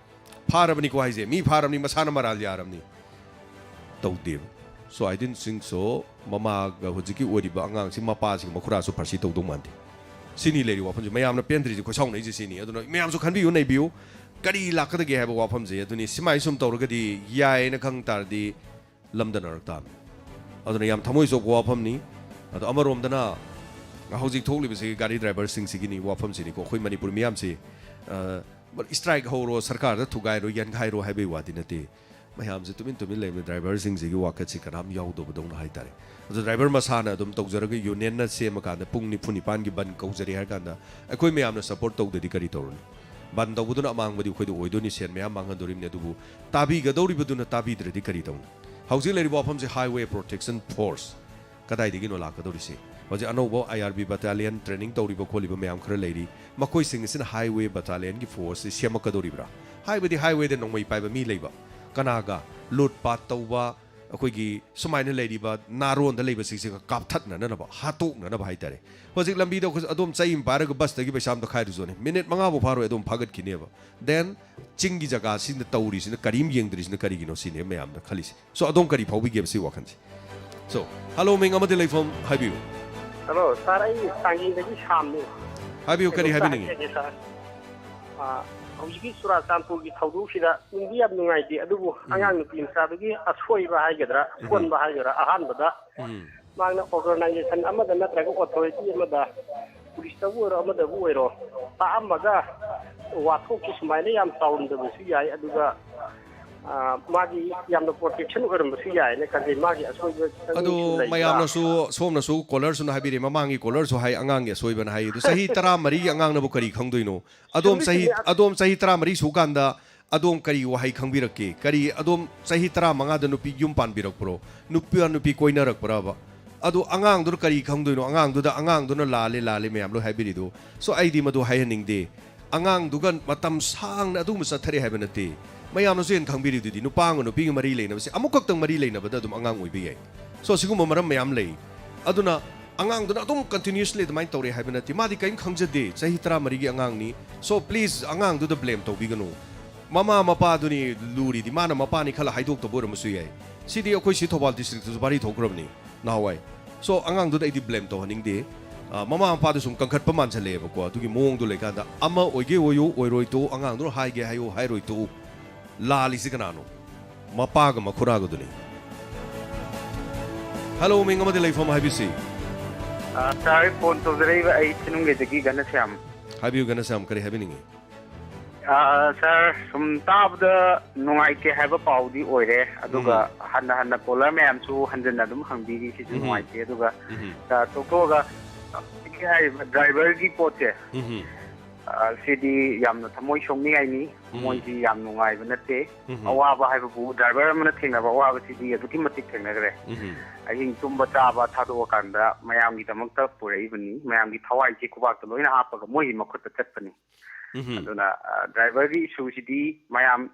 ꯐꯥꯔꯕꯅꯤꯀꯣ ꯍꯥꯏꯁꯦ, ꯃꯤ ꯐꯥꯔꯕꯅꯤ, ꯃꯁꯥꯅ ꯃꯔꯥꯜ ꯌꯥꯔꯕꯅꯤ꯫ ꯇꯧꯗꯦꯕ꯫ So I don't think so꯫ ꯃꯃꯥꯒ ꯍꯧꯖꯤꯛꯀꯤ ꯑꯣꯏꯔꯤꯕ ꯑꯉꯥꯡꯁꯤ ꯃꯄꯥꯁꯤꯒ ꯃꯈꯨꯔꯥꯁꯨ ꯐꯥꯔꯁꯤ ꯇꯧꯗꯧ ꯃꯥꯟꯗꯦ꯫ ꯁꯤꯅꯤ ꯂꯩꯔꯤ ꯋꯥꯐꯝꯁꯦ꯫ ꯃꯌꯥꯝꯅ ꯄꯦꯟꯗ꯭ꯔꯤꯁꯦ, ꯈꯣꯏꯁꯥꯎꯅꯩꯁꯦ ꯁꯤꯅꯤ꯫ ꯑꯗꯨꯅ ꯃꯌꯥꯝꯁꯨ ꯈꯟꯕꯤꯌꯨ, ꯅꯩꯕꯤꯌꯨ꯫ ꯀꯔꯤ ꯂꯥꯛꯀꯗꯒꯦ ꯍꯥꯏꯕ ꯋꯥꯐꯝꯁꯦ꯫ ꯑꯗꯨꯅꯤ, ꯁꯨꯃꯥꯏꯅ ꯁꯨꯝ ꯇꯧꯔꯒꯗꯤ ꯌꯥꯏꯅ ꯈꯪ ꯇꯥꯔꯗꯤ ꯂꯝꯗꯅꯔꯛ ꯇꯥꯕꯅꯤ꯫ ꯑꯗꯨꯅ ꯌꯥꯝ ꯊꯃꯣꯏ ꯁꯣꯛꯄ ꯋꯥꯐꯝꯅꯤ꯫ ꯑꯗꯣ ꯑꯃꯔꯣꯝꯗꯅ ꯍꯧꯖꯤꯛ ꯊꯣꯛꯂꯤꯕꯁꯤ ꯒꯥꯔꯤ ꯗ꯭ꯔꯥꯏꯚꯔꯁꯤꯡꯁꯤꯒꯤꯅꯤ ꯋꯥꯐꯝꯁꯤꯅꯤꯀꯣ꯫ ꯑꯩꯈꯣꯏ ꯃꯅꯤꯄꯨꯔ ꯃꯤꯌꯥꯝꯁꯤ, ꯑ, ꯁ꯭ꯇ꯭ꯔꯥꯏꯛ ꯍꯧꯔꯣ, ꯁꯔꯀꯥꯔꯗ ꯊꯨꯒꯥꯏꯔꯣ, ꯌꯥꯟꯈꯥꯏꯔꯣ ꯍꯥꯏꯕꯒꯤ ꯋꯥꯗꯤ ꯅꯠꯇꯦ꯫ ꯃꯌꯥꯝꯁꯦ ꯇꯨꯃꯤꯟ ꯇꯨꯃꯤꯟ ꯂꯩꯕꯅꯤ, ꯗ꯭ꯔꯥꯏꯚꯔꯁꯤꯡꯁꯤꯒꯤ ꯋꯥꯀꯠꯁꯤ ꯀꯅꯥꯝ ꯌꯥꯎꯗꯕꯗꯧꯅ ꯍꯥꯏꯇꯥꯔꯦ꯫ ꯑꯗꯣ ꯗ꯭ꯔꯥꯏꯚꯔ ꯃꯁꯥꯅ ꯑꯗꯨꯝ ꯇꯧꯖꯔꯒ ꯌꯨꯅꯤꯌꯟꯅ ꯁꯦꯝꯃꯀꯥꯟꯗ ꯄꯨꯡ ꯅꯤꯐꯨ ꯅꯤꯄꯥꯟꯒꯤ ꯕꯟ ꯀꯧꯖꯔꯦ ꯍꯥꯏꯔ ꯀꯥꯟꯗ ꯑꯩꯈꯣꯏ ꯃꯌꯥꯝꯅ ꯁꯞꯄꯣꯔꯠ ꯇꯧꯗ꯭ꯔꯗꯤ ꯀꯔꯤ ꯇꯧꯔꯨꯅꯤ? ꯕꯟ ꯇꯧꯕꯗꯨꯅ ꯑꯃꯥꯡꯕꯗꯤ ꯑꯩꯈꯣꯏꯗ ꯑꯣꯏꯗꯣꯏꯅꯤ, ꯁꯦꯟ ꯃꯌꯥꯝ ꯃꯥꯡꯍꯟꯗꯣꯔꯤꯕꯅꯤ꯫ ꯑꯗꯨꯕꯨ ꯇꯥꯕꯤꯒꯗꯧꯔꯤꯕꯗꯨꯅ ꯇꯥꯕꯤꯗ꯭ꯔꯗꯤ ꯀꯔꯤ ꯇꯧꯅꯤ? ꯍꯧꯖꯤꯛ ꯂꯩꯔꯤꯕ ꯋꯥꯐꯝꯁꯦ highway protection force ꯀꯗꯥꯏꯗꯒꯤꯅꯣ ꯂꯥꯛꯀꯗꯧꯔꯤꯁꯦ? ꯍꯧꯖꯤꯛ ꯑꯅꯧꯕ I R B battalion training ꯇꯧꯔꯤꯕ ꯈꯣꯠꯂꯤꯕ ꯃꯌꯥꯝ ꯈꯔ ꯂꯩꯔꯤ꯫ ꯃꯈꯣꯏꯁꯤꯡ ꯑꯁꯤꯅ highway battalionꯒꯤ forceꯁꯤ ꯁꯦꯝꯃꯛꯀꯗꯧꯔꯤꯕ꯭ꯔꯥ? ꯍꯥꯏꯕꯗꯤ highwayꯗ ꯅꯣꯡꯃꯩ ꯄꯥꯏꯕ ꯃꯤ ꯂꯩꯕ, ꯀꯅꯥꯒ ꯂꯨꯠ ꯄꯥꯠ ꯇꯧꯕ, ꯑꯩꯈꯣꯏꯒꯤ ꯁꯨꯃꯥꯏꯅ ꯂꯩꯔꯤꯕ ꯅꯥꯔꯣꯟꯗ ꯂꯩꯕꯁꯤꯡꯁꯤꯒ ꯀꯥꯞꯊꯠꯅꯅꯕ, ꯍꯥꯠꯇꯣꯛꯅꯅꯕ ꯍꯥꯏꯇꯥꯔꯦ꯫ ꯍꯧꯖꯤꯛ ꯂꯝꯕꯤꯗ ꯑꯩꯈꯣꯏ ꯑꯗꯣꯝ ꯆꯩ ꯑꯃ ꯄꯥꯏꯔꯒ ꯕꯁꯇꯒꯤ ꯄꯩꯁꯥ ꯑꯃ ꯈꯥꯏꯔꯨꯖꯣꯅꯦ, ꯃꯤꯅꯤꯠ ꯃꯉꯥꯐꯥꯎ ꯐꯥꯔꯣꯏ, ꯑꯗꯨꯝ ꯐꯥꯒꯠꯈꯤꯅꯦꯕ꯫ Then ꯆꯤꯡꯒꯤ ꯖꯒꯥꯁꯤꯗ ꯇꯧꯔꯤꯁꯤꯅ, ꯀꯔꯤꯝ ꯌꯦꯡꯗ꯭ꯔꯤꯁꯤꯅ ꯀꯔꯤꯒꯤꯅꯣ ꯁꯤꯅꯦ ꯃꯌꯥꯝꯅ ꯈꯜꯂꯤꯁꯦ꯫ So ꯑꯗꯣꯝ ꯀꯔꯤ ꯐꯥꯎꯕꯤꯒꯦꯕ ꯁꯤ ꯋꯥꯈꯜꯁꯦ? So, hello, ꯃꯤꯡ ꯑꯃꯗꯤ ꯂꯩꯐꯝ ꯍꯥꯏꯕꯤꯌꯨ꯫ ꯍꯜꯂꯣ ꯁꯥꯔ, ꯑꯩ ꯇꯥꯡꯒꯤꯗꯒꯤ ꯁꯥꯝꯅꯤ꯫ ꯍꯥꯏꯕꯤꯌꯨ, ꯀꯔꯤ ꯀꯩꯅꯣꯝꯇ ꯍꯥꯏꯕꯤꯅꯤꯡꯉꯤ? ꯍꯥꯏꯖꯒꯦ ꯁꯥꯔ꯫ ꯑ, ꯍꯧꯖꯤꯛꯀꯤ ꯆꯨꯔꯥꯆꯥꯟꯄꯨꯔꯒꯤ ꯊꯧꯗꯣꯛꯁꯤꯗ ꯅꯨꯡꯗꯤ ꯌꯥꯝ ꯅꯨꯡꯉꯥꯏꯇꯦ, ꯑꯗꯨꯕꯨ ꯑꯉꯥꯡ ꯅꯨꯄꯤ ꯃꯆꯥꯗꯨꯒꯤ ꯑꯁꯣꯏꯕ ꯍꯥꯏꯒꯗ꯭ꯔꯥ, ꯁꯣꯟꯕ ꯍꯥꯏꯒꯗ꯭ꯔꯥ, ꯑꯍꯥꯟꯕꯗ ꯎꯝ ꯃꯥꯅ ꯑꯣꯔꯒꯅꯥꯏꯖꯦꯁꯟ ꯑꯃꯗ ꯅꯠꯇ꯭ꯔꯒ ꯑꯣꯊꯣꯔꯤꯇꯤ ꯑꯃꯗ, ꯄꯨꯂꯤꯁꯇꯕꯨ ꯑꯣꯏꯔꯣ, ꯑꯃꯗꯕꯨ ꯑꯣꯏꯔꯣ, ꯇꯥꯛꯑꯝꯃꯒ ꯋꯥꯊꯣꯛꯁꯤ ꯁꯨꯃꯥꯏꯅ ꯌꯥꯝ ꯆꯥꯎꯔꯝꯗꯕꯁꯨ ꯌꯥꯏ꯫ ꯑꯗꯨꯒ, ꯑ, ꯃꯥꯒꯤ ꯌꯥꯝꯅ ꯄ꯭ꯔꯣꯇꯦꯛꯁꯟ ꯑꯣꯏꯔꯝꯕꯁꯨ ꯌꯥꯏꯅ ꯈꯟꯖꯩ꯫ ꯃꯥꯒꯤ ꯑꯁꯣꯏꯕ ꯈꯤꯇꯪꯁꯨ ꯑꯗꯣ ꯂꯩꯕ꯭ꯔꯥ? ꯃꯌꯥꯝꯅꯁꯨ, ꯁꯣꯝꯅꯁꯨ, ꯀꯣꯂꯔꯁꯨꯅ ꯍꯥꯏꯕꯤꯔꯦ, ꯃꯃꯥꯡꯒꯤ ꯀꯣꯂꯔꯁꯨ ꯍꯥꯏ ꯑꯉꯥꯡꯒꯤ ꯑꯁꯣꯏꯕꯅ ꯍꯥꯏ꯫ ꯑꯗꯨ ꯆꯍꯤ ꯇꯔꯥꯃꯔꯤꯒꯤ ꯑꯉꯥꯡꯅꯕꯨ ꯀꯔꯤ ꯈꯪꯗꯣꯏꯅꯣ? ꯑꯗꯣꯝ ꯆꯨꯝꯃꯤ, ꯆꯍꯤ, ꯆꯨꯝꯃꯤ꯫ ꯑꯗꯣꯝ ꯆꯍꯤ ꯇꯔꯥꯃꯔꯤ ꯁꯨꯀꯥꯟꯗ ꯑꯗꯣꯝ ꯀꯔꯤ ꯋꯥꯍꯩ ꯈꯪꯕꯤꯔꯛꯀꯦ? ꯀꯔꯤ, ꯑꯗꯣꯝ ꯆꯍꯤ ꯇꯔꯥꯃꯉꯥꯗ ꯅꯨꯄꯤ ꯌꯨꯝ ꯄꯥꯟꯕꯤꯔꯛꯄ꯭ꯔꯣ? ꯅꯨꯄꯥ ꯅꯨꯄꯤ ꯀꯣꯏꯅꯔꯛꯄ꯭ꯔꯕ? ꯑꯗꯣ ꯑꯉꯥꯡꯗꯨꯅ ꯀꯔꯤ ꯈꯪꯗꯣꯏꯅꯣ? ꯑꯉꯥꯡꯗꯨꯗ, ꯑꯉꯥꯡꯗꯨꯅ ꯂꯥꯜꯂꯦ, ꯂꯥꯜꯂꯦ ꯃꯌꯥꯝ ꯂꯣꯏ ꯍꯥꯏꯕꯤꯔꯤꯗꯣ꯫ So ꯑꯩꯗꯤ ꯃꯗꯨ ꯍꯥꯏꯍꯟꯅꯤꯡꯗꯦ꯫ ꯑꯉꯥꯡꯗꯨꯒ ꯃꯇꯝ ꯁꯥꯡꯅ ꯑꯗꯨꯒꯨꯝꯕ ꯆꯠꯊꯔꯦ ꯍꯥꯏꯕ ꯅꯠꯇꯦ꯫ ꯃꯌꯥꯝꯅꯁꯨ ꯍꯦꯟꯅ ꯈꯪꯕꯤꯔꯤꯗꯨꯗꯤ ꯅꯨꯄꯥ ꯑꯃꯒ ꯅꯨꯄꯤꯒ ꯃꯔꯤ ꯂꯩꯅꯕꯁꯦ ꯑꯃꯨꯛꯈꯛꯇꯪ ꯃꯔꯤ ꯂꯩꯅꯕꯗ ꯑꯗꯨꯝ ꯑꯉꯥꯡ ꯑꯣꯏꯕ ꯌꯥꯏ꯫ So ꯑꯁꯤꯒꯨꯝꯕ ꯃꯔꯝ ꯃꯌꯥꯝ ꯂꯩ꯫ ꯑꯗꯨꯅ ꯑꯉꯥꯡꯗꯨꯅ ꯑꯗꯨꯝ continuously ꯑꯗꯨꯃꯥꯏꯅ ꯇꯧꯔꯦ ꯍꯥꯏꯕ ꯅꯠꯇꯦ꯫ ꯃꯥꯗꯤ ꯀꯔꯤꯝ ꯈꯪꯖꯗꯦ, ꯆꯍꯤ ꯇꯔꯥꯃꯔꯤꯒꯤ ꯑꯉꯥꯡꯅꯤ꯫ So please ꯑꯉꯥꯡꯗꯨꯗ blame ꯇꯧꯕꯤꯒꯅꯨ꯫ ꯃꯃꯥ ꯃꯄꯥꯗꯨꯅꯤ ꯂꯨꯔꯤꯗꯤ, ꯃꯥꯅ ꯃꯄꯥꯅꯤ ꯈꯜꯂ ꯍꯥꯏꯗꯣꯛꯇꯕ ꯑꯣꯏꯔꯝꯕꯁꯨ ꯌꯥꯏ꯫ ꯁꯤꯗꯤ ꯑꯩꯈꯣꯏ ꯁꯤ ꯊꯧꯕꯥꯜ districtꯇꯁꯨ ꯋꯥꯔꯤ ꯊꯣꯛꯈ꯭ꯔꯕꯅꯤ ꯅꯍꯥꯟꯋꯥꯏ꯫ So ꯑꯉꯥꯡꯗꯨꯗ ꯑꯩꯗꯤ blame ꯇꯧꯍꯟꯅꯤꯡꯗꯦ꯫ ꯑ, ꯃꯃꯥ ꯃꯄꯥꯗꯨ ꯁꯨꯝ ꯀꯟꯈꯠꯄ ꯃꯥꯟꯁꯜꯂꯛꯑꯦꯕꯀꯣ꯫ ꯑꯗꯨꯒꯤ ꯃꯑꯣꯡꯗꯣ ꯂꯩꯀꯥꯟꯗ ꯑꯃ ꯑꯣꯏꯒꯦ ꯑꯣꯏꯌꯨ, ꯑꯣꯏꯔꯣꯏ ꯇꯣꯛꯎ, ꯑꯉꯥꯡꯗꯨꯅ ꯍꯥꯏꯒꯦ ꯍꯥꯏꯌꯨ, ꯍꯥꯏꯔꯣꯏ ꯇꯣꯛꯎ꯫ ꯂꯥꯜꯂꯤꯁꯤ ꯀꯅꯥꯅꯣ? ꯃꯄꯥꯒ ꯃꯈꯨꯔꯥꯒꯗꯨꯅꯤ꯫ Hello, ꯃꯤꯡ ꯑꯃꯗꯤ ꯂꯩꯐꯝ ꯍꯥꯏꯕꯤꯁꯤ꯫ ꯑ, ꯁꯥꯔ, ꯐꯣꯟ ꯇꯧꯖꯔꯛꯏꯕ ꯑꯩ ꯆꯤꯅꯨꯡꯒꯩꯗꯒꯤ ꯘꯅꯁ꯭ꯌꯥꯝ꯫ ꯍꯥꯏꯕꯤꯌꯨ ꯘꯅꯁ꯭ꯌꯥꯝ, ꯀꯔꯤ ꯍꯥꯏꯕꯤꯅꯤꯡꯉꯤ? ꯑ, ꯁꯥꯔ, ꯁꯨꯝ ꯇꯥꯕꯗ ꯅꯨꯡꯉꯥꯏꯇꯦ ꯍꯥꯏꯕ ꯄꯥꯎꯗꯤ ꯑꯣꯏꯔꯦ, ꯑꯗꯨꯒ ꯎꯝ꯫ ꯍꯟꯅ ꯍꯟꯅ ꯀꯣꯂꯔ ꯃꯌꯥꯝꯁꯨ ꯍꯟꯖꯟꯅ ꯑꯗꯨꯝ ꯍꯪꯕꯤꯔꯤ, ꯁꯤꯁꯨ ꯎꯝ꯫ ꯅꯨꯡꯉꯥꯏꯇꯦ꯫ ꯑꯗꯨꯒ, ꯎꯝ꯫ ꯑ, ꯇꯣꯛꯊꯣꯛꯑꯒ ꯍꯧꯖꯤꯛꯀꯤ ꯍꯥꯏꯔꯤꯕ ꯗ꯭ꯔꯥꯏꯚꯔꯒꯤ ꯄꯣꯠꯁꯦ, ꯎꯝ꯫ ꯑ, ꯁꯤꯗꯤ ꯌꯥꯝꯅ ꯊꯃꯣꯏ ꯁꯣꯛꯅꯤꯡꯉꯥꯏꯅꯤ꯫ ꯎꯝ꯫ ꯃꯣꯏꯁꯤ ꯌꯥꯝ ꯅꯨꯡꯉꯥꯏꯕ ꯅꯠꯇꯦ꯫ ꯎꯝ꯫ ꯑꯋꯥꯕ ꯍꯥꯏꯕꯕꯨ ꯗ꯭ꯔꯥꯏꯚꯔ ꯑꯃꯅ ꯊꯦꯡꯅꯕ ꯑꯋꯥꯕꯁꯤꯗꯤ ꯑꯗꯨꯛꯀꯤ ꯃꯇꯤꯛ ꯊꯦꯡꯅꯈ꯭ꯔꯦ꯫ ꯎꯝ꯫ ꯑꯍꯤꯡ ꯇꯨꯝꯕ ꯆꯥꯕ ꯊꯥꯗꯣꯛꯑꯀꯥꯟꯗ ꯃꯌꯥꯝꯒꯤꯗꯃꯛꯇ ꯄꯨꯔꯛꯏꯕꯅꯤ, ꯃꯌꯥꯝꯒꯤ ꯊꯋꯥꯏꯁꯤ ꯈꯨꯕꯥꯛꯇ ꯂꯣꯏꯅ ꯍꯥꯞꯄꯒ ꯃꯣꯏꯒꯤ ꯃꯈꯨꯠꯇ ꯆꯠꯄꯅꯤ꯫ ꯎꯝ꯫ ꯑꯗꯨꯅ, ꯑ, ꯗ꯭ꯔꯥꯏꯚꯔꯒꯤ ꯏꯁꯨꯁꯤꯗꯤ ꯃꯌꯥꯝ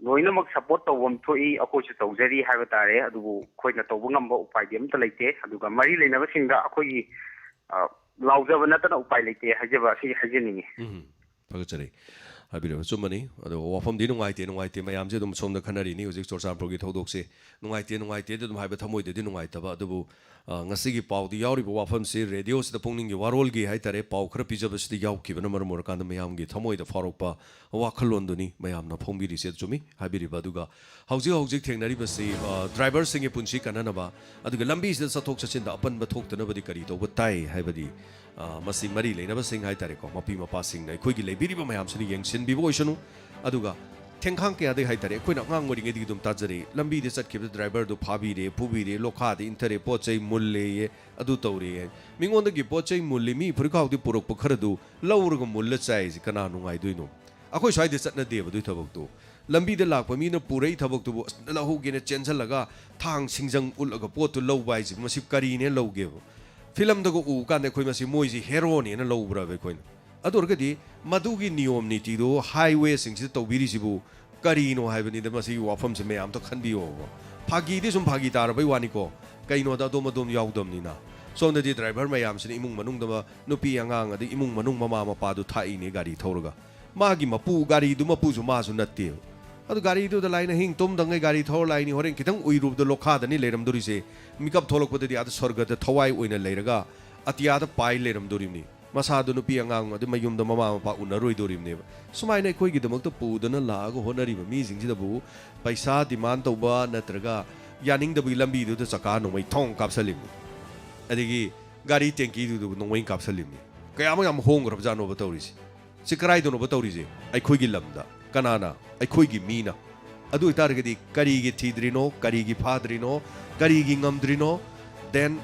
ꯂꯣꯏꯅꯃꯛ ꯁꯞꯄꯣꯔꯠ ꯇꯧꯐꯝ ꯊꯣꯛꯏ, ꯑꯩꯈꯣꯏꯁꯨ ꯇꯧꯖꯔꯤ ꯍꯥꯏꯕ ꯇꯥꯔꯦ꯫ ꯑꯗꯨꯕꯨ ꯑꯩꯈꯣꯏꯅ ꯇꯧꯕ ꯉꯝꯕ ꯎꯄꯥꯏꯗꯤ ꯑꯝꯇ ꯂꯩꯇꯦ꯫ ꯑꯗꯨꯒ ꯃꯔꯤ ꯂꯩꯅꯕꯁꯤꯡꯗ ꯑꯩꯈꯣꯏꯒꯤ, ꯑ, ꯂꯥꯎꯖꯕ ꯅꯠꯇꯅ ꯎꯄꯥꯏ ꯂꯩꯇꯦ ꯍꯥꯏꯖꯕ ꯑꯁꯤ ꯍꯥꯏꯖꯅꯤꯡꯉꯤ꯫ ꯎꯝ, ꯐꯒꯠꯆꯔꯤ꯫ ꯍꯥꯏꯕꯤꯔꯤꯕ ꯑꯆꯨꯝꯕꯅꯤ꯫ ꯑꯗꯣ ꯋꯥꯐꯝꯗꯤ ꯅꯨꯡꯉꯥꯏꯇꯦ, ꯅꯨꯡꯉꯥꯏꯇꯦ, ꯃꯌꯥꯝꯁꯦ ꯑꯗꯨꯝ ꯁꯣꯝꯗ ꯈꯟꯅꯔꯤꯅꯤ꯫ ꯍꯧꯖꯤꯛ ꯆꯨꯔꯆꯥꯟꯄꯨꯔꯒꯤ ꯊꯧꯗꯣꯛꯁꯦ ꯅꯨꯡꯉꯥꯏꯇꯦ, ꯅꯨꯡꯉꯥꯏꯇꯦꯗꯤ ꯑꯗꯨꯝ ꯍꯥꯏꯕ, ꯊꯃꯣꯏꯗꯗꯤ ꯅꯨꯡꯉꯥꯏꯇꯕ꯫ ꯑꯗꯨꯕꯨ, ꯑ, ꯉꯁꯤꯒꯤ ꯄꯥꯎꯗ ꯌꯥꯎꯔꯤꯕ ꯋꯥꯐꯝꯁꯤ ꯔꯦꯗꯤꯑꯣꯁꯤꯗ ꯄꯨꯛꯅꯤꯡꯒꯤ ꯋꯥꯔꯣꯜꯒꯤ ꯍꯥꯏꯇꯥꯔꯦ, ꯄꯥꯎ ꯈꯔ ꯄꯤꯖꯕꯁꯤꯗ ꯌꯥꯎꯈꯤꯕꯅ ꯃꯔꯝ ꯑꯣꯏꯔꯀꯥꯟꯗ ꯃꯌꯥꯝꯒꯤ ꯊꯃꯣꯏꯗ ꯐꯥꯎꯔꯛꯄ ꯋꯥꯈꯜꯂꯣꯟꯗꯨꯅꯤ ꯃꯌꯥꯝꯅ ꯐꯣꯡꯕꯤꯔꯤꯁꯦ꯫ ꯆꯨꯝꯃꯤ ꯍꯥꯏꯕꯤꯔꯤꯕ꯫ ꯑꯗꯨꯒ ꯍꯧꯖꯤꯛ ꯍꯧꯖꯤꯛ ꯊꯦꯡꯅꯔꯤꯕꯁꯤ, ꯑ, ꯗ꯭ꯔꯥꯏꯚꯔꯁꯤꯡꯒꯤ ꯄꯨꯟꯁꯤ ꯀꯟꯅꯅꯕ, ꯑꯗꯨꯒ ꯂꯝꯕꯤꯁꯤꯗ ꯆꯠꯊꯣꯛ ꯆꯠꯁꯤꯟꯗ ꯑꯄꯟꯕ ꯊꯣꯛꯇꯅꯕꯗꯤ ꯀꯔꯤ ꯇꯧꯕ ꯇꯥꯏ ꯍꯥꯏꯕꯗꯤ, ꯑ, ꯃꯁꯤ ꯃꯔꯤ ꯂꯩꯅꯕꯁꯤꯡ ꯍꯥꯏꯇꯥꯔꯦꯀꯣ, ꯃꯄꯤ ꯃꯄꯥꯁꯤꯡꯅ ꯑꯩꯈꯣꯏꯒꯤ ꯂꯩꯕꯤꯔꯤꯕ ꯃꯌꯥꯝꯁꯤꯅ ꯌꯦꯡꯁꯤꯟꯕꯤꯕ ꯑꯣꯏꯁꯅꯨ꯫ ꯑꯗꯨꯒ ꯊꯦꯡꯈꯥꯡ ꯀꯌꯥꯗꯒꯤ ꯍꯥꯏꯇꯥꯔꯦ, ꯑꯩꯈꯣꯏꯅ ꯑꯉꯥꯡ ꯑꯣꯏꯔꯤꯉꯩꯗꯒꯤ ꯑꯗꯨꯝ ꯇꯥꯖꯔꯛꯏ, ꯂꯝꯕꯤꯗ ꯆꯠꯈꯤꯕꯗ ꯗ꯭ꯔꯥꯏꯚꯔꯗꯨ ꯐꯥꯕꯤꯔꯦ, ꯐꯨꯕꯤꯔꯦ, ꯂꯣꯈꯥꯗ ꯏꯟꯊꯔꯦ, ꯄꯣꯠ ꯆꯩ ꯃꯨꯜꯂꯦꯌꯦ, ꯑꯗꯨ ꯇꯧꯔꯦ꯫ ꯃꯤꯉꯣꯟꯗꯒꯤ ꯄꯣꯠ ꯆꯩ ꯃꯨꯜꯂꯤ, ꯃꯤ ꯐꯨꯔꯤꯠꯈꯥꯎꯗꯤ ꯄꯨꯔꯛꯄ ꯈꯔꯗꯨ ꯂꯧꯔꯒ ꯃꯨꯜꯂ ꯆꯥꯏꯁꯤ ꯀꯅꯥ ꯅꯨꯡꯉꯥꯏꯗꯣꯏꯅꯣ? ꯑꯩꯈꯣꯏ ꯁ꯭ꯋꯥꯏꯗ ꯆꯠꯅꯗꯦꯕ ꯑꯗꯨꯏ ꯊꯕꯛꯇꯨ꯫ ꯂꯝꯕꯤꯗ ꯂꯥꯛꯄ ꯃꯤꯅ ꯄꯨꯔꯛꯏ ꯊꯕꯛꯇꯨꯕꯨ ꯑꯁ ꯂꯧꯍꯧꯒꯦꯅ ꯆꯦꯟꯁꯤꯜꯂꯒ ꯊꯥꯡ ꯁꯤꯡꯖꯪ ꯎꯠꯂꯒ ꯄꯣꯠꯇꯨ ꯂꯧꯕ ꯍꯥꯏꯁꯤ ꯃꯁꯤ ꯀꯔꯤꯅꯦ ꯂꯧꯒꯦꯕ? ꯐꯤꯂꯝꯗꯒ ꯎꯕ ꯀꯥꯟꯗ ꯑꯩꯈꯣꯏ ꯃꯁꯤ ꯃꯣꯏꯁꯤ ꯍꯦꯔꯣꯅꯦꯅ ꯂꯧꯕ꯭ꯔꯕ ꯑꯩꯈꯣꯏꯅ? ꯑꯗꯨ ꯑꯣꯏꯔꯒꯗꯤ ꯃꯗꯨꯒꯤ ꯅꯤꯌꯣꯝ ꯅꯤꯇꯤꯗꯨ ꯍꯥꯏꯋꯦꯁꯤꯡꯁꯤꯗ ꯇꯧꯕꯤꯔꯤꯁꯤꯕꯨ ꯀꯔꯤꯅꯣ ꯍꯥꯏꯕꯅꯤꯗ꯫ ꯃꯁꯤꯒꯤ ꯋꯥꯐꯝꯁꯦ ꯃꯌꯥꯝ ꯑꯝꯇ ꯈꯟꯕꯤꯌꯣꯕ꯫ ꯐꯥꯒꯤꯗꯤ ꯁꯨꯝ ꯐꯥꯒꯤ ꯇꯥꯔꯕꯩ ꯋꯥꯅꯤꯀꯣ, ꯀꯩꯅꯣꯗ ꯑꯗꯣꯝ ꯑꯗꯣꯝ ꯌꯥꯎꯗꯕꯅꯤꯅ꯫ ꯁꯣꯝꯗꯗꯤ ꯗ꯭ꯔꯥꯏꯚꯔ ꯃꯌꯥꯝꯁꯤꯅ ꯏꯃꯨꯡ ꯃꯅꯨꯡꯗ ꯅꯨꯄꯤ ꯑꯉꯥꯡ ꯑꯗꯩ ꯏꯃꯨꯡ ꯃꯅꯨꯡ ꯃꯃꯥ ꯃꯄꯥꯗꯨ ꯊꯥꯛꯏꯅꯦ ꯒꯥꯔꯤ ꯊꯧꯔꯒ꯫ ꯃꯥꯒꯤ ꯃꯄꯨ, ꯒꯥꯔꯤꯗꯨ ꯃꯄꯨꯁꯨ ꯃꯥꯁꯨ ꯅꯠꯇꯦꯕ꯫ ꯑꯗꯨ ꯒꯥꯔꯤꯗꯨꯗ ꯂꯥꯏꯅ ꯍꯤꯡ ꯇꯨꯝꯗꯉꯩ ꯒꯥꯔꯤ ꯊꯧꯔ ꯂꯥꯛꯏꯅꯤ, ꯍꯣꯔꯦꯟ ꯈꯤꯇꯪ ꯎꯏꯔꯨꯕꯗ ꯂꯣꯈꯥꯗꯅꯤ ꯂꯩꯔꯝꯗꯣꯔꯤꯁꯦ꯫ ꯃꯤꯀꯞ ꯊꯣꯛꯂꯛꯄꯗꯗꯤ ꯑꯥꯗ ꯁ꯭ꯋꯔꯒꯗ ꯊꯋꯥꯏ ꯑꯣꯏꯅ ꯂꯩꯔꯒ ꯑꯇꯤꯌꯥꯗ ꯄꯥꯏ ꯂꯩꯔꯝꯗꯣꯔꯤꯕꯅꯤ꯫ ꯃꯁꯥꯗꯨ ꯅꯨꯄꯤ ꯑꯉꯥꯡ ꯑꯗꯨ ꯃꯌꯨꯝꯗ ꯃꯃꯥ ꯃꯄꯥ ꯎꯅꯔꯣꯏꯗꯣꯔꯤꯕꯅꯦꯕ꯫ ꯁꯨꯃꯥꯏꯅ ꯑꯩꯈꯣꯏꯒꯤꯗꯃꯛꯇ ꯄꯨꯗꯅ ꯂꯥꯛꯑꯒ ꯍꯣꯠꯅꯔꯤꯕ ꯃꯤꯁꯤꯡꯁꯤꯗꯕꯨ ꯄꯩꯁꯥ ꯗꯤꯃꯥꯟ ꯇꯧꯕ ꯅꯠꯇ꯭ꯔꯒ ꯌꯥꯅꯤꯡꯗꯕꯒꯤ ꯂꯝꯕꯤꯗꯨꯗ ꯆꯀꯥ ꯅꯣꯡꯃꯩ ꯊꯣꯡ ꯀꯥꯞꯁꯜꯂꯤꯕꯅꯤ, ꯑꯗꯒꯤ ꯒꯥꯔꯤ ꯇꯦꯡꯀꯤꯗꯨꯗ ꯅꯣꯡꯃꯩ ꯀꯥꯞꯁꯜꯂꯤꯕꯅꯤ꯫ ꯀꯌꯥꯃꯨꯛ ꯌꯥꯝ ꯍꯣꯡꯈ꯭ꯔꯕꯖꯥꯠꯅꯣꯕ ꯇꯧꯔꯤꯁꯦ? ꯁꯤ ꯀꯗꯥꯏꯗꯅꯣꯕ ꯇꯧꯔꯤꯁꯦ? ꯑꯩꯈꯣꯏꯒꯤ ꯂꯝꯗ꯫ ꯀꯅꯥꯅ? ꯑꯩꯈꯣꯏꯒꯤ ꯃꯤꯅ꯫ ꯑꯗꯨ ꯑꯣꯏꯇꯥꯔꯒꯗꯤ ꯀꯔꯤꯒꯤ ꯊꯤꯗ꯭ꯔꯤꯅꯣ? ꯀꯔꯤꯒꯤ ꯐꯥꯗ꯭ꯔꯤꯅꯣ? ꯀꯔꯤꯒꯤ ꯉꯝꯗ꯭ꯔꯤꯅꯣ? Then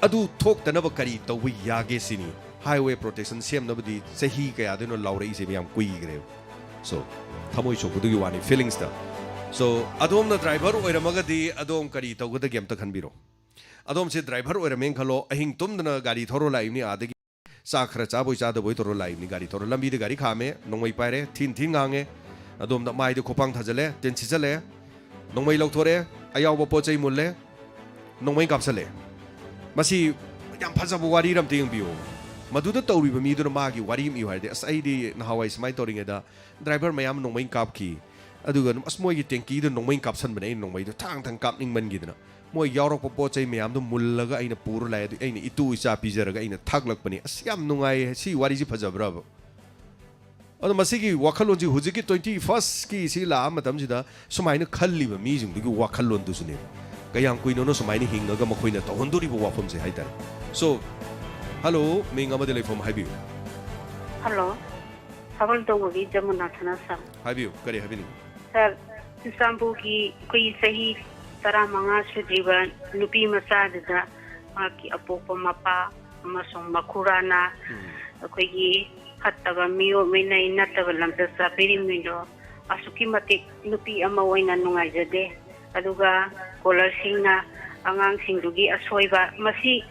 ꯑꯗꯨ ꯊꯣꯛꯇꯅꯕ ꯀꯔꯤ ꯇꯧꯕ ꯌꯥꯒꯦ ꯁꯤꯅꯤ꯫ ꯍꯥꯏꯋꯦ ꯄ꯭ꯔꯣꯇꯦꯛꯁꯟ ꯁꯦꯝꯅꯕꯗꯤ ꯆꯍꯤ ꯀꯌꯥꯗꯩꯅꯣ ꯂꯥꯎꯔꯛꯏꯁꯦ ꯃꯌꯥꯝ ꯀꯨꯏꯈ꯭ꯔꯦꯕ꯫ So, ꯊꯃꯣꯏ ꯁꯣꯛꯄꯗꯨꯒꯤ ꯋꯥꯅꯤ, ꯐꯤꯂꯤꯡꯁꯇ꯫ So, ꯑꯗꯣꯝꯅ ꯗ꯭ꯔꯥꯏꯚꯔ ꯑꯣꯏꯔꯝꯃꯒꯗꯤ ꯑꯗꯣꯝ ꯀꯔꯤ ꯇꯧꯒꯗꯒꯦ ꯑꯝꯇ ꯈꯟꯕꯤꯔꯣ꯫ ꯑꯗꯣꯝꯁꯦ ꯗ꯭ꯔꯥꯏꯚꯔ ꯑꯣꯏꯔꯝꯃꯦꯅ ꯈꯜꯂꯣ, ꯑꯍꯤꯡ ꯇꯨꯝꯗꯅ ꯒꯥꯔꯤ ꯊꯧꯔ ꯂꯥꯛꯏꯕꯅꯤ, ꯑꯥꯗꯒꯤ ꯆꯥꯛ ꯈꯔ ꯆꯥꯕꯣꯏ ꯆꯥꯗꯕꯣꯏ ꯇꯧꯔ ꯂꯥꯛꯏꯕꯅꯤ꯫ ꯒꯥꯔꯤ ꯊꯧꯔ ꯂꯝꯕꯤꯗ ꯒꯥꯔꯤ ꯈꯥꯝꯃꯦ, ꯅꯣꯡꯃꯩ ꯄꯥꯏꯔꯦ, ꯊꯤꯟ ꯊꯤꯟ ꯉꯥꯡꯉꯦ, ꯑꯗꯣꯝꯗ ꯃꯥꯏꯗ ꯈꯣꯄꯥꯡ ꯊꯥꯖꯜꯂꯦ, ꯇꯤꯟ ꯁꯤꯠꯆꯜꯂꯦ, ꯅꯣꯡꯃꯩ ꯂꯧꯊꯣꯔꯛꯑꯦ, ꯑꯌꯥꯎꯕ ꯄꯣꯠ ꯆꯩ ꯃꯨꯜꯂꯦ, ꯅꯣꯡꯃꯩ ꯀꯥꯞꯁꯜꯂꯦ꯫ ꯃꯁꯤ ꯌꯥꯝ ꯐꯖꯕ ꯋꯥꯔꯤꯔ ꯑꯝꯇ ꯌꯦꯡꯕꯤꯌꯨ꯫ ꯃꯗꯨꯗ ꯇꯧꯔꯤꯕ ꯃꯤꯗꯨꯅ ꯃꯥꯒꯤ ꯋꯥꯔꯤ ꯑꯃ ꯏꯌꯨ ꯍꯥꯏꯔꯗꯤ, "ꯑꯁ, ꯑꯩꯗꯤ ꯅꯍꯥꯟꯋꯥꯏ ꯁꯨꯃꯥꯏꯅ ꯇꯧꯔꯤꯉꯩꯗ ꯗ꯭ꯔꯥꯏꯚꯔ ꯃꯌꯥꯝ ꯅꯣꯡꯃꯩ ꯀꯥꯞꯈꯤ, ꯑꯗꯨꯒ ꯑꯗꯨꯝ, ꯑꯁ, ꯃꯣꯏꯒꯤ ꯇꯦꯡꯀꯤꯗ ꯅꯣꯡꯃꯩ ꯀꯥꯞꯁꯟꯕꯅꯦ, ꯑꯩꯅ ꯅꯣꯡꯃꯩꯗꯣ ꯊꯥꯡ ꯊꯥꯡ ꯀꯥꯞꯅꯤꯡꯃꯟꯈꯤꯗꯅ ꯃꯣꯏ ꯌꯥꯎꯔꯛꯄ ꯄꯣꯠ ꯆꯩ ꯃꯌꯥꯝꯗꯣ ꯃꯨꯜꯂꯒ ꯑꯩꯅ ꯄꯨꯔ ꯂꯥꯛꯑꯦ, ꯑꯗꯨ ꯑꯩꯅ ꯏꯇꯨ ꯏꯆꯥ ꯄꯤꯖꯔꯒ ꯑꯩꯅ ꯊꯥꯛꯂꯛꯄꯅꯦ꯫ ꯑꯁ, ꯌꯥꯝ ꯅꯨꯡꯉꯥꯏꯌꯦ꯫ ꯁꯤ ꯋꯥꯔꯤꯁꯤ ꯐꯖꯕ꯭ꯔꯕ?" ꯑꯗꯣ ꯃꯁꯤꯒꯤ ꯋꯥꯈꯜꯂꯣꯟꯁꯤ ꯍꯧꯖꯤꯛꯀꯤ ꯇ꯭ꯋꯦꯟꯇꯤ ꯐꯥꯔꯁꯀꯤ ꯁꯤ ꯂꯥꯛꯑ ꯃꯇꯝꯁꯤꯗ ꯁꯨꯃꯥꯏꯅ ꯈꯜꯂꯤꯕ ꯃꯤꯁꯤꯡꯗꯨꯒꯤ ꯋꯥꯈꯜꯂꯣꯟꯗꯨꯁꯨꯅꯦꯕ꯫ ꯀꯌꯥꯝ ꯀꯨꯏꯅꯅꯣ ꯁꯨꯃꯥꯏꯅ ꯍꯤꯡꯉꯒ ꯃꯈꯣꯏꯅ ꯇꯧꯍꯟꯗꯣꯔꯤꯕ ꯋꯥꯐꯝꯁꯦ ꯍꯥꯏꯇꯥꯔꯦ꯫ So, ꯍꯜꯂꯣ, ꯃꯤꯡ ꯑꯃꯗꯤ ꯂꯩꯐꯝ ꯍꯥꯏꯕꯤꯌꯨ꯫ ꯍꯜꯂꯣ, ꯊꯥꯕꯜ ꯇꯧꯕꯒꯤ ꯖꯃꯨꯅꯥ ꯁꯅꯥ ꯁꯥꯔ꯫ ꯍꯥꯏꯕꯤꯌꯨ, ꯀꯔꯤ ꯍꯥꯏꯕꯤꯅꯤꯡꯉꯤ? ꯁꯥꯔ, ꯆꯨꯔꯆꯥꯟꯄꯨꯔꯒꯤ ꯑꯩꯈꯣꯏꯒꯤ ꯆꯍꯤ ꯇꯔꯥꯃꯉꯥ ꯁꯨꯗ꯭ꯔꯤꯕ ꯅꯨꯄꯤ ꯃꯆꯥꯗꯨꯗ ꯃꯍꯥꯛꯀꯤ ꯑꯄꯣꯛꯄ ꯃꯄꯥ ꯑꯃꯁꯨꯡ ꯃꯈꯨꯔꯥꯅ ꯎꯝ꯫ ꯑꯩꯈꯣꯏꯒꯤ ꯐꯠꯇꯕ ꯃꯤꯑꯣꯠ ꯃꯤꯅꯩ ꯅꯠꯇꯕ ꯂꯝꯆꯠ ꯁꯥꯄꯤꯔꯤꯕꯗꯣ ꯑꯁꯨꯛꯀꯤ ꯃꯇꯤꯛ ꯅꯨꯄꯤ ꯑꯃ ꯑꯣꯏꯅ ꯅꯨꯡꯉꯥꯏꯖꯗꯦ꯫ ꯑꯗꯨꯒ ꯀꯣꯂꯔꯁꯤꯡꯅ ꯑꯉꯥꯡꯁꯤꯡꯗꯨꯒꯤ ꯑꯁꯣꯏꯕ, ꯃꯁꯤ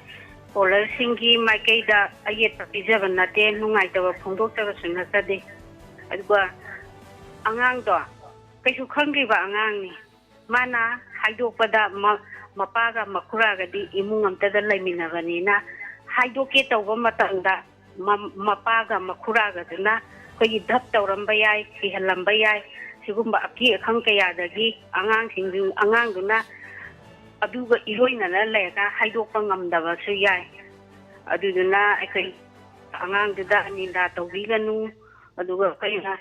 ꯀꯣꯂꯔꯁꯤꯡꯒꯤ ꯃꯥꯏꯀꯩꯗ ꯑꯌꯦꯠꯄ ꯄꯤꯖꯕ ꯅꯠꯇꯦ, ꯅꯨꯡꯉꯥꯏꯇꯕ ꯐꯣꯡꯗꯣꯛꯆꯕꯁꯨ ꯅꯠꯆꯗꯦ꯫ ꯑꯗꯨꯒ ꯑꯉꯥꯡꯗꯣ ꯀꯩꯁꯨ ꯈꯪꯗ꯭ꯔꯤꯕ ꯑꯉꯥꯡꯅꯤ꯫ ꯃꯥꯅ ꯍꯥꯏꯗꯣꯛꯄꯗ ꯃ-, ꯃꯄꯥꯒ ꯃꯈꯨꯔꯥꯒꯗꯤ ꯏꯃꯨꯡ ꯑꯝꯇꯗ ꯂꯩꯃꯤꯟꯅꯕꯅꯤꯅ, ꯍꯥꯏꯗꯣꯛꯀꯦ ꯇꯧꯕ ꯃꯇꯝꯗ ꯃ-, ꯃꯄꯥꯒ ꯃꯈꯨꯔꯥꯒꯗꯨꯅ ꯑꯩꯈꯣꯏꯒꯤ ꯙꯞ ꯇꯧꯔꯝꯕ ꯌꯥꯏ, ꯀꯤꯍꯜꯂꯝꯕ ꯌꯥꯏ꯫ ꯁꯤꯒꯨꯝꯕ ꯑꯀꯤ ꯑꯈꯪ ꯀꯌꯥꯗꯒꯤ ꯑꯉꯥꯡꯁꯤꯡꯗꯨ, ꯑꯉꯥꯡꯗꯨꯅ ꯑꯗꯨꯒ ꯏꯔꯣꯏꯅꯅ ꯂꯩꯔꯒ ꯍꯥꯏꯗꯣꯛꯄ ꯉꯝꯗꯕꯁꯨ ꯌꯥꯏ꯫ ꯑꯗꯨꯗꯨꯅ ꯑꯩꯈꯣꯏ ꯑꯉꯥꯡꯗꯨꯗ ꯅꯤꯟꯗꯥ ꯇꯧꯕꯤꯒꯅꯨ꯫ ꯑꯗꯨꯒ ꯑꯩꯈꯣꯏꯅ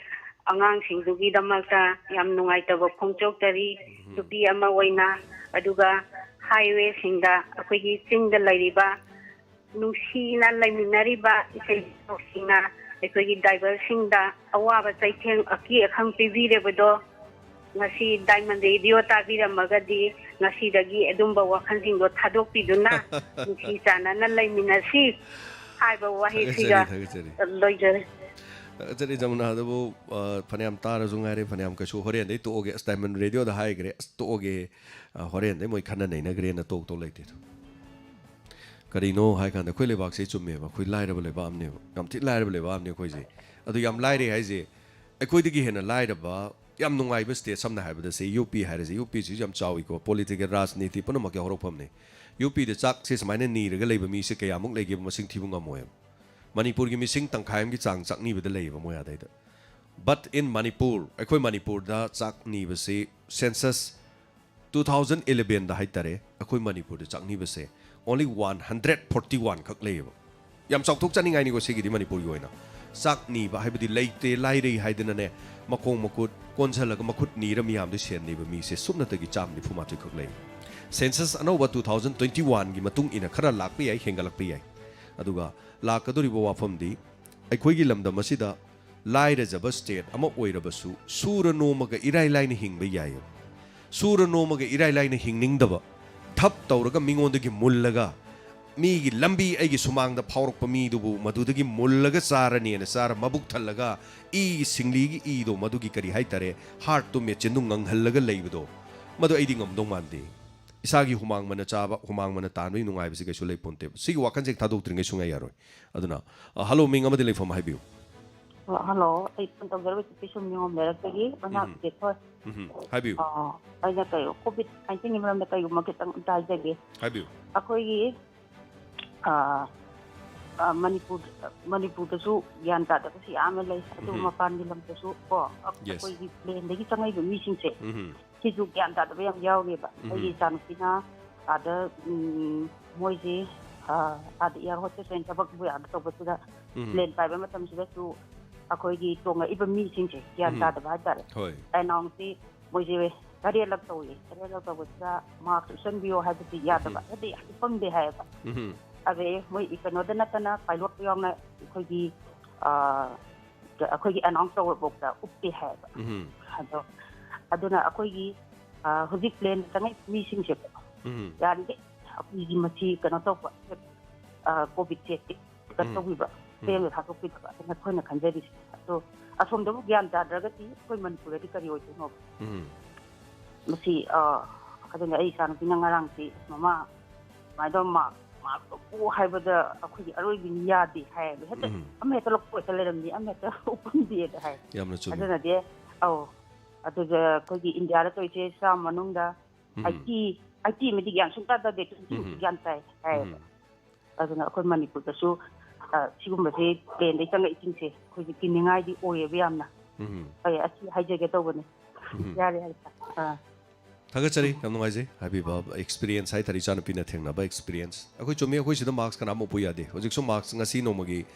ꯑꯉꯥꯡꯁꯤꯡꯗꯨꯒꯤꯗꯃꯛꯇ ꯌꯥꯝ ꯅꯨꯡꯉꯥꯏꯇꯕ ꯐꯣꯡꯗꯣꯛꯆꯔꯤ, ꯎꯝ꯫ ꯅꯨꯄꯤ ꯑꯃ ꯑꯣꯏꯅ꯫ ꯑꯗꯨꯒ ꯍꯥꯏꯋꯦꯁꯤꯡꯗ, ꯑꯩꯈꯣꯏꯒꯤ ꯆꯤꯡꯗ ꯂꯩꯔꯤꯕ ꯅꯨꯡꯁꯤꯅ ꯂꯩꯃꯤꯟꯅꯔꯤꯕ ꯏꯆꯤꯜ ꯏꯅꯥꯎꯁꯤꯡꯅ ꯑꯩꯈꯣꯏꯒꯤ ꯗ꯭ꯔꯥꯏꯚꯔꯁꯤꯡꯗ ꯑꯋꯥꯕ ꯆꯩꯊꯦꯡ, ꯑꯀꯤ ꯑꯈꯪ ꯄꯤꯕꯤꯔꯕꯗꯣ ꯉꯁꯤ ꯗꯥꯏꯃꯟ ꯔꯦꯗꯤꯑꯣ ꯇꯥꯕꯤꯔꯝꯃꯒꯗꯤ ꯉꯁꯤꯗꯒꯤ ꯑꯗꯨꯝꯕ ꯋꯥꯈꯜꯁꯤꯡꯗꯣ ꯊꯥꯗꯣꯛꯄꯤꯗꯨꯅ ꯅꯨꯡꯁꯤ ꯆꯥꯟꯅꯅ ꯂꯩꯃꯤꯟꯅꯁꯤ ꯍꯥꯏꯕ ꯋꯥꯍꯩꯁꯤꯒ ꯊꯥꯒꯠꯆꯔꯤ, ꯊꯥꯒꯠꯆꯔꯤ꯫ ꯂꯣꯏꯖꯔꯦ꯫ ꯊꯥꯒꯠꯆꯔꯤ ꯖꯃꯨꯅꯥꯗꯕꯨ, ꯑ, ꯐꯅꯌꯥꯝ ꯇꯥꯔꯁꯨ ꯉꯥꯏꯔꯦ, ꯐꯅꯌꯥꯝ ꯀꯩꯁꯨ ꯍꯣꯔꯦꯟꯗꯩ ꯇꯣꯛꯑꯒꯦ, ꯑꯁ, ꯗꯥꯏꯃꯟ ꯔꯦꯗꯤꯑꯣꯗ ꯍꯥꯏꯈ꯭ꯔꯦ, ꯑꯁ, ꯇꯣꯛꯑꯒꯦ, ꯑ, ꯍꯣꯔꯦꯟꯗꯩ ꯃꯣꯏ ꯈꯟꯅ ꯅꯩꯅꯈ꯭ꯔꯦꯅ ꯇꯣꯛ ꯇꯣꯛ ꯂꯩꯇꯦ꯫ ꯀꯔꯤꯅꯣ ꯍꯥꯏ ꯀꯥꯟꯗ ꯑꯩꯈꯣꯏ ꯂꯩꯕꯥꯛꯁꯦ ꯆꯨꯝꯃꯦꯕ, ꯑꯩꯈꯣꯏ ꯂꯥꯏꯔꯕ ꯂꯩꯕꯥꯛ ꯑꯃꯅꯦꯕ, ꯌꯥꯝ ꯊꯤ ꯂꯥꯏꯔꯕ ꯂꯩꯕꯥꯛ ꯑꯃꯅꯦ ꯑꯩꯈꯣꯏꯁꯦ꯫ ꯑꯗꯨ ꯌꯥꯝ ꯂꯥꯏꯔꯦ ꯍꯥꯏꯁꯦ, ꯑꯩꯈꯣꯏꯗꯒꯤ ꯍꯦꯟꯅ ꯂꯥꯏꯔꯕ, ꯌꯥꯝ ꯅꯨꯡꯉꯥꯏꯕ ꯁ꯭ꯇꯦꯠ, ꯁꯝꯅ ꯍꯥꯏꯔꯕꯗ ꯁꯤ ꯌꯨ ꯄꯤ ꯍꯥꯏꯔꯁꯤ, ꯌꯨ ꯄꯤꯁꯤꯁꯨ ꯌꯥꯝ ꯆꯥꯎꯏꯀꯣ, ꯄꯣꯂꯤꯇꯤꯀꯦꯜ ꯔꯥꯖꯅꯤꯇꯤ ꯄꯨꯝꯅꯃꯛꯀꯤ ꯍꯧꯔꯛꯐꯝꯅꯤ꯫ ꯌꯨ ꯄꯤꯗ ꯆꯥꯛꯁꯦ ꯁꯨꯃꯥꯏꯅ ꯅꯤꯔꯒ ꯂꯩꯕ ꯃꯤꯁꯦ ꯀꯌꯥꯃꯨꯛ ꯂꯩꯒꯦꯕ ꯃꯁꯤꯡ ꯊꯤꯕ ꯉꯝꯃꯣꯏꯕ꯫ ꯃꯅꯤꯄꯨꯔꯒꯤ ꯃꯤꯁꯤꯡ ꯇꯪꯈꯥꯏ ꯑꯃꯒꯤ ꯆꯥꯡ ꯆꯥꯛꯅꯤꯕꯗ ꯂꯩꯌꯦꯕ ꯃꯣꯏ ꯑꯥꯗꯩꯗ꯫ But in Manipur, ꯑꯩꯈꯣꯏ ꯃꯅꯤꯄꯨꯔꯗ ꯆꯥꯛꯅꯤꯕꯁꯤ census two thousand elevenꯗ ꯍꯥꯏꯇꯥꯔꯦ, ꯑꯩꯈꯣꯏ ꯃꯅꯤꯄꯨꯔꯗ ꯆꯥꯛꯅꯤꯕꯁꯦ only one hundred forty one ꯈꯛ ꯂꯩꯌꯦꯕ꯫ ꯌꯥꯝ ꯆꯥꯎꯊꯣꯛꯆꯅꯤꯡꯉꯥꯏꯅꯤꯀꯣ ꯁꯤꯒꯤꯗꯤ ꯃꯅꯤꯄꯨꯔꯒꯤ ꯑꯣꯏꯅ꯫ ꯆꯥꯛ ꯅꯤꯕ ꯍꯥꯏꯕꯗꯤ ꯂꯩꯇꯦ ꯂꯥꯏꯔꯩ ꯍꯥꯏꯗꯅꯅꯦ, ꯃꯈꯣꯡ ꯃꯈꯨꯠ ꯀꯣꯟꯁꯤꯜꯂꯒ ꯃꯈꯨꯠ ꯅꯤꯔ ꯃꯤꯌꯥꯝꯗ ꯁꯦꯟ ꯅꯤꯕ ꯃꯤꯁꯦ ꯁꯨꯞꯅꯇꯒꯤ ꯆꯥꯝ ꯅꯤꯐꯨ ꯃꯥꯊꯣꯏ ꯈꯛ ꯂꯩ꯫ Census ꯑꯅꯧꯕ two thousand twenty oneꯒꯤ ꯃꯇꯨꯡ ꯏꯟꯅ ꯈꯔ ꯂꯥꯛꯄ ꯌꯥꯏ, ꯍꯦꯟꯒꯠꯂꯛꯄ ꯌꯥꯏ꯫ ꯑꯗꯨꯒ ꯂꯥꯛꯀꯗꯧꯔꯤꯕ ꯋꯥꯐꯝꯗꯤ, ꯑꯩꯈꯣꯏꯒꯤ ꯂꯝꯗꯝ ꯑꯁꯤꯗ ꯂꯥꯏꯔꯖꯕ state ꯑꯃ ꯑꯣꯏꯔꯕꯁꯨ ꯁꯨꯔ ꯅꯣꯝꯃꯒ ꯏꯔꯥꯏ ꯂꯥꯏꯅ ꯍꯤꯡꯕ ꯌꯥꯏꯌꯦꯕ꯫ ꯁꯨꯔ ꯅꯣꯝꯃꯒ ꯏꯔꯥꯏ ꯂꯥꯏꯅ ꯍꯤꯡꯅꯤꯡꯗꯕ, ꯙꯞ ꯇꯧꯔꯒ ꯃꯤꯉꯣꯟꯗꯒꯤ ꯃꯨꯜꯂꯒ, ꯃꯤꯒꯤ ꯂꯝꯕꯤ ꯑꯩꯒꯤ ꯁꯨꯃꯥꯡꯗ ꯐꯥꯎꯔꯛꯄ ꯃꯤꯗꯨꯕꯨ ꯃꯗꯨꯗꯒꯤ ꯃꯨꯜꯂꯒ ꯆꯥꯔꯅꯦꯅ ꯆꯥꯔ ꯃꯕꯨꯛ ꯊꯜꯂꯒ ꯏ ꯁꯤꯡꯂꯤꯒꯤ ꯏꯗꯣ ꯃꯗꯨꯒꯤ ꯀꯔꯤ ꯍꯥꯏꯇꯥꯔꯦ, heartꯇꯨ ꯃꯦꯆꯤꯟꯗꯨ ꯉꯪꯍꯜꯂꯒ ꯂꯩꯕꯗꯣ, ꯃꯗꯨ ꯑꯩꯗꯤ ꯉꯝꯗꯧ ꯃꯥꯟꯗꯦ꯫ ꯏꯁꯥꯒꯤ ꯍꯨꯃꯥꯡ ꯃꯟꯅ ꯆꯥꯕ, ꯍꯨꯃꯥꯡ ꯃꯟꯅ ꯇꯥꯟꯕꯒꯤ ꯅꯨꯡꯉꯥꯏꯕꯁꯤ ꯀꯩꯁꯨ ꯂꯩꯄꯣꯟꯇꯦꯕ꯫ ꯁꯤꯒꯤ ꯋꯥꯈꯜꯁꯦ ꯍꯦꯛ ꯊꯥꯗꯣꯛꯇ꯭ꯔꯤꯉꯩ ꯁꯨꯡꯌꯥ ꯌꯥꯔꯣꯏ꯫ ꯑꯗꯨꯅ, ꯑ, hello, ꯃꯤꯡ ꯑꯃꯗꯤ ꯂꯩꯐꯝ ꯍꯥꯏꯕꯤꯌꯨ꯫ ꯑ, hello, ꯑꯩ phone ꯇꯧꯖꯔꯛꯄꯁꯤ ꯄꯤꯁꯨꯝ ꯅꯤꯉꯣꯝ ꯂꯩꯔꯛꯇꯒꯤ ꯑꯣꯏꯅ ꯎꯝ꯫ ꯆꯦꯊꯣꯏ꯫ ꯎꯝ, ꯍꯥꯏꯕꯤꯌꯨ꯫ ꯑ, ꯑꯩꯅ ꯀꯩ, COVID nineteenꯒꯤ ꯃꯔꯝꯗ ꯀꯩꯒꯨꯝꯕ ꯈꯤꯇꯪ ꯑꯝꯇ ꯍꯥꯏꯖꯒꯦ꯫ ꯍꯥꯏꯕꯤꯌꯨ꯫ ꯑꯩꯈꯣꯏꯒꯤ, ꯑ, ꯑ, ꯃꯅꯤꯄꯨꯔ, ꯃꯅꯤꯄꯨꯔꯗꯁꯨ ꯒ꯭ꯌꯥꯟ ꯇꯥꯗꯕꯁꯤ ꯌꯥꯝꯅ ꯂꯩ꯫ ꯑꯗꯨ ꯎꯝ꯫ ꯃꯄꯥꯟꯒꯤ ꯂꯝꯗꯁꯨ ꯀꯣ, ꯑ-, Yes. ꯑꯩꯈꯣꯏꯒꯤ planeꯗꯒꯤ ꯆꯪꯉꯛꯏꯕ ꯃꯤꯁꯤꯡꯁꯦ, ꯎꯝ꯫ ꯁꯤꯁꯨ ꯒ꯭ꯌꯥꯟ ꯇꯥꯗꯕ ꯌꯥꯝ ꯌꯥꯎꯔꯤꯕ꯫ ꯎꯝ꯫ ꯑꯩꯒꯤ ꯏꯆꯥꯅꯨꯄꯤꯅ ꯑꯥꯗ, ꯎꯝ, ꯃꯣꯏꯁꯦ, ꯑ, ꯑꯥꯗ air hostess ꯑꯣꯏꯅ ꯊꯕꯛ ꯃꯣꯏ ꯑꯥꯗ ꯇꯧꯕꯁꯤꯗ ꯎꯝ꯫ Plane ꯄꯥꯏꯕ ꯃꯇꯝꯁꯤꯗꯁꯨ ꯑꯩꯈꯣꯏꯒꯤ ꯇꯣꯡꯉꯛꯏꯕ ꯃꯤꯁꯤꯡꯁꯦ ꯒ꯭ꯌꯥꯟ ꯎꯝ꯫ ꯇꯥꯗꯕ ꯍꯥꯏꯇꯥꯔꯦ꯫ ꯍꯣꯏ꯫ Announceꯁꯤ ꯃꯣꯏꯁꯦ ꯇꯔꯦꯠꯂꯛ ꯇꯧꯏ꯫ ꯇꯔꯦꯠꯂꯛ ꯇꯧꯕꯁꯤꯗ mask ꯎꯞꯁꯟꯕꯤꯌꯣ ꯍꯥꯏꯕꯁꯤ ꯌꯥꯗꯕ꯫ ꯎꯝ꯫ ꯍꯥꯏꯗꯤ ꯌꯥꯝ ꯄꯪꯗꯦ ꯍꯥꯏꯌꯦꯕ꯫ ꯎꯝ꯫ ꯑꯗꯩ ꯃꯣꯏ ꯀꯩꯅꯣꯗ ꯅꯠꯇꯅ pilot ꯌꯥꯎꯅ ꯑꯩꯈꯣꯏꯒꯤ, ꯑ, ꯑꯩꯈꯣꯏꯒꯤ announce ꯇꯧꯕꯐꯥꯎꯗ ꯎꯞꯇꯦ ꯍꯥꯏꯌꯦꯕ꯫ ꯎꯝ꯫ ꯑꯗꯣ, ꯑꯗꯨꯅ ꯑꯩꯈꯣꯏꯒꯤ, ꯑ, ꯍꯧꯖꯤꯛ plane ꯆꯪꯉꯛꯏ ꯃꯤꯁꯤꯡꯁꯦ ꯎꯝ꯫ ꯌꯥꯔꯤꯈꯩ ꯑꯩꯈꯣꯏꯒꯤ ꯃꯁꯤ ꯀꯩꯅꯣ ꯇꯧꯕ, ꯑ, COVID checkꯁꯦ ꯀꯩꯅꯣ ꯎꯝ꯫ ꯇꯧꯕꯤꯕ, ꯎꯝ꯫ Plane ꯊꯥꯗꯣꯛꯄꯤꯗꯕ ꯑꯗꯨꯅ ꯑꯩꯈꯣꯏꯅ ꯈꯟꯖꯔꯤꯁꯦ꯫ ꯑꯗꯣ ꯑꯁꯣꯝꯗꯕꯨ ꯒ꯭ꯌꯥꯟ ꯇꯥꯗ꯭ꯔꯒꯗꯤ ꯑꯩꯈꯣꯏ ꯃꯅꯤꯄꯨꯔꯗꯗꯤ ꯀꯔꯤ ꯑꯣꯏꯗꯣꯏꯅꯣ? ꯎꯝ꯫ ꯃꯁꯤ, ꯑ, ꯑꯗꯨꯅ ꯑꯩ ꯏꯆꯥꯅꯨꯄꯤꯅ ꯉꯔꯥꯡꯁꯤ, "ꯃꯃꯥ, ꯁꯨꯃꯥꯏꯅ ꯇꯧꯔ mask, mask ꯎꯞꯄꯨ ꯍꯥꯏꯕꯗ ꯑꯩꯈꯣꯏꯒꯤ ꯑꯔꯣꯏꯕꯤꯅꯤ ꯌꯥꯗꯦ" ꯍꯥꯏꯌꯦꯕ꯫ ꯍꯦꯛꯇ ꯎꯝ꯫ ꯑꯃ ꯍꯦꯛꯇ ꯂꯧꯊꯣꯛ ꯍꯦꯛꯇ ꯂꯩꯔꯝꯅꯤ, ꯑꯃ ꯍꯦꯛꯇ ꯎꯞꯄꯝꯗꯦꯗ ꯍꯥꯏ꯫ ꯌꯥꯝꯅ ꯆꯨꯝꯃꯤ꯫ ꯑꯗꯨꯅꯗꯤ, ꯑꯧ, ꯑꯗꯨꯒ ꯑꯩꯈꯣꯏꯒꯤ ꯏꯟꯗꯤꯌꯥꯗ ꯇꯧꯔꯤꯁꯦ ꯆꯥꯝꯃ ꯃꯅꯨꯡꯗ ꯎꯝ꯫ eighty, eighty ꯑꯃꯗꯤ ꯒ꯭ꯌꯥꯟ ꯁꯨꯡꯇꯥ ꯇꯥꯗꯦ, twenty ꯎꯝ꯫ ꯒ꯭ꯌꯥꯟ ꯇꯥꯏ ꯍꯥꯏꯌꯦꯕ꯫ ꯎꯝ꯫ ꯑꯗꯨꯅ ꯑꯩꯈꯣꯏ ꯃꯅꯤꯄꯨꯔꯗꯁꯨ ꯑ, ꯁꯤꯒꯨꯝꯕꯁꯦ ꯄ꯭ꯂꯦꯟꯗꯩ ꯆꯪꯉꯛꯏꯁꯤꯡꯁꯦ ꯑꯩꯈꯣꯏꯁꯦ ꯀꯤꯅꯤꯡꯉꯥꯏꯗꯤ ꯑꯣꯏꯌꯦꯕ ꯌꯥꯝꯅ꯫ ꯎꯝ ꯍꯣꯏ, ꯑꯁꯤ ꯍꯥꯏꯖꯒꯦ ꯇꯧꯕꯅꯦ꯫ ꯎꯝ ꯌꯥꯔꯦ, ꯌꯥꯔꯦ꯫ ꯑꯥ꯫ ꯊꯥꯒꯠꯆꯔꯤ, ꯌꯥꯝ ꯅꯨꯡꯉꯥꯏꯖꯩ ꯍꯥꯏꯕꯤꯕ ꯑꯦꯛꯁꯄꯤꯔꯤꯌꯦꯟꯁ ꯍꯥꯏꯇꯥꯔꯦ, ꯏꯆꯥꯅꯨꯄꯤꯅ ꯊꯦꯡꯅꯕ ꯑꯦꯛꯁꯄꯤꯔꯤꯌꯦꯟꯁ꯫ ꯑꯩꯈꯣꯏ ꯆꯨꯝꯃꯤ, ꯑꯩꯈꯣꯏ ꯁꯤꯗ ꯃꯥꯛꯁ ꯀꯅꯥꯝ ꯎꯞꯄꯨ ꯌꯥꯗꯦ꯫ ꯍꯧꯖꯤꯛꯁꯨ ꯃꯥꯛꯁ ꯉꯁꯤ ꯅꯣꯡꯃꯒꯤ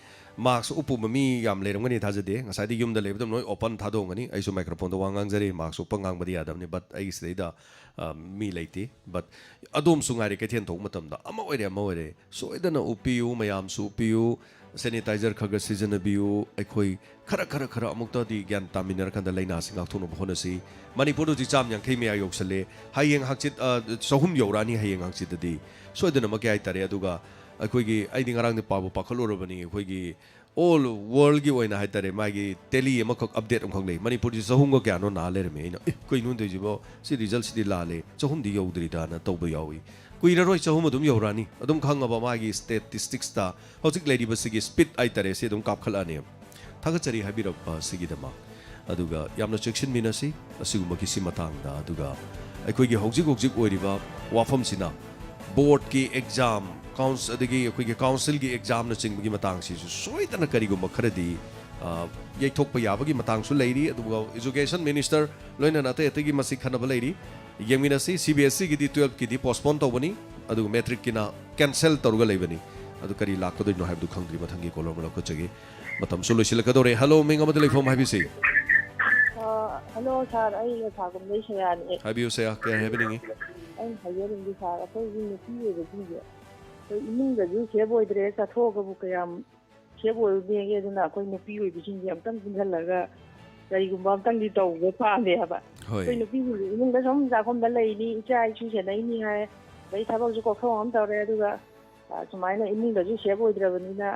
ꯃꯥꯛꯁ ꯎꯞꯄꯨꯕ ꯃꯤ ꯌꯥꯝ ꯂꯩꯔꯝꯒꯅꯤ ꯊꯥꯖꯗꯦ꯫ ꯉꯁꯥꯏꯗꯤ ꯌꯨꯝꯗ ꯂꯩꯕꯗ ꯂꯣꯏ ꯑꯣꯄꯟ ꯊꯥꯗꯣꯛꯑꯝꯒꯅꯤ꯫ ꯑꯩꯁꯨ ꯃꯥꯏꯀ꯭ꯔꯣꯐꯣꯟꯗ ꯋꯥ ꯉꯥꯡꯖꯔꯤ, ꯃꯥꯛꯁ ꯎꯞꯄ ꯉꯥꯡꯕꯗꯤ ꯌꯥꯗꯕꯅꯤ, ꯕꯠ ꯑꯩꯒꯤ ꯁꯤꯗꯩꯗ ꯑ, ꯃꯤ ꯂꯩꯇꯦ꯫ ꯕꯠ ꯑꯗꯣꯝꯁꯨ ꯉꯥꯏꯔꯦ, ꯀꯩꯊꯦꯜ ꯊꯣꯛꯄ ꯃꯇꯝꯗ ꯑꯃ ꯑꯣꯏꯔꯦ ꯑꯃ ꯑꯣꯏꯔꯦ ꯁꯣꯏꯗꯅ ꯎꯞꯄꯤꯌꯨ, ꯃꯌꯥꯝꯁꯨ ꯎꯞꯄꯤꯌꯨ, ꯁꯦꯅꯤꯇꯥꯏꯖꯔ ꯈꯔ ꯈꯔ ꯁꯤꯖꯤꯟꯅꯕꯤꯌꯨ꯫ ꯑꯩꯈꯣꯏ ꯈꯔ ꯈꯔ ꯈꯔ ꯑꯃꯨꯛꯇꯗꯤ ꯒ꯭ꯌꯥꯟ ꯇꯥꯃꯤꯟꯅꯔꯀꯥꯟꯗ ꯂꯥꯏꯅꯥꯁꯤ ꯉꯥꯛꯊꯣꯛꯅꯕ ꯍꯣꯠꯅꯁꯤ꯫ ꯃꯅꯤꯄꯨꯔꯗ ꯍꯧꯖꯤꯛ ꯆꯥꯝ ꯌꯥꯡꯈꯩ ꯃꯌꯥ ꯌꯧꯁꯜꯂꯦ꯫ ꯍꯌꯦꯡ ꯍꯪꯆꯤꯠ, ꯑ, ꯆꯍꯨꯝ ꯌꯧꯔꯛꯑꯅꯤ ꯍꯌꯦꯡ ꯍꯪꯆꯤꯠꯇꯗꯤ ꯁꯣꯏꯗꯅꯃꯛꯀꯤ ꯍꯥꯏꯇꯥꯔꯦ꯫ ꯑꯗꯨꯒ ꯑꯩꯈꯣꯏꯒꯤ, ꯑꯩꯗꯤ ꯉꯔꯥꯡꯗꯤ ꯄꯥꯕꯨ ꯄꯥꯈꯠꯂꯨꯔꯕꯅꯤ, ꯑꯩꯈꯣꯏꯒꯤ ꯑꯣꯜ ꯋꯥꯔꯜꯒꯤ ꯑꯣꯏꯅ ꯍꯥꯏꯇꯥꯔꯦ, ꯃꯥꯒꯤ ꯇꯦꯂꯤ ꯑꯃꯈꯛ, ꯑꯞꯗꯦꯠ ꯑꯃꯈꯛ ꯂꯩ꯫ ꯃꯅꯤꯄꯨꯔꯁꯤ ꯆꯍꯨꯝꯒ ꯀꯌꯥꯅꯣ ꯅꯥ ꯂꯩꯔꯝꯃꯦ꯫ ꯑꯩꯅ, "ꯑꯦ, ꯀꯩꯅꯣ ꯇꯧꯔꯤꯁꯤꯕꯣ? ꯁꯤ ꯔꯤꯖꯜꯁꯤꯗꯤ ꯂꯥꯜꯂꯦ, ꯆꯍꯨꯝꯗꯤ ꯌꯧꯗ꯭ꯔꯤꯗꯥꯅ" ꯇꯧꯕ ꯌꯥꯎꯏ꯫ ꯀꯨꯏꯔꯔꯣꯏ, ꯆꯍꯨꯝ ꯑꯗꯨꯝ ꯌꯧꯔꯛꯑꯅꯤ꯫ ꯑꯗꯨꯝ ꯈꯪꯉꯕ ꯃꯥꯒꯤ ꯁ꯭ꯇꯦꯇꯤꯁꯇꯤꯛꯁꯇ ꯍꯧꯖꯤꯛ ꯂꯩꯔꯤꯕꯁꯤꯒꯤ ꯁ꯭ꯄꯤꯠ ꯍꯥꯏꯇꯥꯔꯦ, ꯁꯤ ꯑꯗꯨꯝ ꯀꯥꯞꯈꯠꯂꯛꯑꯅꯤ꯫ ꯊꯥꯒꯠꯆꯔꯤ ꯍꯥꯏꯕꯤꯔꯛꯄ ꯑꯁꯤꯒꯤꯗꯃꯛ꯫ ꯑꯗꯨꯒ ꯌꯥꯝꯅ ꯆꯦꯛꯁꯤꯟꯃꯤꯟꯅꯁꯤ ꯑꯁꯤꯒꯨꯝꯕꯒꯤꯁꯤ ꯃꯇꯥꯡꯗ꯫ ꯑꯗꯨꯒ ꯑꯩꯈꯣꯏꯒꯤ ꯍꯧꯖꯤꯛ ꯍꯧꯖꯤꯛ ꯑꯣꯏꯔꯤꯕ ꯋꯥꯐꯝꯁꯤꯅ ꯕꯣꯔꯗꯀꯤ ꯑꯦꯛꯖꯥꯝ, ꯀꯥꯎꯟꯁ-, ꯑꯗꯒꯤ ꯑꯩꯈꯣꯏꯒꯤ ꯀꯥꯎꯟꯁꯤꯜꯒꯤ ꯑꯦꯛꯖꯥꯝꯅꯆꯤꯡꯕꯒꯤ ꯃꯇꯥꯡꯁꯤꯁꯨ ꯁꯣꯏꯗꯅ ꯀꯔꯤꯒꯨꯝꯕ ꯈꯔꯗꯤ, ꯑ, ꯌꯩꯊꯣꯛꯄ ꯌꯥꯕꯒꯤ ꯃꯇꯥꯡꯁꯨ ꯂꯩꯔꯤ꯫ ꯑꯗꯨꯒ ꯏꯖꯨꯀꯦꯁꯟ ꯃꯤꯅꯤꯁꯇꯔ ꯂꯣꯏꯅꯅ ꯑꯇꯩ ꯑꯇꯩꯒꯤ ꯃꯁꯤ ꯈꯟꯅꯕ ꯂꯩꯔꯤ꯫ ꯌꯦꯡꯃꯤꯟꯅꯁꯤ꯫ ꯁꯤ ꯕꯤ ꯑꯦꯁ ꯏꯒꯤꯗꯤ ꯇꯨꯌꯦꯜꯐꯀꯤꯗꯤ ꯄꯣꯁꯄꯣꯟ ꯇꯧꯕꯅꯤ, ꯑꯗꯨꯒ ꯃꯦꯇ꯭ꯔꯤꯛꯀꯤꯅ ꯀꯦꯟꯁꯦꯜ ꯇꯧꯔꯒ ꯂꯩꯕꯅꯤ꯫ ꯑꯗꯨ ꯀꯔꯤ ꯂꯥꯛꯀꯗꯣꯏꯅꯣ ꯍꯥꯏꯕꯗꯨ ꯈꯪꯗ꯭ꯔꯤ꯫ ꯃꯊꯪꯒꯤ ꯀꯣꯂꯔ ꯑꯃ ꯂꯧꯈꯠꯆꯒꯦ꯫ ꯃꯇꯝꯁꯨ ꯂꯣꯏꯁꯤꯜꯂꯛꯀꯗꯧꯔꯦ꯫ ꯍꯜꯂꯣ, ꯃꯤꯡ ꯑꯃꯗꯤ ꯂꯩꯐꯝ ꯍꯥꯏꯕꯤꯁꯤ꯫ ꯑ, ꯍꯜꯂꯣ ꯁꯥꯔ, ꯑꯩ ꯂꯩꯁꯥꯒꯨꯝꯗꯩ ꯁꯌꯥꯅꯤ꯫ ꯍꯥꯏꯕꯤꯌꯨ ꯁꯌꯥ, ꯀꯔꯤ ꯍꯥꯏꯕꯤꯅꯤꯡꯉꯤ? ꯑꯩꯅ ꯍꯥꯏꯖꯅꯤꯡꯕꯗꯤ ꯁꯥꯔ, ꯑꯩꯈꯣꯏꯒꯤ ꯅꯨꯄꯤ ꯑꯣꯏꯕꯁꯤꯡꯁꯦ ꯑꯩꯈꯣꯏ ꯏꯃꯨꯡꯗꯁꯨ ꯁꯦꯐ ꯑꯣꯏꯗ꯭ꯔꯦ, ꯆꯠꯊꯣꯛꯑꯒꯕꯨ ꯀꯌꯥꯝ ꯁꯦꯐ ꯑꯣꯏꯔꯨꯅꯦꯒꯦ꯫ ꯑꯗꯨꯅ ꯑꯩꯈꯣꯏ ꯅꯨꯄꯤ ꯑꯣꯏꯕꯁꯤꯡꯁꯦ ꯑꯝꯇꯪ ꯄꯨꯟꯁꯤꯜꯂꯒ ꯀꯔꯤꯒꯨꯝꯕ ꯑꯝꯇꯪꯗꯤ ꯇꯧꯕ ꯄꯥꯝꯃꯦ ꯍꯥꯏꯕ꯫ ꯍꯣꯏ꯫ ꯑꯩꯈꯣꯏ ꯅꯨꯄꯤꯁꯤꯡꯁꯦ ꯏꯃꯨꯡꯗ ꯁꯨꯝ ꯆꯥꯛꯈꯨꯝꯗ ꯂꯩꯅꯤ, ꯏꯆꯥ ꯏꯁꯨ ꯁꯦꯟꯅꯩꯅꯤ ꯍꯥꯏ, ꯑꯗꯩ ꯊꯕꯛꯁꯨ ꯀꯣꯛꯊꯣꯡ ꯑꯃ ꯇꯧꯔꯦ, ꯑꯗꯨꯒ ꯑ, ꯁꯨꯃꯥꯏꯅ ꯏꯃꯨꯡꯗꯁꯨ ꯁꯦꯐ ꯑꯣꯏꯗ꯭ꯔꯕꯅꯤꯅ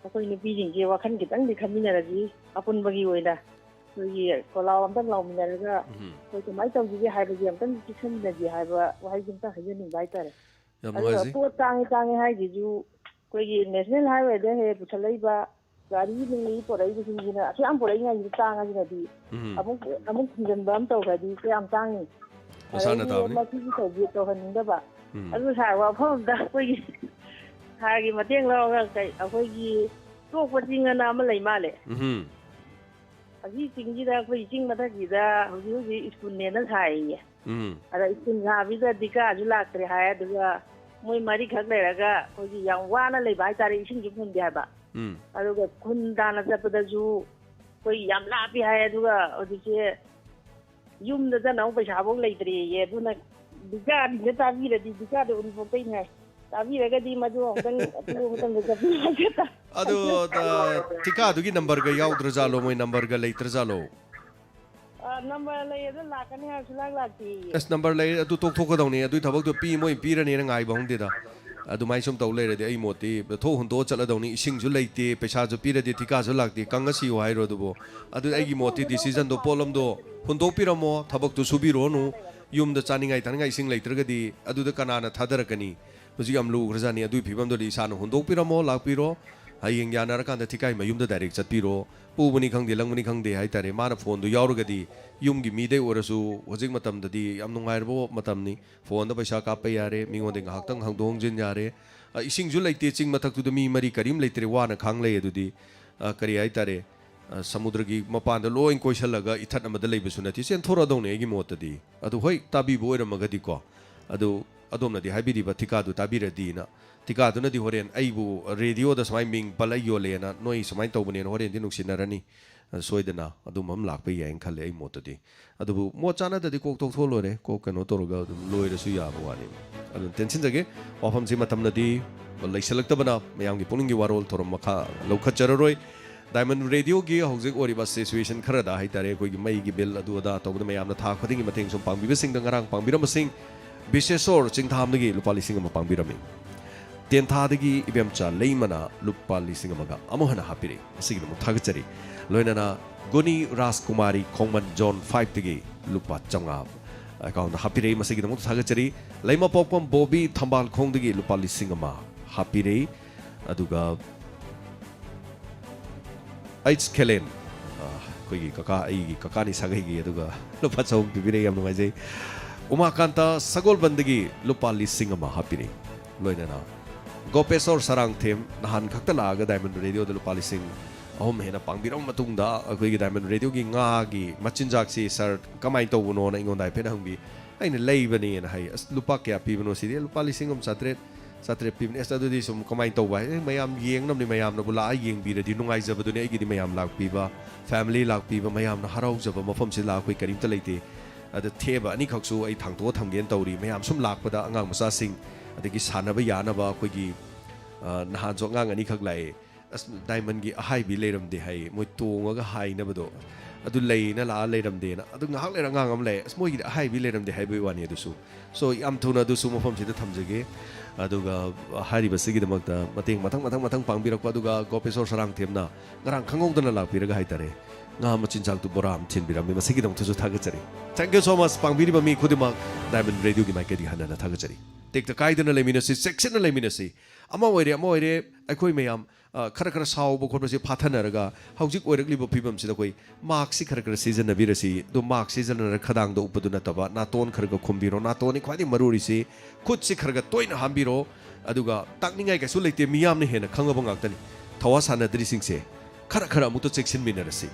ꯑꯩꯈꯣꯏ ꯅꯨꯄꯤꯁꯤꯡꯁꯦ ꯋꯥꯈꯜ ꯈꯤꯇꯪꯗꯤ ꯈꯟꯃꯤꯟꯅꯔꯁꯤ, ꯑꯄꯨꯟꯕꯒꯤ ꯑꯣꯏꯅ ꯑꯩꯈꯣꯏꯒꯤ ꯀꯣꯂꯥꯎ ꯑꯝꯇꯪ ꯂꯥꯎꯃꯤꯟꯅꯔꯒ ꯎꯝ꯫ ꯑꯩꯈꯣꯏ ꯀꯃꯥꯏꯅ ꯇꯧꯁꯤꯒꯦ ꯍꯥꯏꯕꯁꯦ ꯑꯝꯇꯪ ꯆꯦꯛꯁꯤꯟꯃꯤꯟꯅꯁꯤ ꯍꯥꯏꯕ ꯋꯥꯍꯩꯁꯦ ꯑꯝꯇꯪ ꯍꯥꯏꯖꯅꯤꯡꯕ ꯍꯥꯏꯇꯥꯔꯦ꯫ ꯌꯥꯝ ꯑꯗꯨꯒ ꯅꯨꯡꯉꯥꯏꯖꯩ꯫ ꯄꯣꯠ ꯇꯥꯡꯉꯤ ꯇꯥꯡꯉꯤ ꯍꯥꯏꯁꯤꯁꯨ ꯑꯩꯈꯣꯏꯒꯤ ꯅꯦꯁꯅꯦꯜ ꯍꯥꯏꯋꯦꯗ ꯍꯦꯛ ꯄꯨꯁꯜꯂꯛꯏꯕ ꯒꯥꯔꯤ ꯅꯨꯡꯂꯤ ꯄꯨꯔꯛꯏꯕꯁꯤꯡꯁꯤꯅ ꯑꯁꯨꯛ ꯌꯥꯝ ꯄꯨꯔꯛꯏꯉꯩꯁꯤꯗ ꯇꯥꯡꯉꯁꯤꯅꯗꯤ ꯎꯝ꯫ ꯑꯃꯨꯛ ꯑꯃꯨꯛ ꯊꯤꯡꯖꯤꯟꯕ ꯑꯃ ꯇꯧꯈ꯭ꯔꯗꯤ ꯀꯌꯥꯝ ꯇꯥꯡꯉꯤ꯫ ꯃꯁꯥꯅ ꯑꯗꯩꯗꯤ ꯇꯥꯕꯅꯤ꯫ ꯃꯁꯤꯒꯤ ꯇꯧꯕꯤ ꯇꯧꯍꯟꯅꯤꯡꯗꯕ꯫ ꯎꯝ꯫ ꯑꯗꯨ ꯁꯥꯔ, ꯋꯥꯐꯝ ꯑꯝꯗ ꯑꯩꯈꯣꯏꯒꯤ ꯁꯥꯔꯒꯤ ꯃꯇꯦꯡ ꯂꯧꯔꯒ ꯀꯩ, ꯑꯩꯈꯣꯏꯒꯤ ꯇꯣꯛꯄ ꯆꯤꯡ ꯑꯅ ꯑꯃ ꯂꯩ ꯃꯥꯜꯂꯦ꯫ ꯎꯝ ꯑꯁꯤ ꯆꯤꯡꯁꯤꯗ, ꯑꯩꯈꯣꯏ ꯆꯤꯡ ꯃꯊꯛꯁꯤꯗ ꯍꯧꯖꯤꯛ ꯍꯧꯖꯤꯛ ꯁ꯭ꯀꯨꯜꯅꯦꯅ ꯁꯥꯏꯌꯦ꯫ ꯎꯝ ꯑꯗ ꯁ꯭ꯀꯨꯜ ꯁꯥꯕꯁꯤꯗ ꯗꯤꯀꯥꯁꯨ ꯂꯥꯛꯇ꯭ꯔꯦ ꯍꯥꯏ꯫ ꯑꯗꯨꯒ ꯃꯣꯏ ꯃꯔꯤꯈꯛ ꯂꯩꯔꯒ ꯑꯩꯈꯣꯏꯒꯤ ꯌꯥꯝ ꯋꯥꯅ ꯂꯩꯕ ꯍꯥꯏꯇꯥꯔꯦ, ꯏꯁꯤꯡꯁꯨ ꯐꯪꯗꯦ ꯍꯥꯏꯕ꯫ ꯎꯝ ꯑꯗꯨꯒ ꯈꯨꯟ ꯇꯥꯅ ꯆꯠꯄꯗꯁꯨ ꯑꯩꯈꯣꯏ ꯌꯥꯝ ꯂꯥꯞꯄꯤ ꯍꯥꯏ꯫ ꯑꯗꯨꯒ ꯍꯧꯖꯤꯛꯁꯦ ꯌꯨꯝꯗ ꯆꯠꯅꯕ ꯄꯩꯁꯥꯐꯧ ꯂꯩꯇ꯭ꯔꯦꯌꯦ꯫ ꯑꯗꯨꯅ ꯗꯤꯀꯥꯁꯤꯡꯁꯦ ꯇꯥꯕꯤꯔꯗꯤ, ꯗꯤꯀꯥꯗꯣ ꯎꯔꯤꯄꯣꯛꯇꯩꯅꯦ ꯍꯥꯏ, ꯇꯥꯕꯤꯔꯒꯗꯤ ꯃꯗꯨ ꯑꯃꯨꯛꯇꯪ ꯑꯊꯨꯕ ꯃꯇꯝꯗ ꯆꯠꯄꯤꯌꯨ ꯍꯥꯏꯒꯦ ꯇꯧ-, ꯑꯗꯣ ꯑ, ꯊꯤꯀꯥꯗꯨꯒꯤ ꯅꯝꯕꯔꯒ ꯌꯥꯎꯗ꯭ꯔꯖꯥꯠꯂꯣ? ꯃꯣꯏ ꯅꯝꯕꯔꯒ ꯂꯩꯇ꯭ꯔꯖꯥꯠꯂꯣ? ꯑ, ꯅꯝꯕꯔ ꯂꯩ, ꯑꯗꯨ ꯂꯥꯛꯀꯅꯤ ꯍꯥꯏꯔ ꯁꯨꯡꯂꯥꯛ ꯂꯥꯛꯇꯦꯌꯦ꯫ ꯑꯁ, ꯅꯝꯕꯔ ꯂꯩ, ꯑꯗꯨ ꯇꯣꯛꯊꯣꯛꯀꯗꯧꯅꯤ꯫ ꯑꯗꯨꯏ ꯊꯕꯛꯇꯣ ꯄꯤ, ꯃꯣꯏ ꯄꯤꯔꯅꯤꯅ ꯉꯥꯏꯕ ꯍꯧꯅꯗꯦꯗ꯫ ꯑꯗꯨꯃꯥꯏꯅ ꯁꯨꯝ ꯇꯧ ꯂꯩꯔꯗꯤ ꯑꯩ ꯃꯣꯠꯇꯤ ꯊꯣꯛ ꯍꯨꯟꯗꯣꯛꯑ ꯆꯠꯂꯗꯧꯅꯤ꯫ ꯏꯁꯤꯡꯁꯨ ꯂꯩꯇꯦ, ꯄꯩꯁꯥꯁꯨ ꯄꯤꯔꯗꯤ ꯊꯤꯀꯥꯁꯨ ꯂꯥꯛꯇꯦ, ꯀꯪꯉ ꯁꯤꯌꯣ ꯍꯥꯏꯔꯣ ꯑꯗꯨꯕꯨ? ꯑꯗꯨ ꯑꯩꯒꯤ ꯃꯣꯠꯇꯤ ꯗꯤꯁꯤꯖꯟꯗꯣ, ꯄꯣꯠꯂꯝꯗꯣ ꯍꯨꯟꯗꯣꯛꯄꯤꯔꯝꯃꯣ, ꯊꯕꯛꯇꯣ ꯁꯨꯕꯤꯔꯨꯔꯅꯨ꯫ ꯌꯨꯝꯗ ꯆꯥꯅꯤꯡꯉꯥꯏ ꯊꯛꯅꯤꯡꯉꯥꯏ ꯏꯁꯤꯡ ꯂꯩꯇ꯭ꯔꯒꯗꯤ ꯑꯗꯨꯗ ꯀꯅꯥꯅ ꯊꯥꯗꯔꯛꯀꯅꯤ? ꯍꯧꯖꯤꯛ ꯌꯥꯝ ꯂꯨꯈ꯭ꯔꯖꯥꯠꯅꯤ꯫ ꯑꯗꯨꯒꯤ ꯐꯤꯕꯝꯗꯨꯗꯤ ꯏꯁꯥꯅ ꯍꯨꯟꯗꯣꯛꯄꯤꯔꯝꯃꯣ, ꯂꯥꯛꯄꯤꯔꯣ꯫ ꯍꯌꯦꯡ ꯌꯥꯅꯔꯀꯥꯟꯗ ꯊꯤꯀꯥꯏ ꯃꯌꯨꯝꯗ ꯗꯥꯏꯔꯦꯛ ꯆꯠꯄꯤꯔꯣ꯫ ꯄꯨꯕꯅꯤ ꯈꯪꯗꯦ, ꯂꯪꯕꯅꯤ ꯈꯪꯗꯦ ꯍꯥꯏꯇꯥꯔꯦ, ꯃꯥꯅ ꯐꯣꯟꯗꯨ ꯌꯥꯎꯔꯒꯗꯤ ꯌꯨꯝꯒꯤ ꯃꯤꯗꯩ ꯑꯣꯏꯔꯁꯨ ꯍꯧꯖꯤꯛ ꯃꯇꯝꯗꯗꯤ ꯌꯥꯝ ꯅꯨꯡꯉꯥꯏꯔꯕ ꯃꯇꯝꯅꯤ꯫ ꯐꯣꯟꯗ ꯄꯩꯁꯥ ꯀꯥꯞꯄ ꯌꯥꯔꯦ, ꯃꯤꯉꯣꯟꯗ ꯉꯥꯏꯍꯥꯛꯇꯪ ꯍꯪꯗꯣꯛ ꯍꯪꯖꯤꯟ ꯌꯥꯔꯦ꯫ ꯑ, ꯏꯁꯤꯡꯁꯨ ꯂꯩꯇꯦ, ꯆꯤꯡ ꯃꯊꯛꯇꯨꯗ ꯃꯤ ꯃꯔꯤ ꯀꯔꯤꯝ ꯂꯩꯇ꯭ꯔꯦ, ꯋꯥꯅ ꯈꯥꯡ ꯂꯩ꯫ ꯑꯗꯨꯗꯤ, ꯑ, ꯀꯔꯤ ꯍꯥꯏꯇꯥꯔꯦ, ꯑ, ꯁꯃꯨꯗ꯭ꯔꯒꯤ ꯃꯄꯥꯟꯗ ꯂꯣꯏ ꯀꯣꯏꯁꯜꯂꯒ ꯏꯊꯠ ꯑꯃꯗ ꯂꯩꯕꯁꯨ ꯅꯠꯇꯦ, ꯆꯦꯟꯊꯣꯔꯛꯑꯗꯧꯅꯦ ꯑꯩꯒꯤ ꯃꯣꯠꯇꯗꯤ꯫ ꯑꯗꯨ ꯍꯣꯏ, ꯇꯥꯕꯤꯕ ꯑꯣꯏꯔꯝꯃꯒꯗꯤꯀꯣ, ꯑꯗꯨ ꯑꯗꯣꯝꯅꯗꯤ ꯍꯥꯏꯕꯤꯔꯤꯕ ꯊꯤꯀꯥꯗꯨ ꯇꯥꯕꯤꯔꯗꯤꯅ꯫ ꯊꯤꯀꯥꯗꯨꯅꯗꯤ ꯍꯣꯔꯦꯟ ꯑꯩꯕꯨ ꯔꯦꯗꯤꯑꯣꯗ ꯁꯨꯃꯥꯏꯅ ꯃꯤꯡ ꯄꯜꯂ ꯌꯣꯜꯂꯦꯅ ꯅꯣꯏ ꯁꯨꯃꯥꯏꯅ ꯇꯧꯕꯅꯦꯅ ꯍꯣꯔꯦꯟꯗꯤ ꯅꯨꯡꯁꯤꯅꯔꯅꯤ꯫ ꯑ, ꯁꯣꯏꯗꯅ ꯑꯗꯨꯝꯕ ꯑꯃ ꯂꯥꯛꯄ ꯌꯥꯏꯅ ꯈꯜꯂꯦ ꯑꯩ ꯃꯣꯠꯇꯗꯤ꯫ ꯑꯗꯨꯕꯨ ꯃꯣꯠ ꯆꯥꯅꯗꯗꯤ ꯀꯣꯛ ꯇꯣꯛꯊꯣꯛ ꯂꯣꯏꯔꯦ, ꯀꯣꯛ ꯀꯩꯅꯣ ꯇꯧꯔꯒ ꯑꯗꯨꯝ ꯂꯣꯏꯔꯁꯨ ꯌꯥꯕ ꯋꯥꯅꯤ꯫ ꯑꯗꯨꯅ ꯇꯦꯟꯁꯤꯟꯖꯒꯦ, ꯋꯥꯐꯝꯁꯤ ꯃꯇꯝꯅꯗꯤ ꯂꯩꯁꯜꯂꯛꯇꯕꯅ ꯃꯌꯥꯝꯒꯤ ꯄꯨꯛꯅꯤꯡꯒꯤ ꯋꯥꯔꯣꯜ ꯊꯧꯔꯝ ꯃꯈꯥ ꯂꯧꯈꯠꯆꯔꯔꯣꯏ꯫ ꯗꯥꯏꯃꯟ ꯔꯦꯗꯤꯑꯣꯒꯤ ꯍꯧꯖꯤꯛ ꯑꯣꯏꯔꯤꯕ ꯁꯤꯆꯨꯋꯦꯁꯟ ꯈꯔꯗ ꯍꯥꯏꯇꯥꯔꯦ, ꯑꯩꯈꯣꯏꯒꯤ ꯃꯩꯒꯤ ꯕꯤꯜ ꯑꯗꯨ ꯑꯗꯥ ꯇꯧꯕꯗ ꯃꯌꯥꯝꯅ ꯊꯥ ꯈꯨꯗꯤꯡꯒꯤ ꯃꯇꯦꯡ ꯁꯨꯝ ꯄꯥꯡꯕꯤꯕꯁꯤꯡꯗ ꯉꯔꯥꯡ ꯄꯥꯡꯕꯤꯔꯝꯕꯁꯤꯡ, ꯕꯤꯁꯦꯁꯣꯔ ꯆꯤꯡꯊꯥꯝꯗꯒꯤ ꯂꯨꯄꯥ ꯂꯤꯁꯤꯡ ꯑꯃ ꯄꯥꯡꯕꯤꯔꯝꯃꯤ꯫ ꯇꯦꯟꯊꯥꯗꯒꯤ ꯏꯕꯦꯝꯆꯥ ꯂꯩꯃꯅ ꯂꯨꯄꯥ ꯂꯤꯁꯤꯡ ꯑꯃꯒ ꯑꯃꯨꯛ ꯍꯟꯅ ꯍꯥꯞꯄꯤꯔꯤ, ꯃꯁꯤꯒꯤꯗꯃꯛ ꯊꯥꯒꯠꯆꯔꯤ꯫ ꯂꯣꯏꯅꯅ ꯒꯨꯅꯤ ꯔꯥꯖꯀꯨꯃꯥꯔꯤ ꯈꯣꯡꯃꯟ ꯖꯣꯟ ꯐꯥꯏꯚꯇꯒꯤ ꯂꯨꯄꯥ ꯆꯥꯝꯃꯉꯥ ꯑꯦꯀꯥꯎꯟꯗ ꯍꯥꯞꯄꯤꯔꯛꯏ, ꯃꯁꯤꯒꯤꯗꯃꯛ ꯊꯥꯒꯠꯆꯔꯤ꯫ ꯂꯩꯃꯄꯣꯛꯄꯝ ꯕꯣꯕꯤ ꯊꯝꯕꯥꯜꯈꯣꯡꯗꯒꯤ ꯂꯨꯄꯥ ꯂꯤꯁꯤꯡ ꯑꯃ ꯍꯥꯞꯄꯤꯔꯛꯏ꯫ ꯑꯗꯨꯒ ꯑꯩꯆ ꯈꯦꯂꯦꯟ, ꯑ, ꯑꯩꯈꯣꯏꯒꯤ ꯀꯀꯥ, ꯑꯩꯒꯤ ꯀꯀꯥꯅꯤ ꯁꯥꯒꯩꯒꯤ, ꯑꯗꯨꯒ ꯂꯨꯄꯥ ꯆꯍꯨꯝ ꯄꯤꯕꯤꯔꯛꯏ, ꯌꯥꯝ ꯅꯨꯡꯉꯥꯏꯖꯩ꯫ ꯎꯃꯥꯀꯥꯟꯇ ꯁꯒꯣꯜꯕꯟꯗꯒꯤ ꯂꯨꯄꯥ ꯂꯤꯁꯤꯡ ꯑꯃ ꯍꯥꯞꯄꯤꯔꯛꯏ꯫ ꯂꯣꯏꯅꯅ ꯒꯣꯄꯦꯁꯣꯔ ꯁꯔꯥꯡꯊꯦꯝ ꯅꯍꯥꯟ ꯈꯛꯇ ꯂꯥꯛꯑꯒ ꯗꯥꯏꯃꯟ ꯔꯦꯗꯤꯑꯣꯗ ꯂꯨꯄꯥ ꯂꯤꯁꯤꯡ ꯑꯍꯨꯝ ꯍꯦꯟꯅ ꯄꯥꯡꯕꯤꯔꯕ ꯃꯇꯨꯡꯗ, ꯑꯩꯈꯣꯏꯒꯤ ꯗꯥꯏꯃꯟ ꯔꯦꯗꯤꯑꯣꯒꯤ ꯉꯥꯒꯤ ꯃꯆꯤꯟꯖꯥꯛꯁꯤ ꯁꯥꯔ ꯀꯃꯥꯏꯅ ꯇꯧꯕꯅꯣꯅ ꯑꯩꯉꯣꯟꯗ ꯍꯥꯏꯐꯦꯠ ꯍꯪꯕꯤ꯫ ꯑꯩꯅ ꯂꯩꯕꯅꯦꯅ ꯍꯥꯏ꯫ "ꯑꯁ, ꯂꯨꯄꯥ ꯀꯌꯥ ꯄꯤꯕꯅꯣ ꯁꯤꯗꯤ?" "ꯂꯨꯄꯥ ꯂꯤꯁꯤꯡ ꯑꯃ ꯆꯥꯇ꯭ꯔꯦꯠ, ꯆꯥꯇ꯭ꯔꯦꯠ ꯄꯤꯕꯅꯦ꯫" "ꯑꯁ, ꯑꯗꯨꯗꯤ ꯁꯨꯝ ꯀꯃꯥꯏꯅ ꯇꯧꯕ?" ꯍꯥꯏ꯫ "ꯑꯦ, ꯃꯌꯥꯝ ꯌꯦꯡꯅꯕꯅꯤ, ꯃꯌꯥꯝꯅꯕꯨ ꯂꯥꯛꯑ ꯌꯦꯡꯕꯤꯔꯗꯤ ꯅꯨꯡꯉꯥꯏꯖꯕꯗꯨꯅꯤ ꯑꯩꯒꯤꯗꯤ, ꯃꯌꯥꯝ ꯂꯥꯛꯄꯤꯕ, ꯐꯦꯃꯤꯂꯤ ꯂꯥꯛꯄꯤꯕ, ꯃꯌꯥꯝꯅ ꯍꯔꯥꯎꯖꯕ ꯃꯐꯝꯁꯤꯗ ꯑꯩꯈꯣꯏ ꯀꯔꯤꯝꯇ ꯂꯩꯇꯦ꯫ ꯑꯗ ꯊꯦꯕ ꯑꯅꯤꯈꯛꯁꯨ ꯑꯩ ꯊꯥꯡꯇꯣꯛꯑ ꯊꯝꯒꯦꯅ ꯇꯧꯔꯤ꯫ ꯃꯌꯥꯝ ꯁꯨꯝ ꯂꯥꯛꯄꯗ ꯑꯉꯥꯡ ꯃꯆꯥꯁꯤꯡ, ꯑꯗꯒꯤ ꯁꯥꯟꯅꯕ ꯌꯥꯅꯕ ꯑꯩꯈꯣꯏꯒꯤ, ꯑ, ꯅꯍꯥꯟꯁꯨ ꯑꯉꯥꯡ ꯑꯅꯤꯈꯛ ꯂꯥꯛꯑꯦ꯫ "ꯑꯁ, ꯗꯥꯏꯃꯟꯒꯤ ꯑꯍꯥꯏꯕꯤ ꯂꯩꯔꯝꯗꯦ" ꯍꯥꯏ, ꯃꯣꯏ ꯇꯣꯡꯉꯒ ꯍꯥꯏꯅꯕꯗꯣ, "ꯑꯗꯨ ꯂꯩꯅ ꯂꯥꯛꯑ ꯂꯩꯔꯝꯗꯦꯅ꯫" ꯑꯗꯨ ꯉꯥꯏꯍꯥꯛ ꯂꯩꯔ ꯑꯉꯥꯡ ꯑꯃ ꯂꯩ, "ꯑꯁ, ꯃꯣꯏꯒꯤꯗꯤ ꯑꯍꯥꯏꯕꯤ ꯂꯩꯔꯝꯗꯦ" ꯍꯥꯏꯕꯒꯤ ꯋꯥꯅꯤ꯫ ꯑꯗꯨꯁꯨ, ꯁꯣ, ꯌꯥꯝ ꯊꯨꯅ ꯑꯗꯨꯁꯨ ꯃꯐꯝꯁꯤꯗ ꯊꯝꯖꯒꯦ꯫ ꯑꯗꯨꯒ ꯍꯥꯏꯔꯤꯕꯁꯤꯒꯤꯗꯃꯛꯇ ꯃꯇꯦꯡ ꯃꯊꯪ, ꯃꯊꯪ, ꯃꯊꯪ ꯄꯥꯡꯕꯤꯔꯛꯄ, ꯑꯗꯨꯒ ꯒꯣꯄꯦꯁꯣꯔ ꯁꯔꯥꯡꯊꯦꯝꯅ ꯉꯔꯥꯡ ꯈꯪꯍꯧꯗꯅ ꯂꯥꯛꯄꯤꯔꯒ ꯍꯥꯏꯇꯥꯔꯦ, ꯉꯥ ꯃꯆꯤꯟꯖꯥꯛꯇꯨ ꯕꯣꯔꯥ ꯑꯃ ꯊꯤꯟꯕꯤꯔꯝꯃꯤ꯫ ꯃꯁꯤꯒꯤꯗꯃꯛꯇꯁꯨ ꯊꯥꯒꯠꯆꯔꯤ꯫ Thank you so much꯫ ꯄꯥꯡꯕꯤꯔꯤꯕ ꯃꯤ ꯈꯨꯗꯤꯡꯃꯛ ꯗꯥꯏꯃꯟ ꯔꯦꯗꯤꯑꯣꯒꯤ ꯃꯥꯏꯀꯩꯗꯒꯤ ꯍꯟꯅ ꯍꯟꯅ ꯊꯥꯒꯠꯆꯔꯤ꯫ ꯇꯦꯛꯇ ꯀꯥꯏꯗꯅ ꯂꯩꯃꯤꯟꯅꯁꯤ, ꯆꯦꯛꯁꯤꯟꯅ ꯂꯩꯃꯤꯟꯅꯁꯤ꯫ ꯑꯃ ꯑꯣꯏꯔꯦ, ꯑꯃ ꯑꯣꯏꯔꯦ, ꯑꯩꯈꯣꯏ ꯃꯌꯥꯝ, ꯑ, ꯈꯔ ꯈꯔ ꯁꯥꯎꯕ ꯈꯣꯠꯄꯁꯤ ꯐꯥꯊꯅꯔꯒ, ꯍꯧꯖꯤꯛ ꯑꯣꯏꯔꯛꯂꯤꯕ ꯐꯤꯕꯝꯁꯤꯗ ꯑꯩꯈꯣꯏ ꯃꯥꯛꯁꯁꯤ ꯈꯔ ꯈꯔ ꯁꯤꯖꯤꯟꯅꯕꯤꯔꯁꯤ꯫ ꯑꯗꯣ ꯃꯥꯛꯁ ꯁꯤꯖꯤꯟꯅꯔꯒ ꯈꯗꯥꯡꯗ ꯎꯞꯄꯗꯨ ꯅꯠꯇꯕ, ꯅꯥꯇꯣꯟ ꯈꯔ ꯈꯔ ꯈꯨꯝꯕꯤꯔꯣ꯫ ꯅꯥꯇꯣꯟꯅꯤ ꯈ꯭ꯋꯥꯏꯗꯒꯤ ꯃꯔꯨ ꯑꯣꯏꯔꯤꯁꯤ꯫ ꯈꯨꯠꯁꯤ ꯈꯔ ꯈꯔ ꯇꯣꯏꯅ ꯍꯥꯝꯕꯤꯔꯣ꯫ ꯑꯗꯨꯒ ꯇꯥꯛꯅꯤꯡꯉꯥꯏ ꯀꯩꯁꯨ ꯂꯩꯇꯦ, ꯃꯤꯌꯥꯝꯅ ꯍꯦꯟꯅ ꯈꯪꯉꯕ ꯉꯥꯛꯇꯅꯤ꯫ ꯊꯋꯥ ꯁꯥꯟꯅꯗ꯭ꯔꯤꯁꯤꯡꯁꯦ ꯈꯔ ꯈꯔ ꯑꯃꯨꯛꯇ ꯆꯦꯛꯁꯤꯟꯃꯤꯟꯅꯔꯁꯤ꯫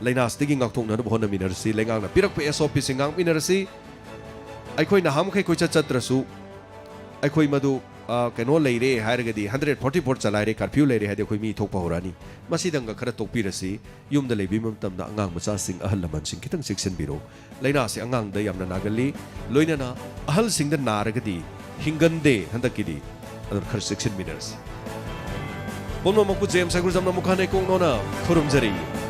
ꯂꯥꯏꯅꯥꯁꯤꯗꯒꯤ ꯉꯥꯛꯊꯣꯛꯅꯅꯕ ꯍꯣꯠꯅꯃꯤꯟꯅꯔꯁꯤ꯫ ꯂꯩꯉꯥꯛꯅ ꯄꯤꯔꯛꯄ ꯑꯦꯁ ꯑꯣ ꯄꯤꯁꯤꯡ ꯉꯥꯛꯃꯤꯟꯅꯔꯁꯤ꯫ ꯑꯩꯈꯣꯏ ꯅꯍꯥꯟꯃꯈꯩ ꯀꯣꯏꯆꯠ ꯆꯠꯇ꯭ꯔꯁꯨ, ꯑꯩꯈꯣꯏ ꯃꯗꯨ, ꯑ, ꯀꯩꯅꯣ ꯂꯩꯔꯦ ꯍꯥꯏꯔꯒꯗꯤ, ꯍꯟꯗ꯭ꯔꯦꯠ ꯐꯣꯔꯇꯤ ꯐꯣꯔ ꯆꯂꯥꯏꯔꯦ, ꯀꯔꯐ꯭ꯌꯨ ꯂꯩꯔꯦ ꯍꯥꯏꯗꯤ ꯑꯩꯈꯣꯏ ꯃꯤ ꯊꯣꯛꯄ ꯍꯧꯔꯛꯑꯅꯤ꯫ ꯃꯁꯤꯗꯪꯒ ꯈꯔ ꯇꯣꯛꯄꯤꯔꯁꯤ꯫ ꯌꯨꯝꯗ ꯂꯩꯕꯤꯕ ꯃꯇꯝꯗ ꯑꯉꯥꯡ ꯃꯆꯥꯁꯤꯡ, ꯑꯍꯜ ꯂꯃꯟꯁꯤꯡ ꯈꯤꯇꯪ ꯆꯦꯛꯁꯤꯟꯕꯤꯔꯣ꯫ ꯂꯥꯏꯅꯥꯁꯤ ꯑꯉꯥꯡꯗ ꯌꯥꯝꯅ ꯅꯥꯒꯜꯂꯤ, ꯂꯣꯏꯅꯅ ꯑꯍꯜꯁꯤꯡꯗ ꯅꯥꯔꯒꯗꯤ ꯍꯤꯡꯒꯟꯗꯦ ꯍꯟꯗꯛꯀꯤꯗꯤ꯫ ꯑꯗꯨꯅ ꯈꯔ ꯆꯦꯛꯁꯤꯟꯃꯤꯟꯅꯔꯁꯤ꯫ ꯄꯨꯝꯅꯃꯛꯄꯨ ꯖꯦꯝꯁ ꯍꯩꯒ꯭ꯔꯨꯖꯝꯅ ꯃꯈꯥ ꯅꯩꯀꯣꯡ ꯅꯣꯟꯅ ꯈꯨꯔꯨꯝꯖꯔꯤ꯫